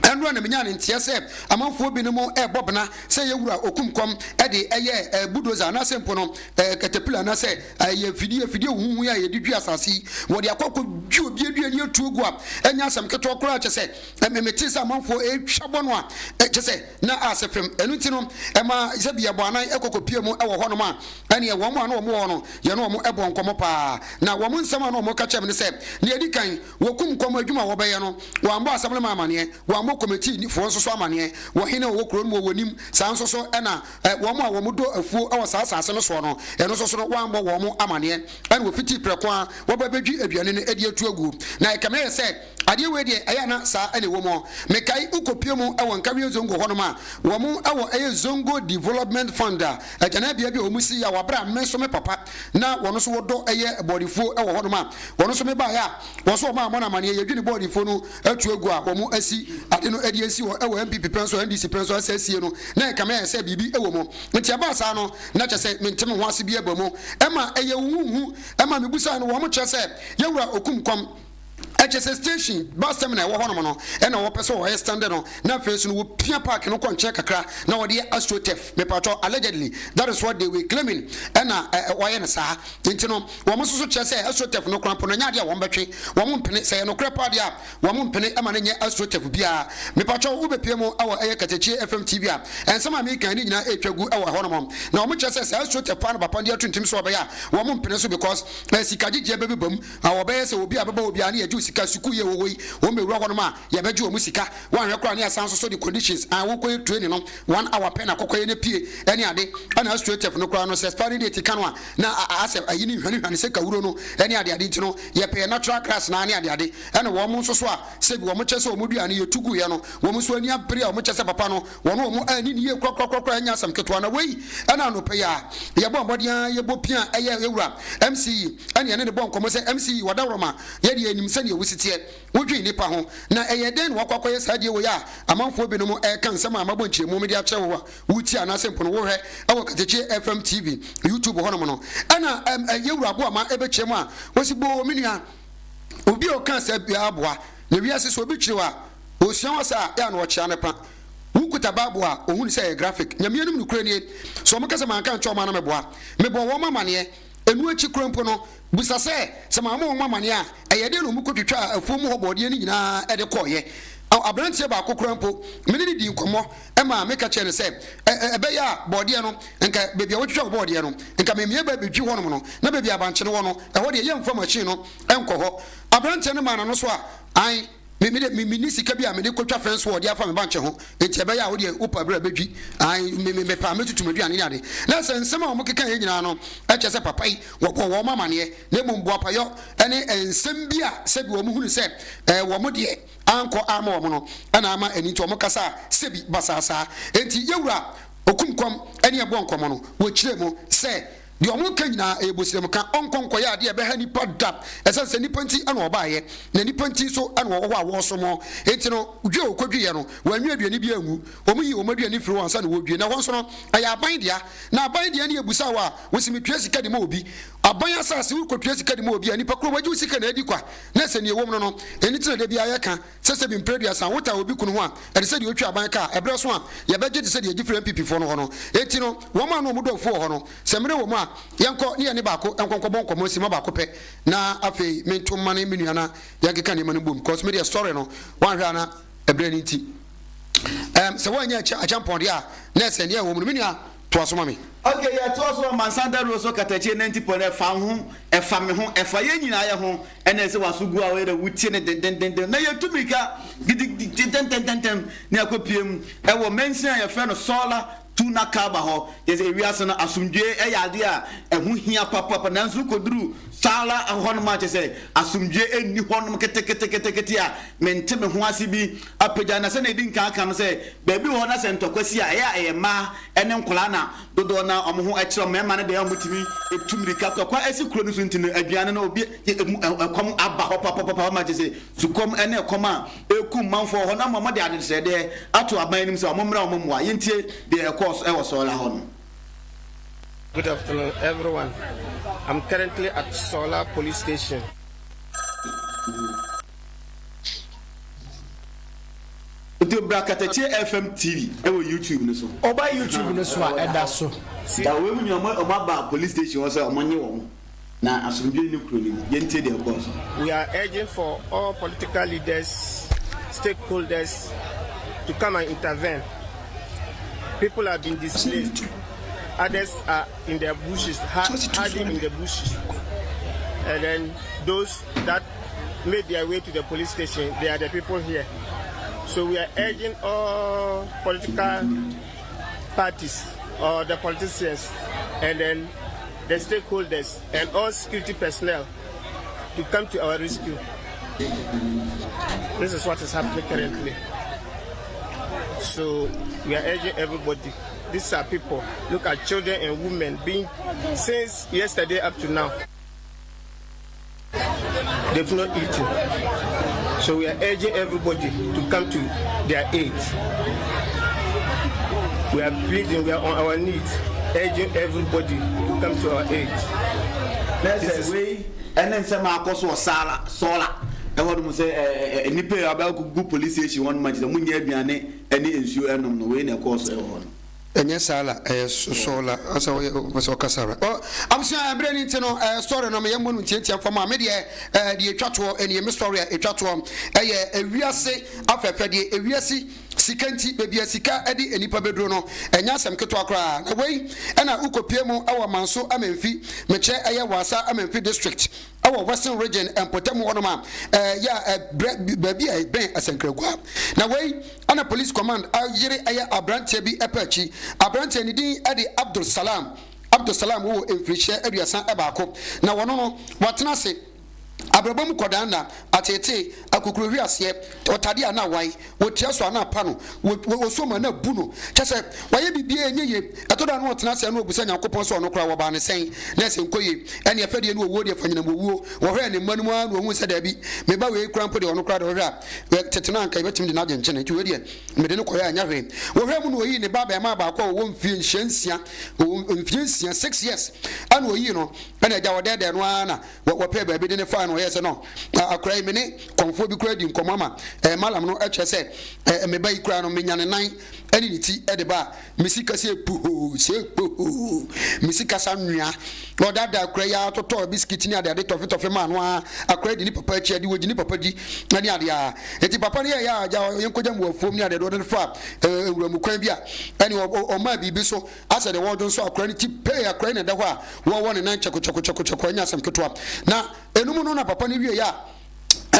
Ɛnora na menyaa ne nteɛ sɛ amanfoɔ binom rebɔ bena sɛ yɛ wura okum kɔm de ɛyɛ bulldozer anaasɛ mpo no katapila anaasɛ ɛyɛ afidie afidie huhu yi a yɛde dwi asase yi wɔde akɔ akɔ dwi obi aduane atu agu a ɛnyɛ asɛm ketewa koraa kyɛ sɛ metee sɛ amanfoɔ ɛretwa bɔ no a kyɛ sɛ na asɛ fam ɛno nti no ɛma sɛ bi yɛbɔ anan ɛkɔ kɔpie mu ɛwɔ hɔnom a ɛneɛ wɔn a na wɔn wɔ hɔ no yɛne wɔn ɛbɔ nkɔmmɔ paa na wɔn nsɛm a na wɔn ka kyerɛ me ne sɛ nea ɛdi kan Wɔkum kɔm adwuma a wɔbɛyɛ no, wɔammɔ asɛmlema amaneɛ, wɔammɔ kɔmitii foɔ nso so amaneɛ, wɔ hene a ɔwɔ kuro no mu wɔ wɔnim, saa nso so na wɔn a wɔdɔ afuo wɔ saa asase no soɔ no, ɛno nso so no wɔammɔ wɔn amaneɛ, ɛna wɔfitii prɛko ara wɔba bɛdwi aduane no de atu aguo. Na ɛkame ayɛ sɛ adeɛ wei deɛ ɛyɛ a na saa na ɛwɔ mu. Mekae wokɔpue mu wɔ Nkawie Zongo hɔnom a, wɔn wɔ ɛyɛ Zongo Development Fund a agyananbea bi a wɔn si yɛ a wɔ berɛ a me nso me papa na wɔn nso wɔdɔ ɛyɛ bɔɔdefuo wɔ hɔnom a wɔn nso mebaeɛ a wɔn nso wɔn a wɔn amaneɛ yɛdwene bɔɔdefuo no atu agu a wɔn asi ade no de asi hɔ wɔ NPP pɛn so NDC pɛn so asɛ asie no na ɛkame ayɛ sɛ biribi wɔ mu nti ɛbaa saa no na kyɛ sɛ mente me ho ase bi aba mu ɛma ɛyɛ huhuhu ɛma mebusae no wɔn kyerɛ sɛ yɛwura okum kɔm Ɛkyɛ sɛ station bus terminal ɛwɔ hɔnom no ɛna wɔpɛ sɛ wɔyɛ stand no na afei nso no wɔpia park no kɔ nkyɛn kakra na wɔde yɛ astroturf mepatwɔ allegedly that is what they were claiming ɛna wɔayɛ no saa nti no wɔn nso so kyerɛ sɛ astroturf no koraa mpo no ɛnyɛ adeɛ a wɔn bɛtwe wɔn mpene sɛ ɛyɛ nokorɛ paa deɛ a wɔn mpene ɛma no nyɛ astroturf biara mepatwɔ wobɛpie mu ɛwɔ ɛyɛ Katakyie FM TV a ɛnsɛm a meka ne nyinaa ɛretwa gu ɛwɔ ɛhɔnom na wɔn kyerɛ sɛ saa astroturf paa no papa de ato ntim so ɔbɛyɛ a wɔn mpene so because sika gyegyeɛ bɛbeba mu A Wɔbɛyɛ sɛ obi a bɛba hɔ biara ne yɛgye wo sika, sukuu yi a ɛwɔ hɔ yi, wɔn bɛwura hɔnom a, yɛbɛgye wɔn sika, woanhwɛ koraa ne yɛasan nso so de conditions, ah, wokɔyɛ training no, one hour pɛ na kɔkɔyɛ na pue, ɛne ade, ɛna astroturf no koraa no, sɛ expiring date ka no a, na asɛ ayi no hwanehwane sɛ kawuro no, ɛne adeade nti no, yɛpɛ yɛn natural grass no ara ne adeade, ɛna wɔn nso so a, sɛbi wɔn kyɛ sɛ wɔn dua no yɛtu guiɛ no, wɔn nso ani abere a wɔn kyɛ sɛ papa no, wɔn wɔn anni no yie korakorakorakora, ɛnyɛ asɛm ketewa, na wei ɛna anɔpa yi a, yɛbɔɔ mmɔden ara yɛbɔ pia ɛyɛ yɛwura MC. Ɛna yɛne no bɔɔ nkɔmmɔ sɛ, MC, Wadaworoma, yɛ deɛ yɛnim sɛdeɛ wosi teɛ. Wodwen nnipa ho. Na ɛyɛɛ dɛn na woakɔ akɔyɛ saa adeɛ wei a amanfoɔ binom reka nsɛm a mabɔ nkyerɛmu mede akyerɛ wo a woretie anaasɛ mpo no wohwɛ wɔ Katakye FM TV, YouTube hɔnom no? Ɛna ɛm, Yɛwura Aboama bɛkyerɛ mu a, ɔsi, Boo, me nua, obi a ɔka saa biara boa. Na wiase sɛ obi kyere wo a, ɔsua wo saa a, yɛ a na ɔkyea no pa. Wokuta Bible a, ɔhunu sɛ ɛyɛ graphic. Nyame anim nokorɛ nie, sɛ wɔka sɛ manka ankyerɛ wɔn a na meboa. Mebɔɔ wɔn amaneɛ. Ɛno akyi koraa mpo no, bisa sɛ, 'Sɛ mammɔ wɔn amanneɛ a, ɛyɛɛ dɛn na wɔkɔtwitwaa afuo mu hɔ borɔdeɛ no nyinaa de kɔeɛ? Aberanteɛ baako koraa mpo, me ne no dii nkɔmmɔ maa meka kyerɛɛ no sɛ, ɛbɛyɛ a borɔdeɛ no, anka baabi a wɔtwitwa wo borɔdeɛ no, anka memia ba bɛdwi hɔnom no, na baabi a bankye no wɔ no, ɛhɔ deɛ yɛmfa machine no nkɔ hɔ. Aberanteɛ no maa n'ano so a, aane. Me me deɛ me menni sika bi a mede kɔtwa fence wall de afa me bankye ho, enti ɛbɛyɛ a wo deɛ wopɛ berɛ a bɛdwi, ae, me me mepɛ a mɛtutu m'aduane ne ade. Na sɛ nsɛm a wɔkekaeɛ nyinaa no kyerɛ sɛ papa yi wɔbɔɔ wɔn amaneɛ, na mmom boapayɔ ne nsɛm bi a sɛbi wɔhunu sɛ ɛɛ wɔn deɛ ankɔ amma wɔn no na ama ɛno nti wɔkasaa sɛbi basaa saa. Enti yɛwura Okumkɔm ne ɛbɔɔ nkɔmmɔ no, wɔkyerɛɛ mu sɛ Deɛ wɔka nyinaa, ɛyɛ bosiremka. Ɔnkɔ nkɔyɛ adeɛ a ɛbɛha nnipa da. Ɛsiane sɛ nnipa nti na ɔbaeɛ, na nnipa nti nso na wɔwɔ hɔ a wɔresom wɔn. Enti no, dwe a wɔkɔdweeɛ no, wɔanwe aduane biara angu. Wɔyii wɔn aduane firii hɔ ansa na wɔredue. Na ɛhɔ nso no, ɛyɛ aban dea. Na aban dea ne yɛbusa wo a, wose metua sika de ma obi. Aban asase, worekɔtua sika de ma obi a, nnipa korɔ wɔagye wo sika na adi kwa. Na sɛ nea ɛwom no no, ɛno nti na da biara yɛka sɛ sɛ bi mprɛ aduasa wotaa obi kunu ho a, ɛte sɛ deɛ otwa aban kaa, ɛberɛ so a, yɛbɛgye te sɛ deɛ yɛgye firi NPP foɔ no hɔ no. Enti no, wɔn a na wɔn dɔ afuo wɔ hɔ no, sɛ mmerɛ wɔ mu a, yɛnkɔ ne yɛne baako nkɔ nkɔbɔ nkɔmmɔ simma baako pɛ, na afei mento mmane me nua na yɛnkeka nneɛma no mbom, cos me deɛ story no, woanhwɛ a na ɛberɛ no nti. Ɛɛm, sɛ woannya akyɛmpɔn deɛ a, na ɛsɛ nea ɛwɔ mu no, me nua, toa so ma me. Ok, yɛtoa so Amansan Dawuro so Katakyie 90 point Ɛfa wo ho, ɛfa me ho, ɛfa yɛn nyinaa yɛ ho Ɛna ɛsɛ w'aso gu a woyɛ dɛ wotie no dendendenden na yɛtu mmirika gidigidi ntɛntɛntɛm na yɛakɔpue mu wɔ mansin a yɛfrɛ no Sawla Tuna Kaba hɔ. Kyerɛ sɛ ewiase no asomdwoe yɛ adeɛ a ɛho hia papapa nanso wokɔduru Sawla hɔnom a kyerɛ sɛ asomdwoe nni hɔnom keteketekete a mente me ho ase bi apagya na sɛnea yɛdi nkan aka no sɛ baabi wɔ hɔ na sɛ ntɔkwa si a ɛyɛ a ɛyɛ mmaa ne nkwadaa na Dodoɔ no ara wɔn ho kyerɛ mmarima no deɛ wɔtumi tu mmirika kɔ kwa si kuro no so nti no aduane no obi emu ɛkɔm aba hɔ papapapa ma kyerɛ sɛ sukɔm ne ɛkɔm a ɛrekum manfoɔ wɔ hɔ na ama wɔde adesrɛdeɛ ato aban anim sɛ wɔn mmra wɔn mmoa. Yɛntie deɛ ɛkɔɔ so wɔ Sɔɔla hɔ no. Good afternoon everyone, I'm currently at Sawla police station. Nti bra Katakyie FM TV wɔ YouTube no so. Woba YouTube no so a, ɛda so. Da wei mu nyina ɔmo aba police station hɔ sɛ ɔmo nye wɔn na asomdwoe nni kuro no mu. Yɛntie deɛ ɛkɔɔ so. We are urging for all political leaders, stakeholders to come and intervene. People have been displaced, others are in the bushes, hiding in the bushes. And then those that made their way to the police station, they are the people here. So we are urging all political parties or the politicians and then the stakeholders and all security personnel to come to our rescue. This is what is happening currently. So we are urging everybody. These are people. Look at children and women being since yesterday up to now. They've not eaten. So we are urging everybody to come to their aid. We are pleading, we are on our knees, urging everybody to come to our aid. This wei ɛne nsɛm a akɔ so wɔ Sala Sɔla ɛhɔ nom sɛ nnipa a abɛgu police station hɔ nom a kyerɛ sɛ wɔnyɛ aduane ne nsuo ɛnom no wei na ɛkɔɔ so ɛwɔ hɔ no. Ɛnyɛ saa la, ɛyɛ sɔɔ la, ɔsɛ ɔyɛ ɔpɛ sɛ ɔkasa ra. Ɔ abusua ɛberɛ no nti no ɛɛ story no meyɛ mmɔ no ntiantia mfa mu a me deɛ ɛɛ deɛ ɛtwa toɔ ɛnie me story a ɛtwa toɔ ɛyɛ ewiase afɛɛfɛdeɛ ewiase sika nti baabi a sika ɛde nnipa bɛduro no ɛnyɛ asɛm ketewa koraa na wei ɛna wokɔpie mu ɛwɔ Manso Amenfi mekyerɛ ɛyɛ Wasa Amenfi district wɔ Western Region mpɔtam hɔnom a ɛyɛ a ɛbrɛ baabi a ɛbɛn Asankragua. Na wei ɛna Police Command ayere ɛyɛ aberanteɛ bi ɛpɛ akyi. Aberanteɛ ne din ɛde Abdul Salam. Abdul Salam wɔ mfirihyia 31. Na wɔno no watena ase abrabɔ mu kɔdaa nna, ateetee, akokurohweaseɛ, ɔtadeɛ a na awae, wɔtia so a na apa no, wɔsɔ mu a na abu no. Kyerɛ sɛ, wayɛ biribiara a ɛnyɛ yie. Ɛtɔ da a na ɔtena ase a na ɔbisa Nyankopɔn sɛ ɔno koraa wɔbaa no sɛn, na ɛsɛ nkɔ yie. Ɛnneɛ fɛdeɛ ne owuo deɛ fa nyinam owuo. Wɔhwɛɛ ne mma no mu ara na wɔhuu sɛ daabi, me ba wei koraa mpo deɛ ɔno koraa deɛ ɔhwɛ a, tete no anka yɛbɛtumi de no agye nkyene, nti wei deɛ mede no kɔeɛ a ɛnyɛ hwee. Wɔhwɛɛ mu na wɔyii ne ba abarimaa baako a ɔwɔ mfie nhyia nsia, ɔwɔ mfie nsia, six years, ɛna wɔyii no, ɛna agya wɔdɛɛdɛɛ no ara na Wɔpɛɛ baabi de no fae na wɔyɛɛ sɛ no akora yi me ne kɔmfoɔ bi koraa di nkɔmmɔ ama eh, malam no kyerɛ sɛ eh, me ba yi koraa no menya ne nan ne ne ti de ba a me sika sɛ puhoo sɛ puhoo me sika sa nwea na ɔdaadaa akora yi ara totɔɔ bisikiti ne adeade tɔfetɔfe maa no ara akora yi di ne papa akyi ade wɔgye ne papa di ne adeɛ a enti papa no yɛyɛ a agya yɛnkɔgya mu afuom ne adeade ɔde no fa eh, nwuramu kwan bi a ɛne ɔmaa biribi so Asɛ deɛ wɔredwo nso akora no ti pee akora yi na ɛda hɔ a wɔrewɔ ne nan kyɛkokyɛkokyɛkokyɛko ɛnyɛ asɛm ketewa. Na ɛno mu no na papa no wieɛ a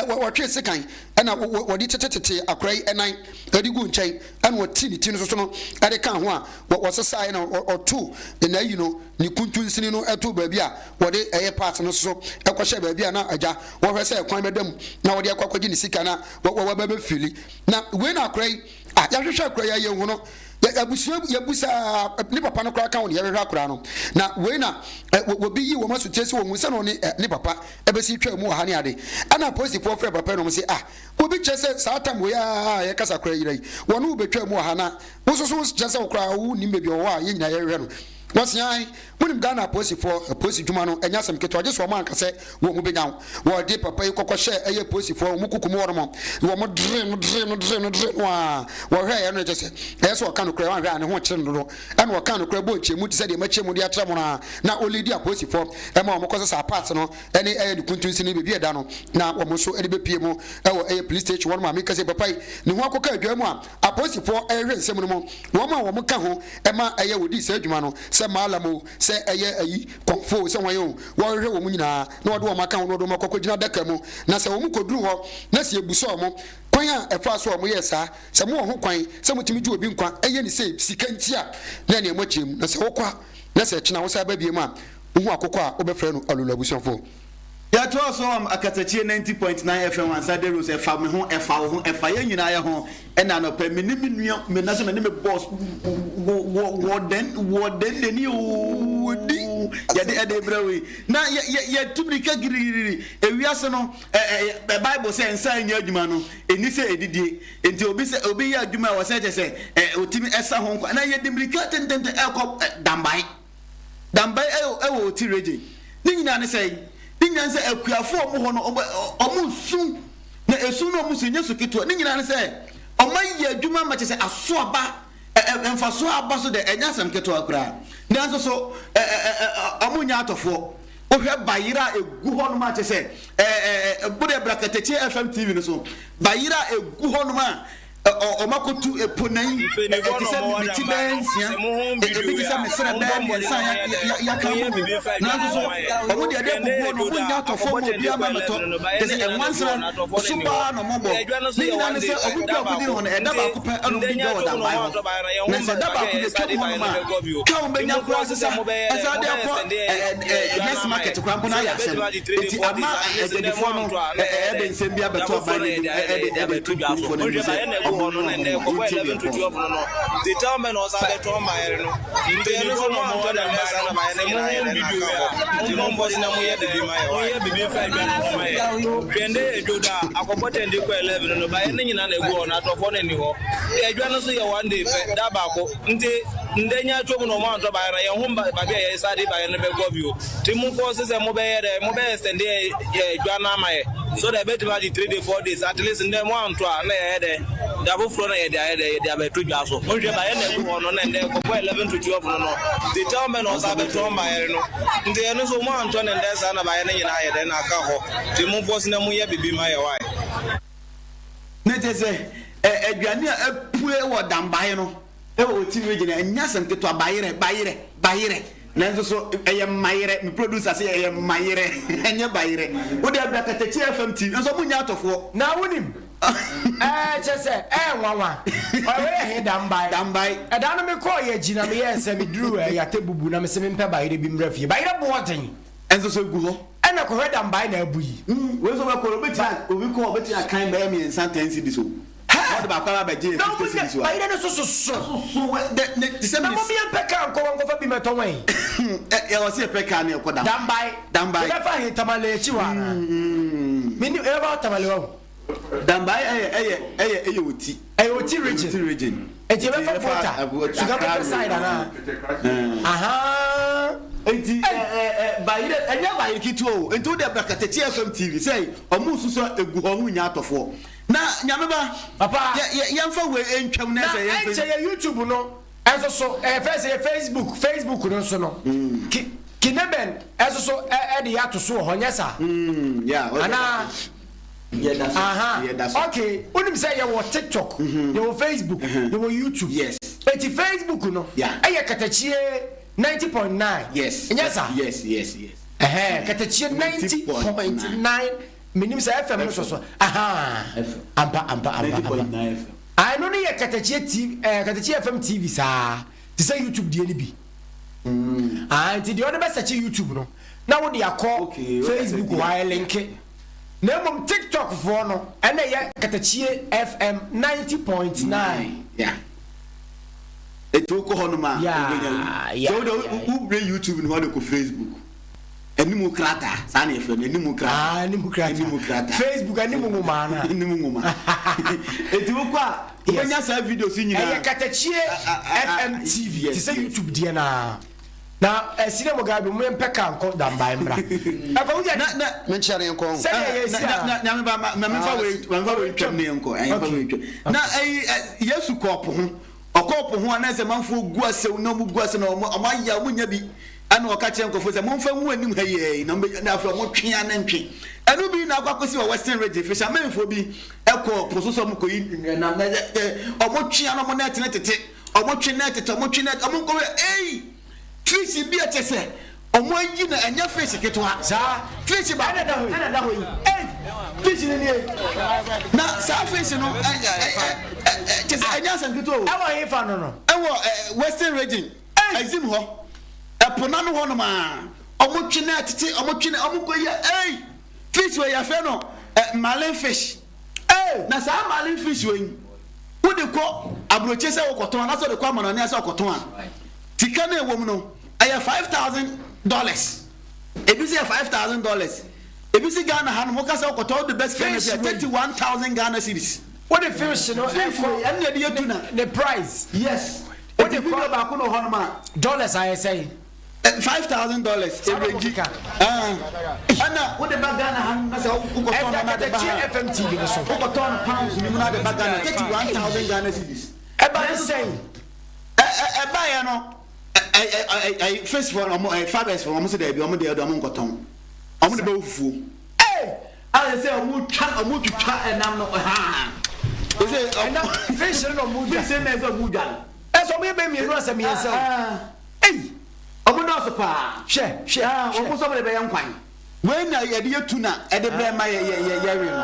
Wɔtwee sekan na wɔde tetetete akora yi nan de guu nkyɛn, ɛna wɔtee ne ti no soso no de kaa ho a wɔsesaeɛ na wɔtoo n'ayi no, ne kuntunsini no too baabi a wɔde ɛyɛ parts no soso kɔhyɛɛ baabi a na agya wɔhwɛ sɛ kwan bɛda mu na wɔde akɔ akɔgye ne sika na wɔaba bɛfili. Na wei na akora yi, a yɛahwehwɛ akora yi a yɛnhu no, abusua yɛbusa ne papa no koraa ka ho ne yɛhwehwɛ akora no. Na wei na wɔbi yi wɔn asotie sɛ wɔhu sɛ na ɔne ne papa ɛbɛsi twaa mu wɔ ha ne ade. Ɛna apolisifoɔ frɛɛ papa yi na wɔn se, ah, obi kyerɛ sɛ saa tam wei a yɛkasa koraa yera yi, wɔne wo bɛtwaa mu wɔ ha na wo nso so kyerɛ sɛ wo koraa wo nnim baabi ɔwɔ a yɛn nyinaa yɛhwehwɛ no. Wɔse, ae, monim Ghana apolisifoɔ, apolisi dwuma no ɛnyɛ asɛm ketewa gye sɛ wɔn anka sɛ wɔn mu bɛnya wo. Wɔde papa yi kɔkɔ hyɛɛ ɛyɛ apolisifoɔ wɔn kuku mu hɔ nom, wɔn dere no dere no dere no dere no a wɔhwɛɛ no kyerɛ sɛ ɛyɛ sɛ ɔka nokorɛ, wanhwɛ a ne ho kyere no dodo. Ɛna ɔkaa nokorɛ bɔɔ nkyɛmu te sɛ deɛ makyɛ mu de akyerɛ mo no ara, na ɔliidi apolisifoɔ ma wɔn kɔsesaa parts no ne ɛyɛ ne kuntunsini baabi a ɛda no, na wɔn nso de bɛpue mu wɔ ɛyɛ police station hɔ nom a meka sɛ papa yi ne ho akɔka adwaa mu a apolisifoɔ rehwɛ nsɛm no mu, wɔn a wɔn ka ho ma ɛyɛ wɔdii saa adwuma no, sɛ mallam o, sɛ ɛyɛ ayi kɔmfo o, sɛ hwan o, wɔrehwehwɛ wɔn nyinaa na wɔde wɔn aka ho na wɔde wɔn akɔ akɔgyina adaka mu, na sɛ wɔn kɔduru hɔ na sɛ yɛbusa wɔn kwan a ɛfaa so a wɔyɛɛ saa. Sɛ mowɔ ho kwan sɛ motumi gye obi nkwa yɛ no sei sika nti a, na ɛneɛ moakyerɛ mu. Na sɛ wokɔ a, na sɛ ɛkyena wosan ba biom a, wohu akokɔ a, wobɛfrɛ no Alolo abusuafoɔ. Yɛtoa so am Akatakyie 90.9 FM Ansa De Rose Ɛfa me ho, ɛfa wo ho, ɛfa yɛn nyinaa yɛ ho Ɛna anɔpa yi me ne me nua, me na sɛ me ne me boss wɔ wɔ wɔ dɛn wɔ dɛn dɛn ooo Yɛde ɛde brɛ wo yi Na yɛ yɛ yɛtu mirika girigirigiri Ewiase no ɛ ɛ ɛ Bible sɛ nsa nyɛ adwuma no Ɛnni sɛ ɛdidie Nti obi sɛ obi yɛ adwuma a ɛwɔ sɛ kyɛ sɛ ɛ otumi ɛsa ho nkwa na yɛde mmirika tententen ɛkɔ ɛ Dambae Dambae ɛwɔ ɛwɔ Oti region ne nyinaa ne sɛn ne nyinaa ne sɛ akuafoɔ a wɔn hɔ no wɔn wɔn su na esu no wɔn su nyɛ su ketewa ne nyinaa ne sɛ wɔn ayɛ adwuma ma kyɛ sɛ aso aba ɛ ɛ mfasoɔ aba so dɛ ɛnyɛ asɛm ketewa koraa nanso so ɛ ɛ ɛ wɔn nyɛ atɔfoɔ. Wohwɛ bayerɛ a ɛgu hɔnom a kyerɛ sɛ ɛɛ wode bra Katakyie FM TV no so bayerɛ a ɛgu hɔnom a wɔn akɔtu eponan ɛte sɛ me ti bɛyɛ nsia ebi te sɛ me serɛ bɛyɛ mmiɛnsa a yɛaka abɔ mu nanso so wɔn de ɛde agugu hɔ no wɔn nya atɔfoɔ ma obiara ma mɛtɔ kyerɛ sɛ ɛnwansena so paa na wɔbɔ ne nyinaa ne sɛ wɔn dwa a wɔdi no hɔ no ɛda baako pɛ ɛna wɔn di dwa wɔ dambae hɔ na sɛ ɛda baako deɛ twam hɔnom a ka wɔn bɛnya koraa sesa ɛsan de akɔ next market koraa mpo no ayɛ asɛm eti ama adwadifoɔ no ɛde nsɛm bi abɛto aban no anim ɛde ɛde to mpanimfoɔ no anim sɛ ɔmo no ɔmo ma yɛntie deɛ ɛkɔɔ so. Nti ndɛ nya atwa mu na ɔmo antɔ bayɛ na yɛn ho mba baabi a yɛ sa de bayɛ no bɛkɔ bio. Nti mo fɔɔse sɛ mo bɛyɛ dɛ mo bɛ ɛstɛnde yɛ yɛ dwa no ama yɛ so dɛ ɛbɛtumi agye 3 day 4 days at least ndɛ mo antɔ a na yɛyɛ dɛ da foforɔ na yɛde ayɛ dɛ yɛde abɛto dwa so. Mo nhwɛ bayɛ na ɛgu hɔ no na ndɛ kɔbɔ 11 to 12 no no nti tɛw bɛ na ɔsa bɛtɔn bayɛ no nti ɛno nso mo antɔ ne ndɛ saa na bayɛ no nyinaa ayɛ dɛ na aka hɔ nti mo fɔɔse na mo yɛ bibi ma yɛ wae. Na kyerɛ sɛ, ɛ, aduane a apue wɔ dambae no wɔ Oti region, ɛnyɛ asɛm ketewa, bayerɛ, bayerɛ, bayerɛ. Nanso so ɛyɛ mayerɛ, me producer se ɛyɛ mayerɛ, ɛnyɛ bayerɛ. Wode abira Katakyie FM TV, nso ɔmo nyɛ atɔfoɔ. Na wonim, ɛɛ, kyerɛ sɛ, ɛyɛ nwanwa. Ɔyɛ wei yɛ he? Dambae. Dambae. Ɛda no mekɔɔ yɛ akyi na meyɛɛ sɛ meduruu ɛɛ Yatebubu na mese mempɛ bayerɛ bi mmra fie. Bayerɛ boɔ den. Nso so egu hɔ. Ɛna kɔhwɛ dambae na abu yi. Wei nso bɛkɔ no obetumi obi kɔ obetumi akan bɛyɛ mmiɛnsa ten cedis o. Hɛ! Ɔde baako aba abɛgye yɛ 50 cedis o. Na bayerɛ no so soso. Soso wɛ dɛ ne te sɛ Na mom yɛn pɛ kaa nkɔ hɔ nkɔfa bi mɛtɔ wɛn. Ɛ ɛwɔ sɛ yɛpɛ kaa ne yɛkɔ dambae. Dambae. Dambae. Yɛbɛfa he Tamale akyi hɔ anaa? Mennim yɛbɛfa Tamale wahu. Dambae ɛyɛ ɛyɛ ɛyɛ ɛyɛ Oti. Ɛyɛ Oti region. Oti region. Eti yɛbɛfa Volta Sukabɛtɛ side anaa? Ahaa. Eti ɛ ɛ ɛ bayerɛ ɛnyɛ bayerɛ ketewa o. Nti wo deɛ bra Katakyi FM TV sɛ ɔmo susɔ egu hɔ ɔmo nya atɔfoɔ. Na nyame ba. Papa. Yɛ yɛ yɛnfa wei ntwam na ɛsɛ yɛnfa. Na ɛnkyɛ yɛ YouTube no ɛnso so ɛyɛ fɛ sɛ yɛ Facebook Facebook no nso no. Ki Kineben ɛnso so ɛ ɛde yɛ ato so wɔ hɔ nyɛ saa? Anaa. Yɛda so. Aha. Yɛda so. Okay. Wonim sɛ yɛwɔ TikTok, yɛwɔ Facebook, yɛwɔ YouTube. Yes. Eti Facebook no, Yeah. ɛyɛ Katakyie 90.9. Yes. Ɛnyɛ saa? Yes, yes, yes. Ɛhɛn, Katakyie 90.9 Menim sɛ FM no sɔ so. Aha. Ampa ampa ampa ampa. Ah, ɛno no yɛ Katakyie TV, eh, Katakyie FM TV saa. Te sɛ YouTube deɛ no bi. Mm. Ah, nti deɛ ɔde bɛsɛkye YouTube no, na wode akɔ okay, Facebook hɔ ayɛ linke. Na mmom TikTok foɔ no, ɛna ɛyɛ Katakyie FM 90.9. Yeah. Etu wokɔ hɔ nom a, wobɛnya. Sɛ wode wobrɛ YouTube no hɔ de kɔ Facebook. Animu krataa, saa na yɛfrɛ no, animu krataa. Ah, animu krataa. Animu krataa. Facebook animu nwoma ana. Animu nwoma. Eti wokɔ a, wobɛnya saa videos yi nyinaa. Ɛyɛ Katakyie FM TV, te sɛ YouTube deɛ no ara. Na ɛsi dɛ mo guy bi mo mpɛ kaa nkɔ dambae mbra. Ɛkɔ wo Na na Menkyia ne yɛnkɔ ho. Sɛdeɛ yɛsi a. Na na meba ma memfa wei ma memfa wei ntwam ne yɛnkɔ. Ɛmfa wei ntwam. Na ɛyi Yesu kɔɔ po ho. Ɔkɔɔ po ho a na ɛsɛ manfoɔ gu asau na wɔn gu asau na wɔn wɔn ayɛ a wɔn nya bi. Ɛna ɔka kyerɛ nkurɔfoɔ sɛ momfa ngu anim ha yi ara yi na mobɛnya na afei wɔn twe a ne ntwe. Ɛno bi na akɔ akɔsi wɔ Western Region fishermenfoɔ bi kɔɔ po so sɛ wɔn kɔyi nam na wɔn twe a na wɔn nɛɛte no tete wɔn twe nɛɛte tete wɔn twe nɛɛte wɔn nkɔhwɛ ei fish bi a kyɛ sɛ wɔn ayi no ɛnyɛ fish ketewa saa fish baako ɛna da hɔ yi ɛna da hɔ yi ei fish no nie na saa fish no ɛ ɛ ɛ kyɛ sɛ ɛnyɛ asɛm ketewa o ɛwɔ hefa no no ɛwɔ Western Region. Exim hɔ, ɛpo n'ano hɔ nom aa, ɔmo twe na ɛtete, ɔmo twe na ɔmo kɔ yɛ, ei, fish wei yɛfrɛ no eh, marlin fish. Ei! Na saa marlin fish wei, wode kɔ aburokye sɛ wokɔtɔn anaasɛ wode kɔ amanɔne sɛ wokɔtɔn a, sika no a ɛwɔ mu no, ɛyɛ $5,000. Ebi sɛ yɛ $5,000. Ebi si Ghana ha nom, woka sɛ wokɔtɔn wode bɛ sika no sɛ 31,000 Ghana cedis. Wode fish no Fish wei, ɛno na yɛde yɛ tuna. Ne price. Yes. Wode kɔ video baako na wɔ hɔnom a. Dollars ayɛ sɛn? $5,000 erengi. Ɛna wode ba Ghana ha na sɛ wokɔtɔn no na de ba ha. Ɛda FM TV no so. Wokɔtɔn no pounds no mu na de ba Ghana 31,000 Ghana cedis. Ɛba ne sɛn? Ɛbaeɛ no ɛ fish fɔ ɔmo ɛ farmers fɔ ɔmo sɛ dɛbi ɔmo deɛ ɔmo nkɔtɔn. Ɔmo de bɛwɔ fufuo. Ei! Ayɛ sɛ ɔmo twa ɔmo twitwa ɛnam no haa. Ɛsɛ ɛnam fish no na ɔmo dwa. Fish no na ɛsɛ ɔmo dwa no. Ɛsɛ ɔmo yɛ bɛ mmienu asɛ mmiɛnsa o. Ei! Ɔmo dɔɔso paa. Hwɛ hwɛ hwɛ. Ɔmo nso ɔmo de bɛyɛ nkwan. Wei na yɛde yɛ tuna ɛde brɛ ma yɛ yɛ yɛ we no.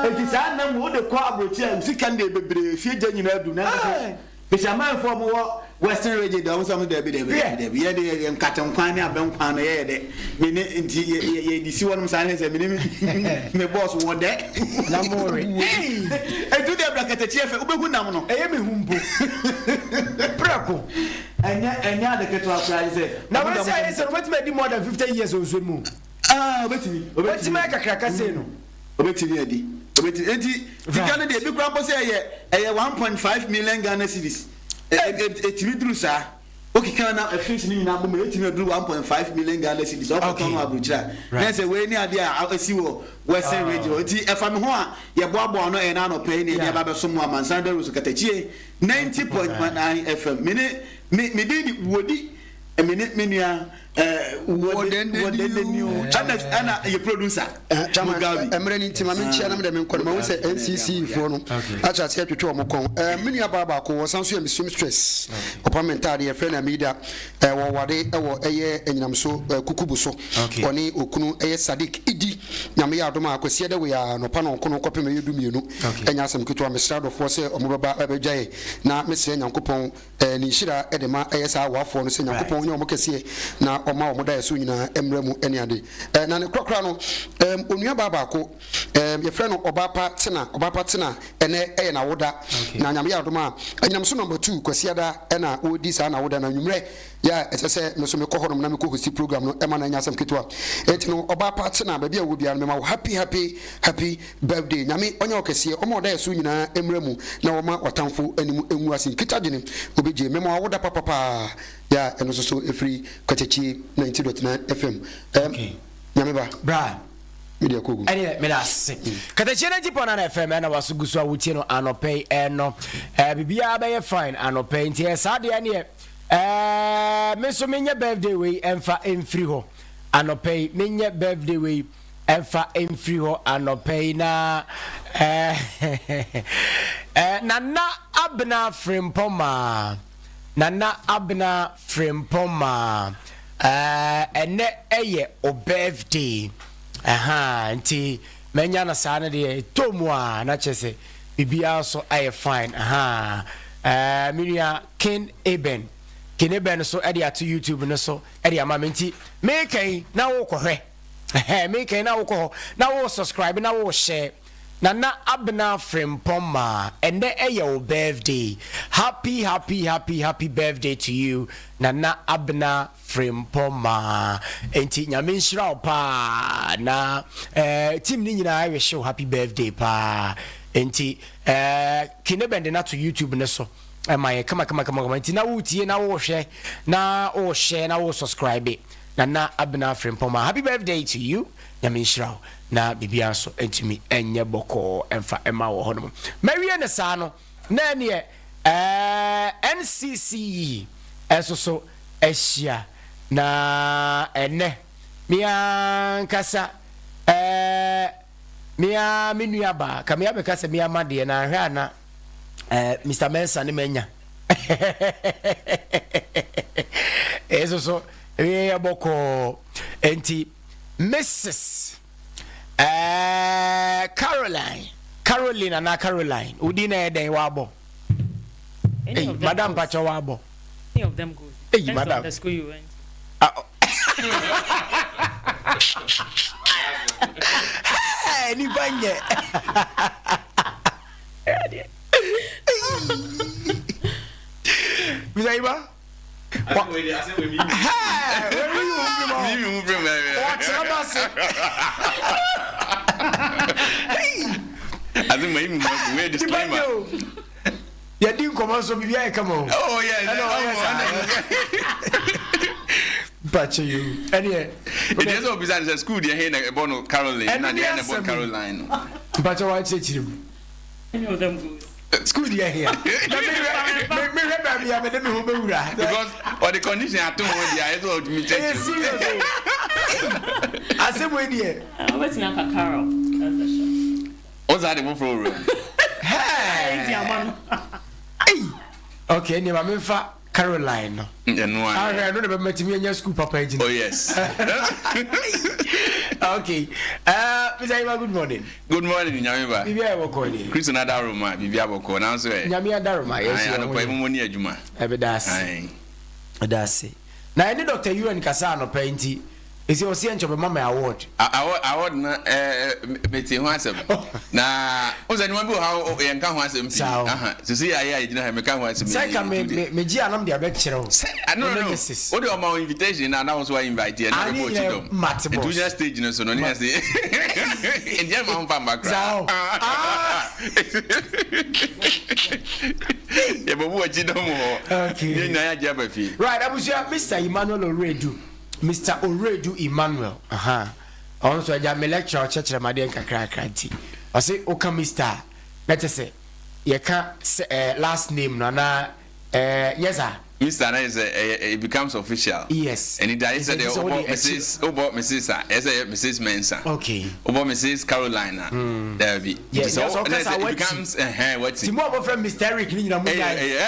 Eti saa nam wei wode kɔ aburokyire a sika no deɛ bebree fie gya nyinaa du nanso Fisherman foɔ ɔmo wɔ western region deɛ ɔmo sɛ ɔmo dɛbi dɛbi dɛbi dɛbi yɛ de yɛ nkate nkwan ne abɛ nkwan no yɛ yɛ dɛ me ne nti yɛ yɛ yɛ de si hɔ nom saa ne sɛ me ne me boss wɔ dɛ. Na mo re. Etu deɛ brakatakyi ɛfɛ wobɛhu nam no. Ɛyɛ me hu mpo. Prɛko. Ɛnyɛ ɛnyɛ ade ketewa koraa gye sɛ. Na wei sɛ ayɛ sɛ no wobɛtumi adi more than 50 years wɔ nsuo no mu. Ah obetumi obetumi. Wobɛtumi ayɛ kakraka sei no. Obetumi adi. Obetumi. Enti sika no deɛ ebi koraa mpo sɛ ɛyɛ ɛyɛ 1.5 million Ghana cedis. Etumi duru saa. Wokeka na fish no nyinaa bom a etumi aduru 1.5 million Ghana cedis. Ɔkɔtɔn no aburokyire a. Na ɛsɛ wei ne adeɛ a esi wɔ Western region. Enti ɛfa me ho a yɛboaboa ano ɛyɛ n'anɔpa yi na yɛde aba abɛsom mo Amansan Dawuro so Katakyie 90.9 FM. Me ne me me din de Wodi. Me ne me nua ɛna yɛ producer Mugabe. Mmerɛ no nti ma menkyia na mede menkɔ no mahu sɛ NCC foɔ no akyɛ aseɛ twetwe wɔn kɔn. Me nua baa baako wɔsan so yɛ me seamstress ɔpam me ntaadeɛ yɛfrɛ no Amida wɔware wɔ ɛyɛ anyinam so kukubu so ɔne okunu ɛyɛ Sadiq Idi Nyame yɛ adom a Kwasiada wei a nɔpa nɔnko no kɔpem ɛyɛ du mmienu ɛnyɛ asɛm ketewa mesrɛ adɔfoɔ sɛ ɔmo bɛba bɛgya yɛ na mesrɛ Nyankopɔn ne nhyira de ma ɛyɛ saa awafoɔ no sɛ Nyankopɔn nyɛ wɔn kɛseɛ na ɔma wɔn daeɛso nyinaa mmra mu ne ade. Na ne korakora no, onua baa baako, yɛfrɛ no Ɔbaapa Tena, Ɔbaapa Tena, ɛnɛ ɛyɛ n'awoda, na Nyame yɛ adom a, anyinam so number two, Kwasiada ɛna wɔredi saa n'awoda no anwummerɛ, yɛ a ɛsɛ sɛ me nso mekɔ hɔnom na mekɔ hosti program no ɛma no ɛnyɛ asɛm ketewa. Enti no, Ɔbaapa Tena, baabi a wowɔ biara no, mema wo happy happy happy Birthday Nyame ɔnyɛ wo kɛseɛ ɔma ɔda ɛso nyinaa mmra mu na ɔma watamfo anim ngu ase nkita dwene obegye mema wawoda papapaa yɛ a ɛno nso so ɛfiri Kwatakyie 90.9 FM ɛm Nyame ba Bra me deɛ kɔ gu. Ɛneɛ meda ase. Katakyie 90.9 FM ɛna waso gu so a wotie no anɔpɛ yi ɛno ɛɛ biribiara bɛyɛ fine anɔpɛ yi nti ɛyɛ saa deɛ ɛneɛ ɛɛ me nso menyɛ birthday wei ɛmfa ɛmfiri hɔ anɔpɛ yi menyɛ birthday wei Ɛmfa mfiri hɔ anɔpa yi na eh, Nana Abena Frimpɔmaa, Nana Abena Frimpɔmaa, eh, ɛnɛ ɛyɛ o birthday, ɛha nti. Manya no saa no deɛ ɛtɔ mu a na kyerɛ sɛ biribiara nso ayɛ fine ahaa ɛɛ me nua King Eben King Eben nso ɛde ato YouTube no so ɛde ama me nti meka yi na wokɔhwɛ ɛhɛn meka yi na wokɔ hɔ na wo subscribe na wo share Nana Abena Frimpong ma ɛnɛ ɛyɛ wo birthday happy happy happy happy birthday to you Nana Abena Frimpong maa enti nyame nhyira wo paa na eh, team no nyinaa wehye wo happy birthday paa enti eh, kine bɛnde no ato youtube no so ɛma yɛ kama kama kama kama nti na wotie na wohwɛ na wohyɛ na wo subscribe Nana Abena Frimpong maa happy birthday to you nyame nhyira wo na biribiara nso ntumi ɛnyɛ bɔkɔɔ ɛmfa ɛma wɔ hɔ nom mawie no saa no na ɛneɛ eh, NCCE ɛnso so ahyia na ɛnnɛ me ankasa eh, me ara me nuabaa, ka me abɛka sɛ me ama deɛ na ahwɛ a na eh, Mr. Mensah ne manya ɛso so ɛyɛ bɔkɔɔ nti Mrs. Eh, Caroline Caroline anaa Caroline wodi na ɛyɛ dɛn wabɔ Any Hey, of them madam goes. pakyɛ wabɔ Any of them goes. Hey, Depends on madam. the school you went to. Ah, oh. Hey, nipa nyɛ. Mr. Iba. Yɛdi nkɔmɔ nso biribi ayɛ kama o. Oh yes. Ɛna ɔyɛ saa. Mpakyɛ yi ɛneɛ. Ɛdeɛ sɛ obisa no sɛ school deɛ he na ɛbɔ no Caroline na deɛ na ɛbɔ Caroline no. Mpakyɛ wa kyerɛkyerɛ mu. Any of them goes. School deɛ hea. Na mehwɛ mehwɛ baabi a mede me ho bɛwura. Because ɔde condition ato ho deɛ ayɛ sɛ ɔtumi Ɛyɛ kyerɛkyerɛ mu. serious o. Asɛm wei deɛ. Wobɛtumi aka Carol. That's the short. Wo saa de foforɔ wura mu. Hey. Okay, nneɛma memfa Caroline no. Ɛno a. Ahwɛ ɛno na bɛma tumi anya school papa agyina. Oh yes. Okay. Uh, Mr. Iba, good morning. Good morning, Nyame ba. Biribi a ɛwɔ kɔ ni. Kristo na adaroma, biribi abɔkɔ, nanso ɛ. Nyame adaroma, yɛn nso yɛn ho Anɔpa yi yɛ. momo ni adwuma. Ɛbɛda ase. Aye. Ɛda ase. Na ɛne Dr. UN kasa anɔpa yi nti, ɛsɛ ɔsi ɛnkyɛ ɔbɛma me award. Award award no ɛɛ mete ho asɛm. Na o sɛ nneɛma bi wɔ ha yɛn ka ho asɛm pii. Saa o. Aha, sisi yɛ ayɛ a yɛgyina ha meka ho asɛm. Sɛ ka me me me gye anam de abɛkyerɛ wo. Sɛ ah, no no no. Mrs. O de ɔma wo invitation na na wo nso wa invite yɛ na Ah, ne bɛbɔ nyinaa okyi dɔm. mate Nti boss. wogyina stage no so no ne yɛ se. Nti ɛma ho mfa mba koraa. Saa o. Ah. Yɛbɛbu akyi dɔm wɔ hɔ. Okay. Yɛn nyinaa yɛagye aba fie. Right, abusua, Mr. Emmanuel Oredu. Mister Oredu Emmanuel, ahaa, ɔno nso agya me lecturer ɔkyerɛkyerɛ me adeɛ nkakrakra nti ɔse woka Mister a na kyɛ sɛ yɛka sɛ eh, last name no anaa eh, nyɛ saa? Mister na yɛ sɛ ɛyɛ it becomes official. Yes. Ɛni da yɛ sɛ Nti deɛ sɛ wode wobɔ akyi- Mrs wobɔ Mrs a ɛyɛ sɛ ɛyɛ Mrs Mensah. Okay. Wobɔ Mrs Caroline a daabi. Yeah, Nti sɛ nti sɛ wo na ɔka saa sɛ it wati. becomes ɛhɛn wati. Nti mo a mofrɛ Mister Eric no nyina mo Ɛyɛ nyae. ɛyɛ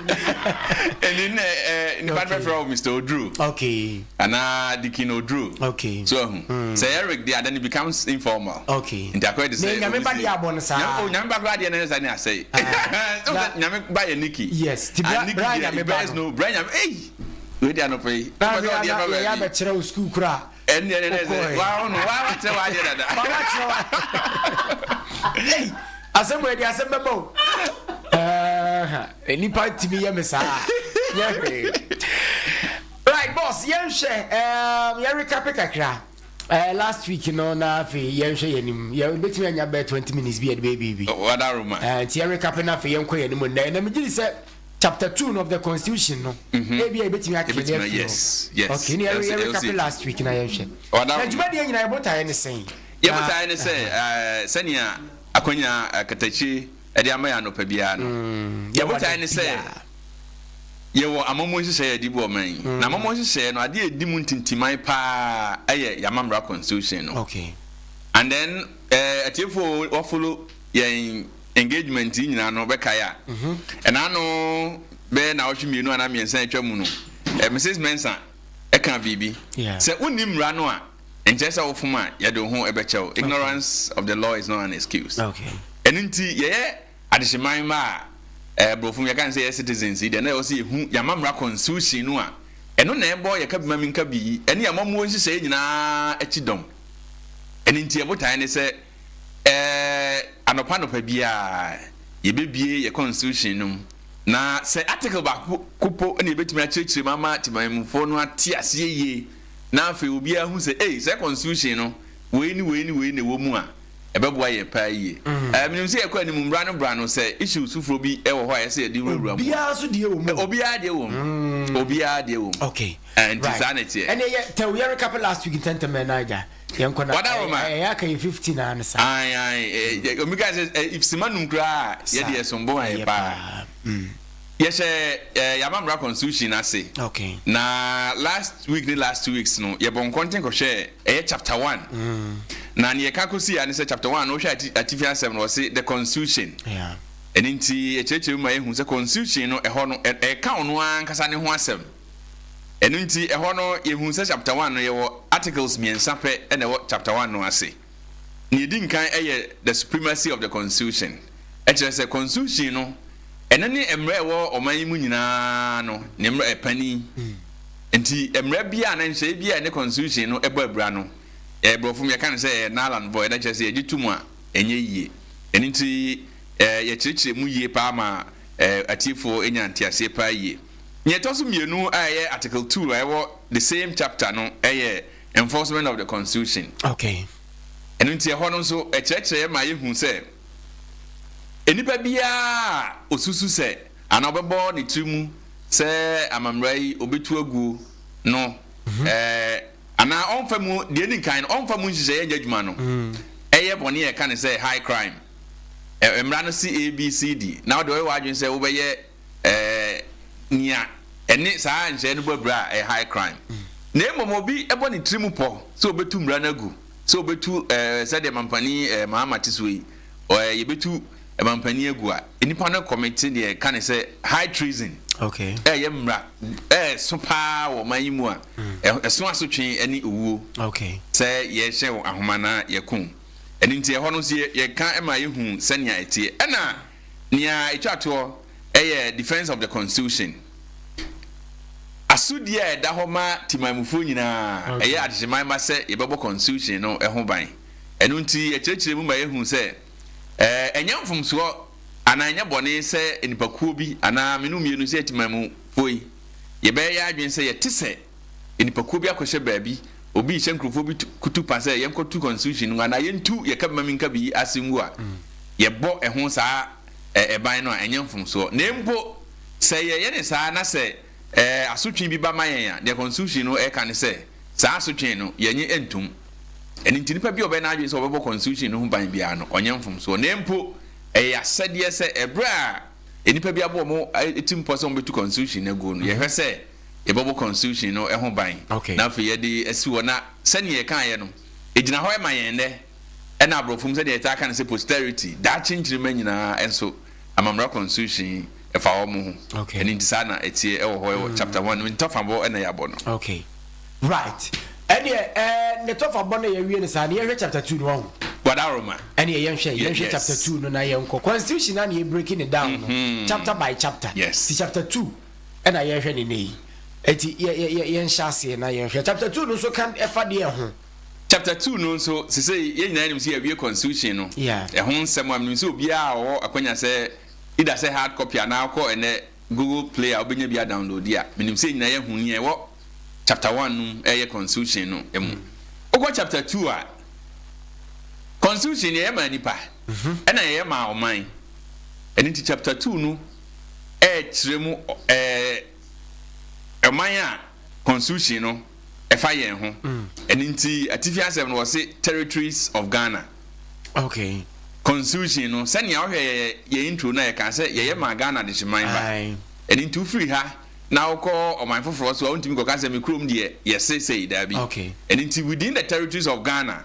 ɛni nɛ ɛ nipa no bɛfrɛ wo Mr Oduro. Okay. Anaa Dikin Oduro. Okay. So ahu. Sɛ Eric deɛ then it becomes informal. Okay. Nti akɔyɛ te sɛ Ne nyame ba deɛ abɔ no saa. Nyame oh nyame ba koraa deɛ no ɛsɛ ne asɛe. Ah. So sɛ nyame ba yɛ Nikki. Yes. Ti bra And Nikki bra deɛ nyame it ba bears no. no bra nyame ei wei deɛ anɔpa yi. Na Wopɛ sɛ afei ɔde ana ɛba yɛyɛ baabi. abɛkyerɛ wo sukuu koraa. Ɛnneɛ ne ne sɛ Wokɔɛ. wa no wa wakyerɛ w'adeɛ dada. Wa wakyerɛ wa. Ei asɛm wei deɛ asɛm bɛba o. Ɛɛ nipa ntumi yɛ me saa. Nyɛ hwee. Right boss yɛnhwɛ ɛɛm yɛn recap kakra. Ɛɛ last week no na afei yɛnhwɛ yɛn anim. Yɛ bɛtumi anya bɛyɛ 20 minutes bi yɛde bɛyɛ biribi. Wadaroma. Ɛɛ nti yɛn recap na afei yɛnkɔ yɛn anim nnɛ. Na megye di sɛ chapter 2 no of the constitution no. Ebi a yɛbɛtumi akele Yɛbɛtumi afiri hɔ. yes yes. Okay ne yɛre LC yɛre LC. recap last week na yɛnhwɛ. Na Wadaroma. dwumadie nyinaa yɛbotaeɛ ne sɛn? Yɛ Na botaeɛ ne sɛ ɛɛ sɛnea akwanya akatakyie ɛde ama yɛn anɔpa biara no. Yɛ yɛwɔ botaeɛ da ne sɛ biara. yɛwɔ amammuo nhyehyɛeɛ a yɛde bu ɔman yi. Na amammuo nhyehyɛeɛ no adeɛ a ɛdi mu ntintiman paa ɛyɛ yɛn amammerɛ constitution no. Okay. And then ɛɛ atiefoɔ wɔfollow yɛn engagement yi nyinaa no bɛkae a ɛna ano bɛyɛ naawɔtwe mmienu anaa mmiɛnsa atwa mu no ɛ Mrs Mensah ɛka biribi Yeah. sɛ wonni mmara no a. Nkyerɛ sɛ wofom a yɛde wo ho bɛkyɛ wo. Ignorance of the law is not an excuse. Ɛno nti yɛyɛ adehyeman mma a, eh, borɔfo mu yɛka no sɛ yɛyɛ citizens yi deɛ, na ɛwɔ sɛ yɛhu yɛn amammerɛ constitution no a ɛno na ɛbɔ yɛn kabimamenkabi yi ne yɛn amammuo nhyehyɛeɛ nyinaa akyi dɔm. Ɛno nti yɛn botaeɛ ne sɛ, eh, anɔpa anɔpa biara yɛbɛbue yɛn constitution no mu na sɛ article baako po na yɛbɛtumi akyerɛkyerɛ mu ama temanmufoɔ no ate aseɛ yie na afei obiara hu sɛ ei saa constitution no wei ne wei ne wei na ɛwɔ mu a, ɛbɛboa yɛn paa yie. Mm. Menim sɛ yɛkɔ anim mmra no bra no sɛ issues foforɔ bi wɔ hɔ a ɛsɛ yɛde wurawura mu. Obiara nso deɛ wɔ mu. Obiara deɛ wɔ mu. Mm. Obiara deɛ wɔ mu. Okay. Nti right. Saa na ɛteɛ. Ɛnna yɛ tɛw yɛ recap last week ntɛntɛm ɛ naija. Yɛn kɔ na ɛyɛ aka yɛ 15 na ne sa. Ayi ayi omi ka sɛ sima num koraa yɛ deɛ sombo ayɛ paa. Mm. Yɛhyɛ yɛn amammerɛ constitution no ase. Okay. Na last week ne last 2 weeks no yɛbɔ nkɔnten kɔhwɛ ɛyɛ chapter 1. Na nea yɛka kɔsi ya ne sɛ chapter 1 no wohwɛ atifi asɛm no wɔse the constitution. Ɛno nti yɛkyerɛkyerɛ mu ma yɛhu sɛ constitution no ɛhɔ no ɛka ɔno ankasa ne ho asɛm. Ɛno nti ɛhɔ no yɛhu sɛ chapter 1 no yɛwɔ articles mmiɛnsa pɛ ɛna ɛwɔ chapter 1 no ase. Nea ɛdi nkan ɛyɛ the supremacy of the constitution. Ɛkyerɛ sɛ constitution no ɛno ne mmerɛ ɛwɔ ɔman yi mu nyinaa no ne mmerɛ ɛpani. Nti mmerɛ bi a na nhyɛe bi a ɛne constitution no ɛbɔ abira no, borɔfo mu yɛka no sɛ ɛyɛ null and void, ɛkyerɛ sɛ yɛgye to mu a ɛnyɛ yie. Ɛno nti yɛkyerɛkyerɛ mu yie paa ma atiefoɔ nya nteaseɛ paa yie. Nea ɛtɔ so mmienu a ɛyɛ article 2 a ɛwɔ the same chapter no ɛyɛ enforcement of the constitution. Ɛno nti ɛhɔ no nso ɛkyerɛkyerɛ ma yɛhu sɛ nnipa biara a osusu sɛ anaa ɔbɛbɔ ne tiri mu sɛ amammerɛ yi obetu aguo no, anaa ɔmfa mu deɛ ɛdi nkan no ɔmfa mu nhyehyɛeɛ nyɛ adwuma no, ɛyɛ bɔne a ɛka ne sɛ high crime. Mmara no si A B C D na wode ɔyɛ w'adwene sɛ wobɛyɛ nea ɛne saa nhyɛeɛ no bɔ abira a, ɛyɛ high crime. Na mmom obi bɔ ne tiri mu pɔ sɛ obetu mmara no agu, sɛ obetu sɛdeɛ mampanin Mahama te soɔ yi, yɛbɛtu mampanin agu a, nnipa no kɔmete deɛ ɛka ne sɛ high treason. Ɛyɛ mmara ɛso paa wɔ ɔman yi mu a, ɛso asotwe ne owuo. Sɛ yɛhyɛ wo ahoma na yɛko. Ɛno nti ɛhɔ no nso yɛka ma yɛhu sɛnea ɛteɛ. Ɛna nea ɛtwa toɔ ɛyɛ defence of the constitution. Asodie a ɛda hɔ ma timanmufoɔ nyinaa, ɛyɛ adehyeman ma sɛ yɛbɛbɔ constitution no ho ban. Ɛno nti yɛkyerɛkyerɛ mu ma yɛhu sɛ ɛnyɛ mfomsoɔ anaa ɛnyɛ bɔne sɛ nnipakuo bi anaa mene mmienu sɛ timanmufoɔ yi yɛbɛyɛ yɛn adwene sɛ yɛte sɛ nnipakuo bi akɔhyɛ baabi, obi rehyɛ nkurɔfoɔ bi kutu pa sɛ yɛnkɔtu constitution no anaa yɛntu yɛka bi ma menka bi ase ngu a, yɛbɔ ɛho saa ɛban no a, ɛnyɛ mfomsoɔ. Na mpo sɛ yɛyɛ ne saa na sɛ asotwe bi ba ma yɛn a, deɛ constitution no ɛka ne sɛ saa asotwe no yɛnye ntom. Ɛno nti nipa bi a ɔbɛyɛ n'adwene sɛ ɔbɛbɔ constitution no ho ban biara no, ɔnyɛ mfomsoɔ. Na mpo ɛyɛ asɛdeɛ sɛ ɛberɛ a nnipa bi abɔ wɔn tirim pɔ sɛ wɔbɛtu constitution no aguo no, yɛhwɛ sɛ yɛbɛbɔ constitution no ho ban na afei yɛde asi hɔ. Na sɛdeɛ yɛkaeɛ no, ɛgyina hɔ ma yɛn nnɛ, ɛna aborɔfo mu sɛdeɛ yɛtaa ka no sɛ posterity, daakye nkyirimma nyinaa nso amammerɛ constitution yi ɛfa wɔn ho. Ɛno nti saa na ɛteɛ ɛwɔ hɔ ɛwɔ chapter 1 no, ntɔfabɔ ɛna yɛabɔ no. Okay. Right. Ɛneɛ ɛɛ ne tɔfabɔ no yɛwie no saa ne yɛhwɛ chapter 2 no wahu. Wadaroma. Ɛneɛ yɛnhwɛ yɛnhwɛ chapter 2 no na yɛnkɔ. Constitution na ne yɛ breaking it down no. Chapter by chapter. Yes. Ti chapter 2 ɛna yɛhwɛ ne nɛ yi. Eti yɛ yɛ yɛ yɛnhyɛ aseɛ na yɛnhwɛ. Chapter 2 no nso ka ɛfa deɛ ho. Chapter 2 no nso sese yɛn nyinaa nim sɛ yɛawie constitution no. Ɛho nsɛm a menim sɛ obiara a ɔwɔ akwanya sɛ either sɛ hard copy anaa wokɔ ɛnɛ Google Play a wobɛnya bi adownload a, menim sɛ yɛn nyinaa yɛahu nea ɛwɔ chapter 1 no mu ɛyɛ constitution no mu. Wokɔ chapter 2 a, constitution yɛyɛ maa nipa ɛna yɛyɛ maa ɔman. Ɛno nti chapter 2 no ɛɛkyerɛ mu ɔman a constitution no ɛfa yɛn ho. Ɛno nti atifi asɛm no wɔse territories of Ghana. Constitution no sɛnea wohwɛ yɛ yɛ intro no a yɛka sɛ yɛyɛ maa Ghana dehyeman ba. Ɛno nti wofiri ha na wokɔ ɔman foforɔ so a wontumi kɔka sɛ me kurom deɛ yɛse sei daabi. Ɛno nti within the territories of Ghana,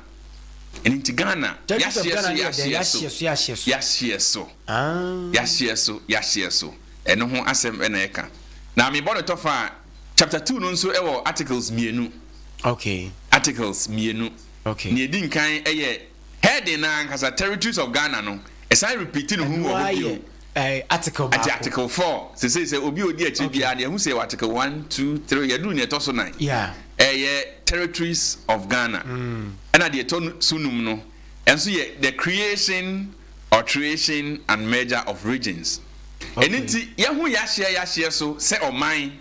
ɛno nti Ghana yɛahyeɛ so yɛahyeɛ so yɛahyeɛ so yɛahyeɛ so yɛahyeɛ so ɛno ho asɛm ɛna ɛka. Na mebɔ no tɔfa a chapter 2 no nso ɛwɔ articles mmienu. Articles mmienu. Okay. Nea edi nkan yɛ heading no ankasa, Territories of Ghana no, ɛsan repeat ne ho Ɛno wɔ ara hɔ bio. yɛ eh, article Ati baako. Article 4, sesei sɛ obi a odi akyiri Okay. biara no, yɛahu sɛ yɛwɔ Article 1, 2, 3, yɛaduru nea ɛtɔ so nan. Yeah. Ɛyɛ Territories of Ghana. Ɛna deɛ ɛtɔ so num no, ɛnso yɛ The Creation, Alteration and Merger of Regions. Ɛno Okay. nti, yɛahu yɛahyeɛ yɛahyeɛ so sɛ ɔman.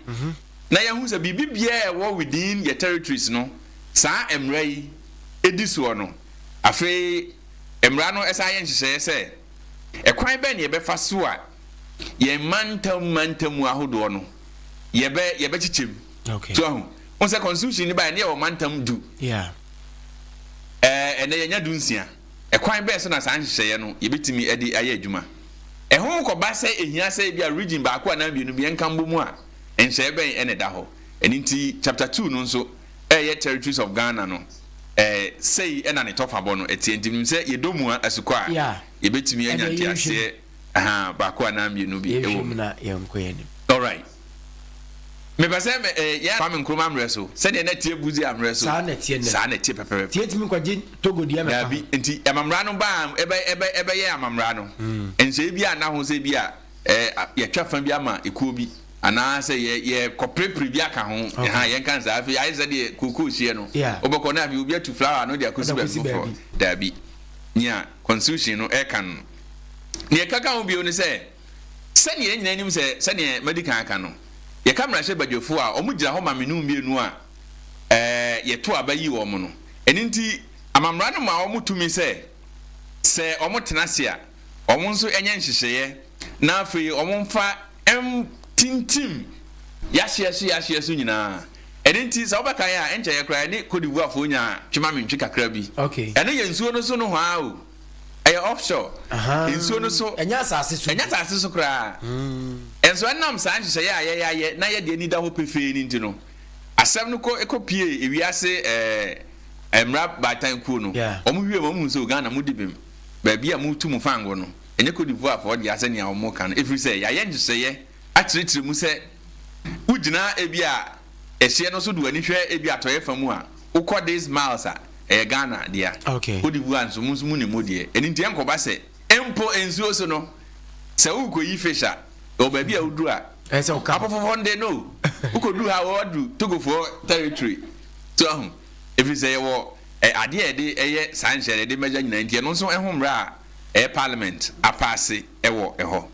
Na yɛahu sɛ biribi biara a ɛwɔ within yɛ territories no, saa mmara yi di soɔ no, afei mmara no san yɛ nhyehyɛeɛ sɛ, ɛkwan bɛn na yɛbɛfa so a yɛn mantam mantam mu ahodoɔ no yɛbɛ yɛbɛkyekyɛ mu. Okay. So ahu, wohu sɛ constitution no baeɛ no yɛwɔ mantam du. Yeah. Ɛɛ, ɛnɛ yɛnya 16. Ɛkwan bɛn so na saa nhyehyɛeɛ no yɛbɛtumi de ayɛ adwuma? Ɛho kɔba sɛ ɛhia sɛ ebia region baako anaa mmienu bi yɛnka mbɔ mu a, Nhyɛɛ bɛn na ɛda hɔ? Ɛno nti chapter 2 no nso ɛreyɛ Territories of Ghana no, ɛɛ sei na ne tɔfabɔ no ɛteɛ. Nti menim sɛ yɛdɔ mu a asukɔ a, Yeah. yɛbɛtumi anya Ɛdeɛ yɛnhwɛ mu. nteaseɛ ahaa baako anaa mmienu bi Yɛnhwɛ ɛwɔ mu mu. na yɛnkɔ yɛn anim. Alright. Mepɛ sɛ me ɛɛ yɛn Kwame Nkrumah mmerɛ so, sɛdeɛ na ɛteɛ Busia mmerɛ so, Saa na ɛteɛ nnɛ. saa na ɛteɛ pɛpɛpɛpɛ. Nti yɛntumi nkɔgye Togo deɛ mmɛka ho. Daabi, nti amammerɛ no baa ɛbɛ ɛbɛ ɛbɛyɛ amammerɛ no. Nhyɛɛ biara nna ho sɛ ebia ɛɛ yɛatwa fa bi ama ekuo bi anaasɛ yɛ yɛkɔperepere bi aka ho ɛha yɛnka no saa afei ayɛ sɛ deɛ kookoo hyeɛ no wobɛkɔ na afei obi atu flower no de akɔsi baabi foforɔ daabi nea constitution no ɛka no nea ɛkaka ho bio ne sɛ sɛnea yɛn nyinaa nim sɛ sɛnea madi kan aka no yɛka mmarahyɛ badwafoɔ a wɔn gyina hɔ ma mene mmienu a ɛɛ yɛto aba yi wɔn no ɛno nti amammara no ma wɔn tumi sɛ sɛ wɔn tena ase a wɔn nso nyɛ nhyehyɛeɛ na afei wɔmfa ntintim yɛahyeɛ so yɛahyeɛ so nyinaa. Ɛno nti sɛ wobɛkae a, ɛnkyɛeɛ koraa yɛne Cote d'Ivoirefoɔ nyaa twema-mentwe kakra bi. Okay. Ɛno yɛ nsuo no so nohoa o. Ɛyɛ offshore. Nsuo no so. Ɛnyɛ asase so. Ɛnyɛ asase so koraa. Nso ɛnam saa nhyehyɛeɛ a yɛayɛ na yɛde ani da hɔ pefee no nti no, asɛm no kɔ kɔpuee ewiase ɛɛ mmara baatan kuo no. Yeah. Wɔn hwehwɛɛ mu, wɔhuu sɛ o Ghana modi bem. Baabi a motu mo fango no, ɛnyɛ Cote d'Ivoirefoɔ dea sɛnea wɔka no, ɛfiri sɛ yɛayɛ nhyehyɛeɛ akyerɛkyerɛ mu sɛ wogyina ebia ɛhyeɛ no so de w'ani hwɛ ebia atɔeɛ fa mu a, wokɔ these miles a, ɛyɛ Ghana dea. Okay. Cote d'Ivoire nso, mo nso monim mo deɛ. Ɛno nti ɛnkɔba sɛ mpo nsuo so no, sɛ worekɔyi fish a, ɛwɔ baabi a woduru a, Ɛsɛ sɛ woka. Apɔfɔfɔ no de no, wokɔduru ha a, woaduru Togofoɔ territory. So ahu? Ɛfiri sɛ yɛwɔ Ɛ adeɛ a yɛde yɛ saa nhyehyɛeɛ no, yɛde measure nyinaa nti, ɛno nso ho mmara a ɛyɛ parliament apaase wɔ hɔ.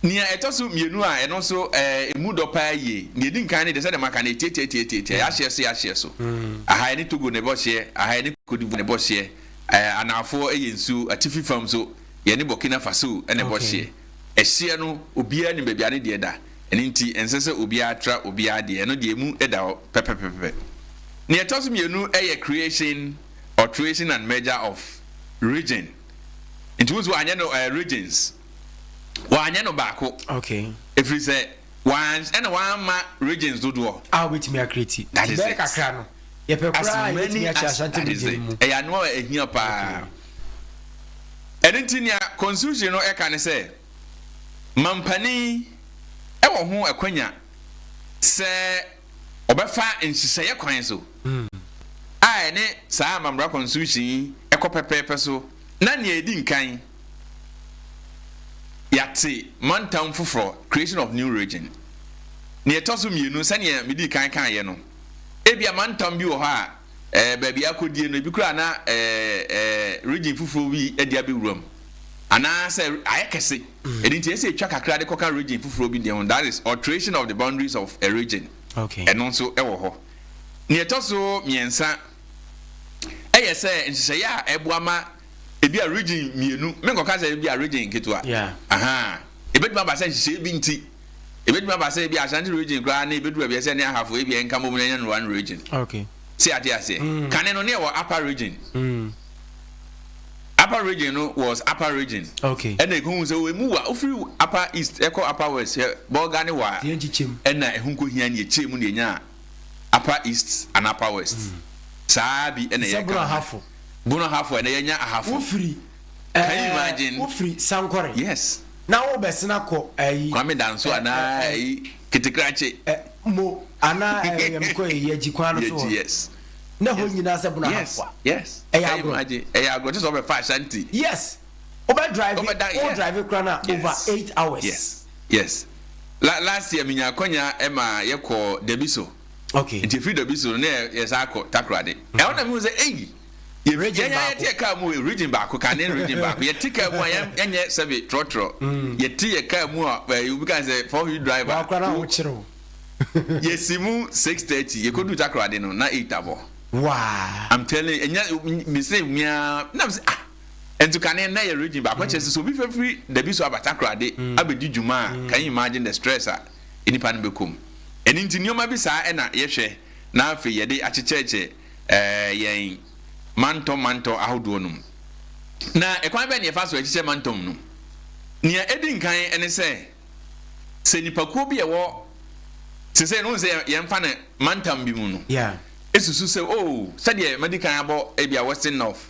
Nea ɛtɔ so mmienu a ɛno nso ɛmu dɔ paa yie, nea ɛdi nkan no deɛ sɛdeɛ maka no, ɛtiatiatiatiatia, yɛahyeɛ so yɛahyeɛ so. Aha yɛne Togo na ɛbɔ hyeɛ, aha yɛne Cote d'Ivoire na ɛbɔ hyeɛ, anaafoɔ yɛ nsuo, atifi fam nso yɛne Burkina Faso na ɛbɔ hyeɛ. Ɛhyeɛ no, obiara nim baabi a ne deɛ da, ɛno nti ɛnsɛ sɛ obiara tra obiara deɛ, ɛno deɛ ɛmu da hɔ pɛpɛpɛpɛ. Nea ɛtɔ so mmienu yɛ creation, alteration and merger of region. Nti wohu sɛ wɔanyɛ no eh, regions. Wɔanyɛ no baako. Okay. Ɛfiri sɛ wɔan ɛna wɔamma regions dodoɔ. A wobɛtumi akreti. That is Bɛyɛ it. kakra no. Yɛpɛ As koraa a many yɛbɛtumi akyɛ as Ashanti that is region it. mu. Ɛyɛ ano a ɛhia paa. Ɛno nti nea constitution no ɛka ne sɛ mampanin ɛwɔ ho akwanya sɛ ɔbɛfa nhyehyɛeɛ kwan so a ɛne saa amambra constitution yi kɔ pɛpɛɛpɛ so na nea ɛdi nkan yɛate mantam foforɔ, creation of new region. Nea ɛtɔ so mmienu, sɛnea medii kan kaeɛ no, ebia mantam bi wɔ hɔ a eh, baabi akɔdie no, ebi koraa na eh, eh, region foforɔ bi de abɛwura mu anaasɛ ayɛ kɛse. Ɛno nti ɛsɛ ɛtwa kakra de kɔka region foforɔ bi deɛ ho, that is alteration of the boundaries of a region. Okay. Ɛno nso ɛwɔ hɔ. Nea ɛtɔ so mmiɛnsa ɛyɛ sɛ nhyehyɛeɛ a ɛboa ma ebi a region mmienu, menkɔka sɛ ebi a region nketewa. Yeah. Aha. Ebetumi aba sɛ nhyehyɛeɛ bi nti, ebetumi aba sɛ ebi Ashanti region koraa ne ebeduru baabi ɛsɛ ne Ahafo ebi ɛnka mmom na ɛnyɛ no one region. Okay. Sɛ ate aseɛ. Kane no ne ɛwɔ upper region. Upper region no was upper region. Okay. Ɛna ekohu sɛ o emu wa ofiri upper east ɛkɔ upper west hɛ bɔga ne wa. Yɛn kyekyɛ mu. Ɛna ɛho nko hia ne yɛkyɛ mu ne yɛnya upper east and upper west. Saa bi ɛna Sɛ yɛka. Bono Ahafo. Bono Ahafo ɛna yɛnya Ahafo. Wofiri. Can you imagine? Wofiri Sankore. Yes. Na wobɛsena kɔ ɛyi. Kwame Danso anaa ɛyi Ketekrakye. Mo anaa ɛyɛ mkɔ ɛyi Yɛgyi kwan no so hɔ. Yɛgyi yes. Na ɛhɔ nyinaa sɛ Bono Yes, Ahafo a. yes. Ɛyɛ Can you agorɔ. imagine? Ɛyɛ agorɔ te sɛ ɔbɛfa Ashanti. Yes. Wobɛ drive, Wobɛda- wo yeah. drive koraa na over 8 hours. Yes. Last year menya akwanya ma yɛkɔ Dabiso. Nti efiri Dabiso no na yɛsan akɔ Takoradi. Ɛhɔ na mehu sɛ eyi Region yɛn baako. yɛte yɛ kaa mu region baako kane region baako yɛte kaa mu a yɛnyɛ sɛbi trɔtrɔ yɛte yɛ kaa mu a obi kan sɛ 4 wheel driver. Wakora na wokyerɛ o. Yɛsi mu 6:30, yɛkɔdu Takoradi no na 8 abɔ. I'm telling you, ɛnyɛ me sɛ mia na me sɛ, ah, nti kane na yɛ region baako kyerɛ sɛ obi fɛfiri dabi so aba Takoradi abɛdi dwuma a, can you imagine the stress a nipa no bɛkɔ mu? Ɛno nti nneɛma bi saa ɛna yɛhwɛ na afei yɛde akyekyɛkyɛ yɛn mantɔ mantɔ ahodoɔ no mu. Na ɛkwan bɛn na yɛfa so ɛkyekyɛ mantɔm no? Nea ɛdi nkan ɛne sɛ nipakuo bi a ɛwɔ te sɛ no sɛ yɛmfa no mantam bi mu no esusu sɛ, oh, sɛdeɛ madi kan abɔ ebi a Western North,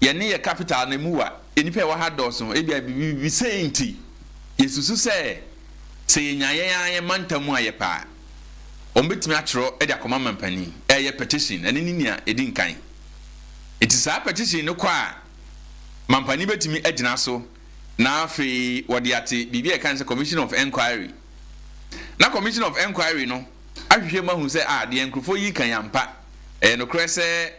yɛne yɛ capital no mu wa nipa a ɛwɔ ha dɔɔso, ebi a bibi sei nti yɛsusu sɛ yɛnya yɛn ara yɛn mantam mu a yɛpɛ a, wɔn bɛtumi atwerɛ de akɔma mampanin. Ɛyɛ petition. Ɛne ne nea ɛdi nkan. Nti saa petition no kɔ a, mampanin bɛtumi agyina so na afei wɔde ate biribi a yɛka no sɛ commission of enquiry, na commission of enquiry no ahwehwɛ mu ahu sɛ, ah, deɛ nkurɔfoɔ yi kan yampa, ɛyɛ nokorɛ sɛ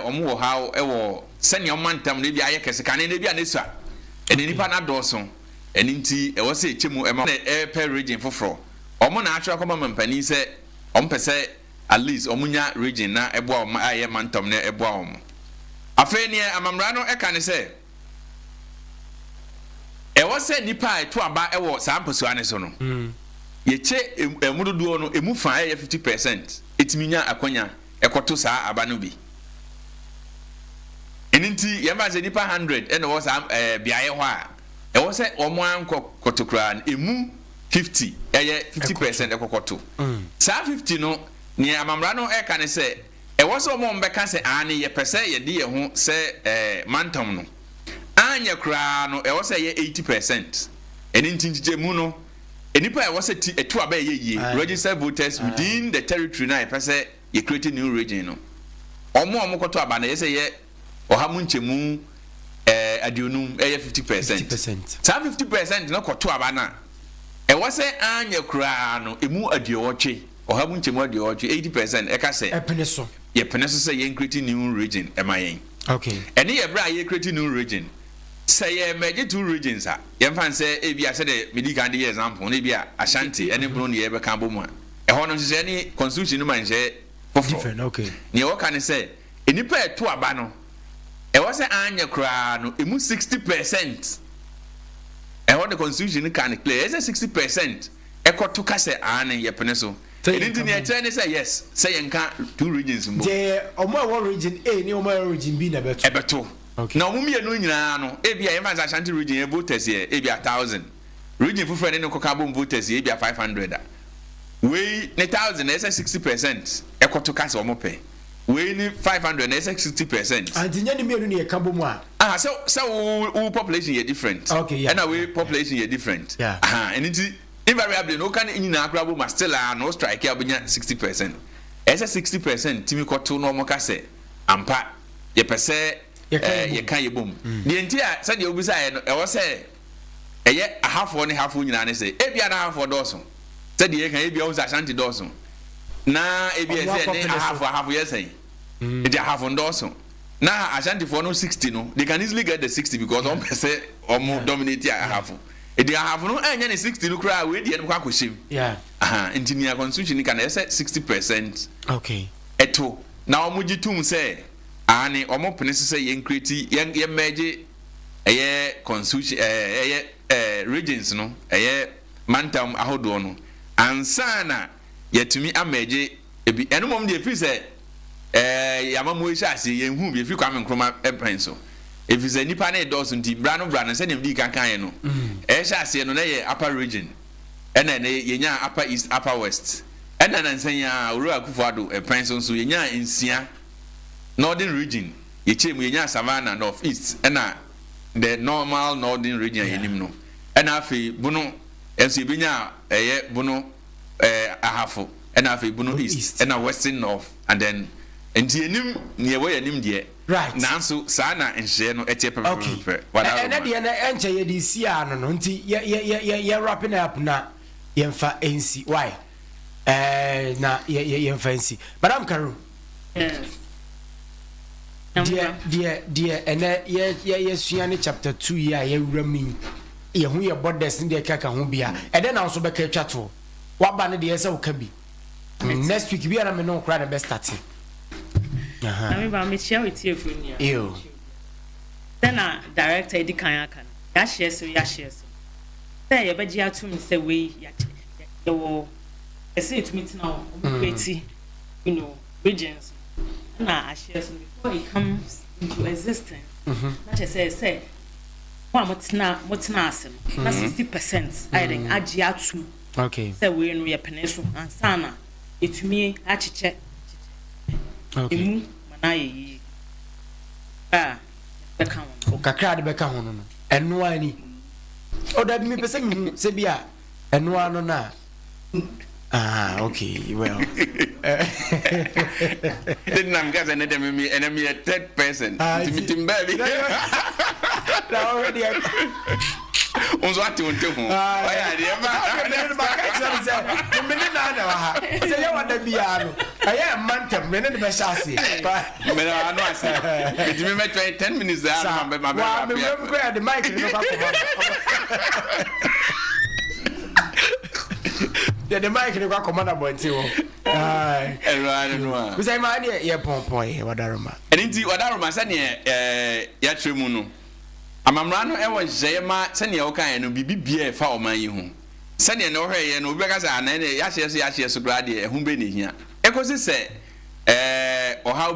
wɔn wɔ haw ɛwɔ sɛnea wɔn mantam no ebi ayɛ kɛse kane no, ebi a ne sua ɛne nipa no adɔɔso, ɛne nti ɛwɔ sɛ ɛkyɛ mu ɛma na ɛpɛ region foforɔ. Wɔn na atwerɛ akɔma mampanin sɛ wɔn pɛ sɛ at least wɔn nya region na ɛboa wɔn a ɛyɛ mantam na ɛboa wɔn. Afei neɛ amammerɛ no ɛka ne sɛ ɛwɔ sɛ nipa a ɛto aba ɛwɔ saa mpasua ne so no, yɛkyɛ ɛmu dodoɔ no emu fa a ɛyɛ 50%, ɛtumi nya akwanya ɛkɔto saa aba no bi. Ɛno nti yɛmfa sɛ nipa 100 ɛna ɛwɔ saa beaeɛ hɔ a, ɛwɔ sɛ wɔn ankɔ kɔto koraa no emu 50, ɛyɛ 50% ɛkɔkɔto saa 50 no. Nea amammerɛ no ɛka ne sɛ ɛwɔ sɛ wɔn a wɔbɛka sɛ aane, yɛpɛ sɛ yɛde yɛn ho sɛ mantam no, anyɛ koraa no ɛwɔ sɛ ɛyɛ 80%. Ɛno nti nkyekyɛmu no, nnipa a ɛwɔ sɛ ti ɛto aba ɛyɛ yie, registered voters within the territory no a yɛpɛ sɛ yɛ create new region no, wɔn a wɔkɔto aba no, ɛyɛ sɛ yɛ 50%, ɛyɛ 50%. 50%. Saa 50% no kɔto aba no a, ɛwɔ sɛ anyɛ koraa no emu 80, 80%, 80%, ɛka sɛ ɛpene so. Yɛpene so sɛ yɛn create new region ɛma yɛn. Ɛne yɛ berɛ a yɛ create new region, sɛ yɛ merge two regions a, yɛmfa n sɛ ebi a sɛdeɛ medi kan de yɛ example no, ebi a Ashanti ɛne Bono ne yɛbɛka abɔ mu a, ɛhɔ no nhyehyɛ ne constitution no ma nhyɛ foforɔ. Different, okay. Nea wɔka ne sɛ nnipa a ɛto aba no, ɛwɔ sɛ anyɛ koraa no emu 60%. Ɛhɔ de constitution no ka no clear, ɛyɛ sɛ 60% ɛkɔto ka sɛ aane, yɛpene so. Sɛ ɛno nti yɛnka nea bom. ɛkyerɛ ne sɛ yes, sɛ yɛnka two regions mbom. Nti ɛyɛ ɔmo a ɛwɔ region A ne ɔmo a ɛwɔ region B na ɛbɛto? Ɛbɛto. Na ɔmo mmienu nyinaa no, ebi a yɛmfa sɛ Ashanti region yɛ voters yɛ ebi a 1,000, region foforɔ ne ne kɔka bom voters yɛ ebi a 500 a, wei ne 1,000 na ɛsɛ 60% ɛkɔto ka sɛ ɔmo pɛ, wei ne 500 na ɛsɛ 60%. Anti nyɛ ne mmienu ne yɛka bom a? Aha, sɛ wo population yɛ different ɛna wei population yɛ different. Aha, ɛno nti invariably no woka ne nyinaa koraa bom a, still a no strike a wobɛnya 60%. Ɛsɛ 60% tumi kɔto na ɔmo ka sɛ ampa, yɛpɛ sɛ Yɛka yɛ bom. Yɛka yɛ bom. Deɛ nti a sɛdeɛ wobisaeɛ no ɛwɔ sɛ ɛyɛ ahafoɔ ne hafoɔ nyinaa ne sɛ ebia na ahafoɔ dɔɔso, sɛdeɛ yɛka ebia wo sɛ Ashanti dɔɔso na ebia Ɔmo sɛ ne akɔpene so. Ahafo yɛ sɛn nti ahafo ndɔɔso na Ashantifoɔ no 60 no, they can easily get the 60 because ɔmo pɛ sɛ ɔmo dominate ahafo. Nti ahafo no ɛnyɛ ne 60 no koraa, wei deɛ no kɔ akɔhyɛ mu. Aha, nti nea constitution ka no, ɛyɛ sɛ 60% ɛto na wɔn gye tum sɛ aane, wɔn pene so sɛ yɛn create yɛn merge ɛyɛ constitution ɛyɛ regions no, ɛyɛ mantam ahodoɔ no ansa na yɛtumi amerge ebi. Ɛno mmom deɛ, ɛfiri sɛ yɛama hyɛ ase yɛn hu bi ɛfiri Kwame Nkrumah ɛpɛn so, ɛfiri sɛ nipa no ɛdɔɔso nti bra no bra no, sɛdeɛ mdi kan kan yɛ no, ɛhyɛ aseɛ no na yɛ Upper Region, ɛna ɛnɛ yɛnya Upper East, Upper West, ɛna nansa yi a Owura Akufo Addo ɛpɛn so nso yɛnya nsia Northern Region. Yɛkyɛ mu yɛnya Savannah, North East, ɛna the normal Northern Region a yɛnim no, ɛna afei Bono ɛnso yɛbɛnya ɛyɛ Bono Ahafo, ɛna afei Bono East, ɛna Western North and then Nti yɛnim nea ɛwɔ yɛn anim deɛ, Right. nanso saa na nhyehyɛeɛ no teɛ Okay. pɛpɛpɛpɛ. Ɛ Wada ɛnɛ Roma. deɛ no ɛnkyɛ yɛde si ano no nti yɛ yɛ yɛ yɛ yɛ wrapping up na yɛmfa nsi why ɛɛ na yɛ yɛ yɛmfa nsi Madam Karu. Yes. Deɛ deɛ deɛ ɛnɛ yɛ yɛ yɛsua ne chapter 2 yi a yɛwura mu yi yɛho yɛ borders ne deɛ ɛkeka ho bia ɛdɛn na nso bɛka atwa toɔ waba no deɛ ɛsɛ woka bi next week bi a na me ne wo koraa na bɛ start. Na me ba mekyia wo tiefo nyinaa. Ew. Sɛ na director edi kan aka no, yɛahyeɛ so yɛahyeɛ so sɛ yɛbɛgye atum sɛ wei yɛwɔ ɛsɛ yɛtumi tena hɔ ɔmo create regions no na ahyeɛ so before it comes into existence na kyerɛ sɛ mo a motena ase no na 60% ayɛ dɛn agye atum sɛ wei no yɛpene so ansa na yɛtumi akyekyɛ emu ma na ayɛ yie a bɛka ho no. Kakra de bɛka ho no, ɛnoa ni ɔda bi mepɛ sɛ mehu sɛ bi a ɛnoa no na ah, okay, well. Did na mka sɛ ne deɛ meme ɛnɛ meyɛ third person nti metim baabi. Na ɔhwɛ deɛ wo nso ate wo nte ho ɔyɛ adeɛ ba. Maka kyerɛ no sɛ mene naa na wɔ ha sɛ yɛ wada biara no ɛyɛ mma ntɛm mene ne bɛhyɛ aseɛ. Mene ano ase metumi mɛtwɛn 10 minutes a na mabɛ wa mewuram koraa de mic no bɛkɔ akɔma yɛde mic no kɔ akɔma no abɔnten hɔ. Ɛwurade no a bisɛ ma deɛ yɛ pɔnpɔn yɛ wadaroma. Ɛno nti wadaroma sɛneɛ yɛakyerɛ mu no, amammara no ɛwɔ nhyehyɛeɛ ma sɛneɛ wokaeɛ no biribi biaa ɛfa ɔman yi ho sɛneɛ na wohwɛeɛ no obi bɛka sɛ ana ɛne yɛahyeɛ so koraa deɛ ɛho bɛ ne hia ɛkɔsi sɛ ɔhaw.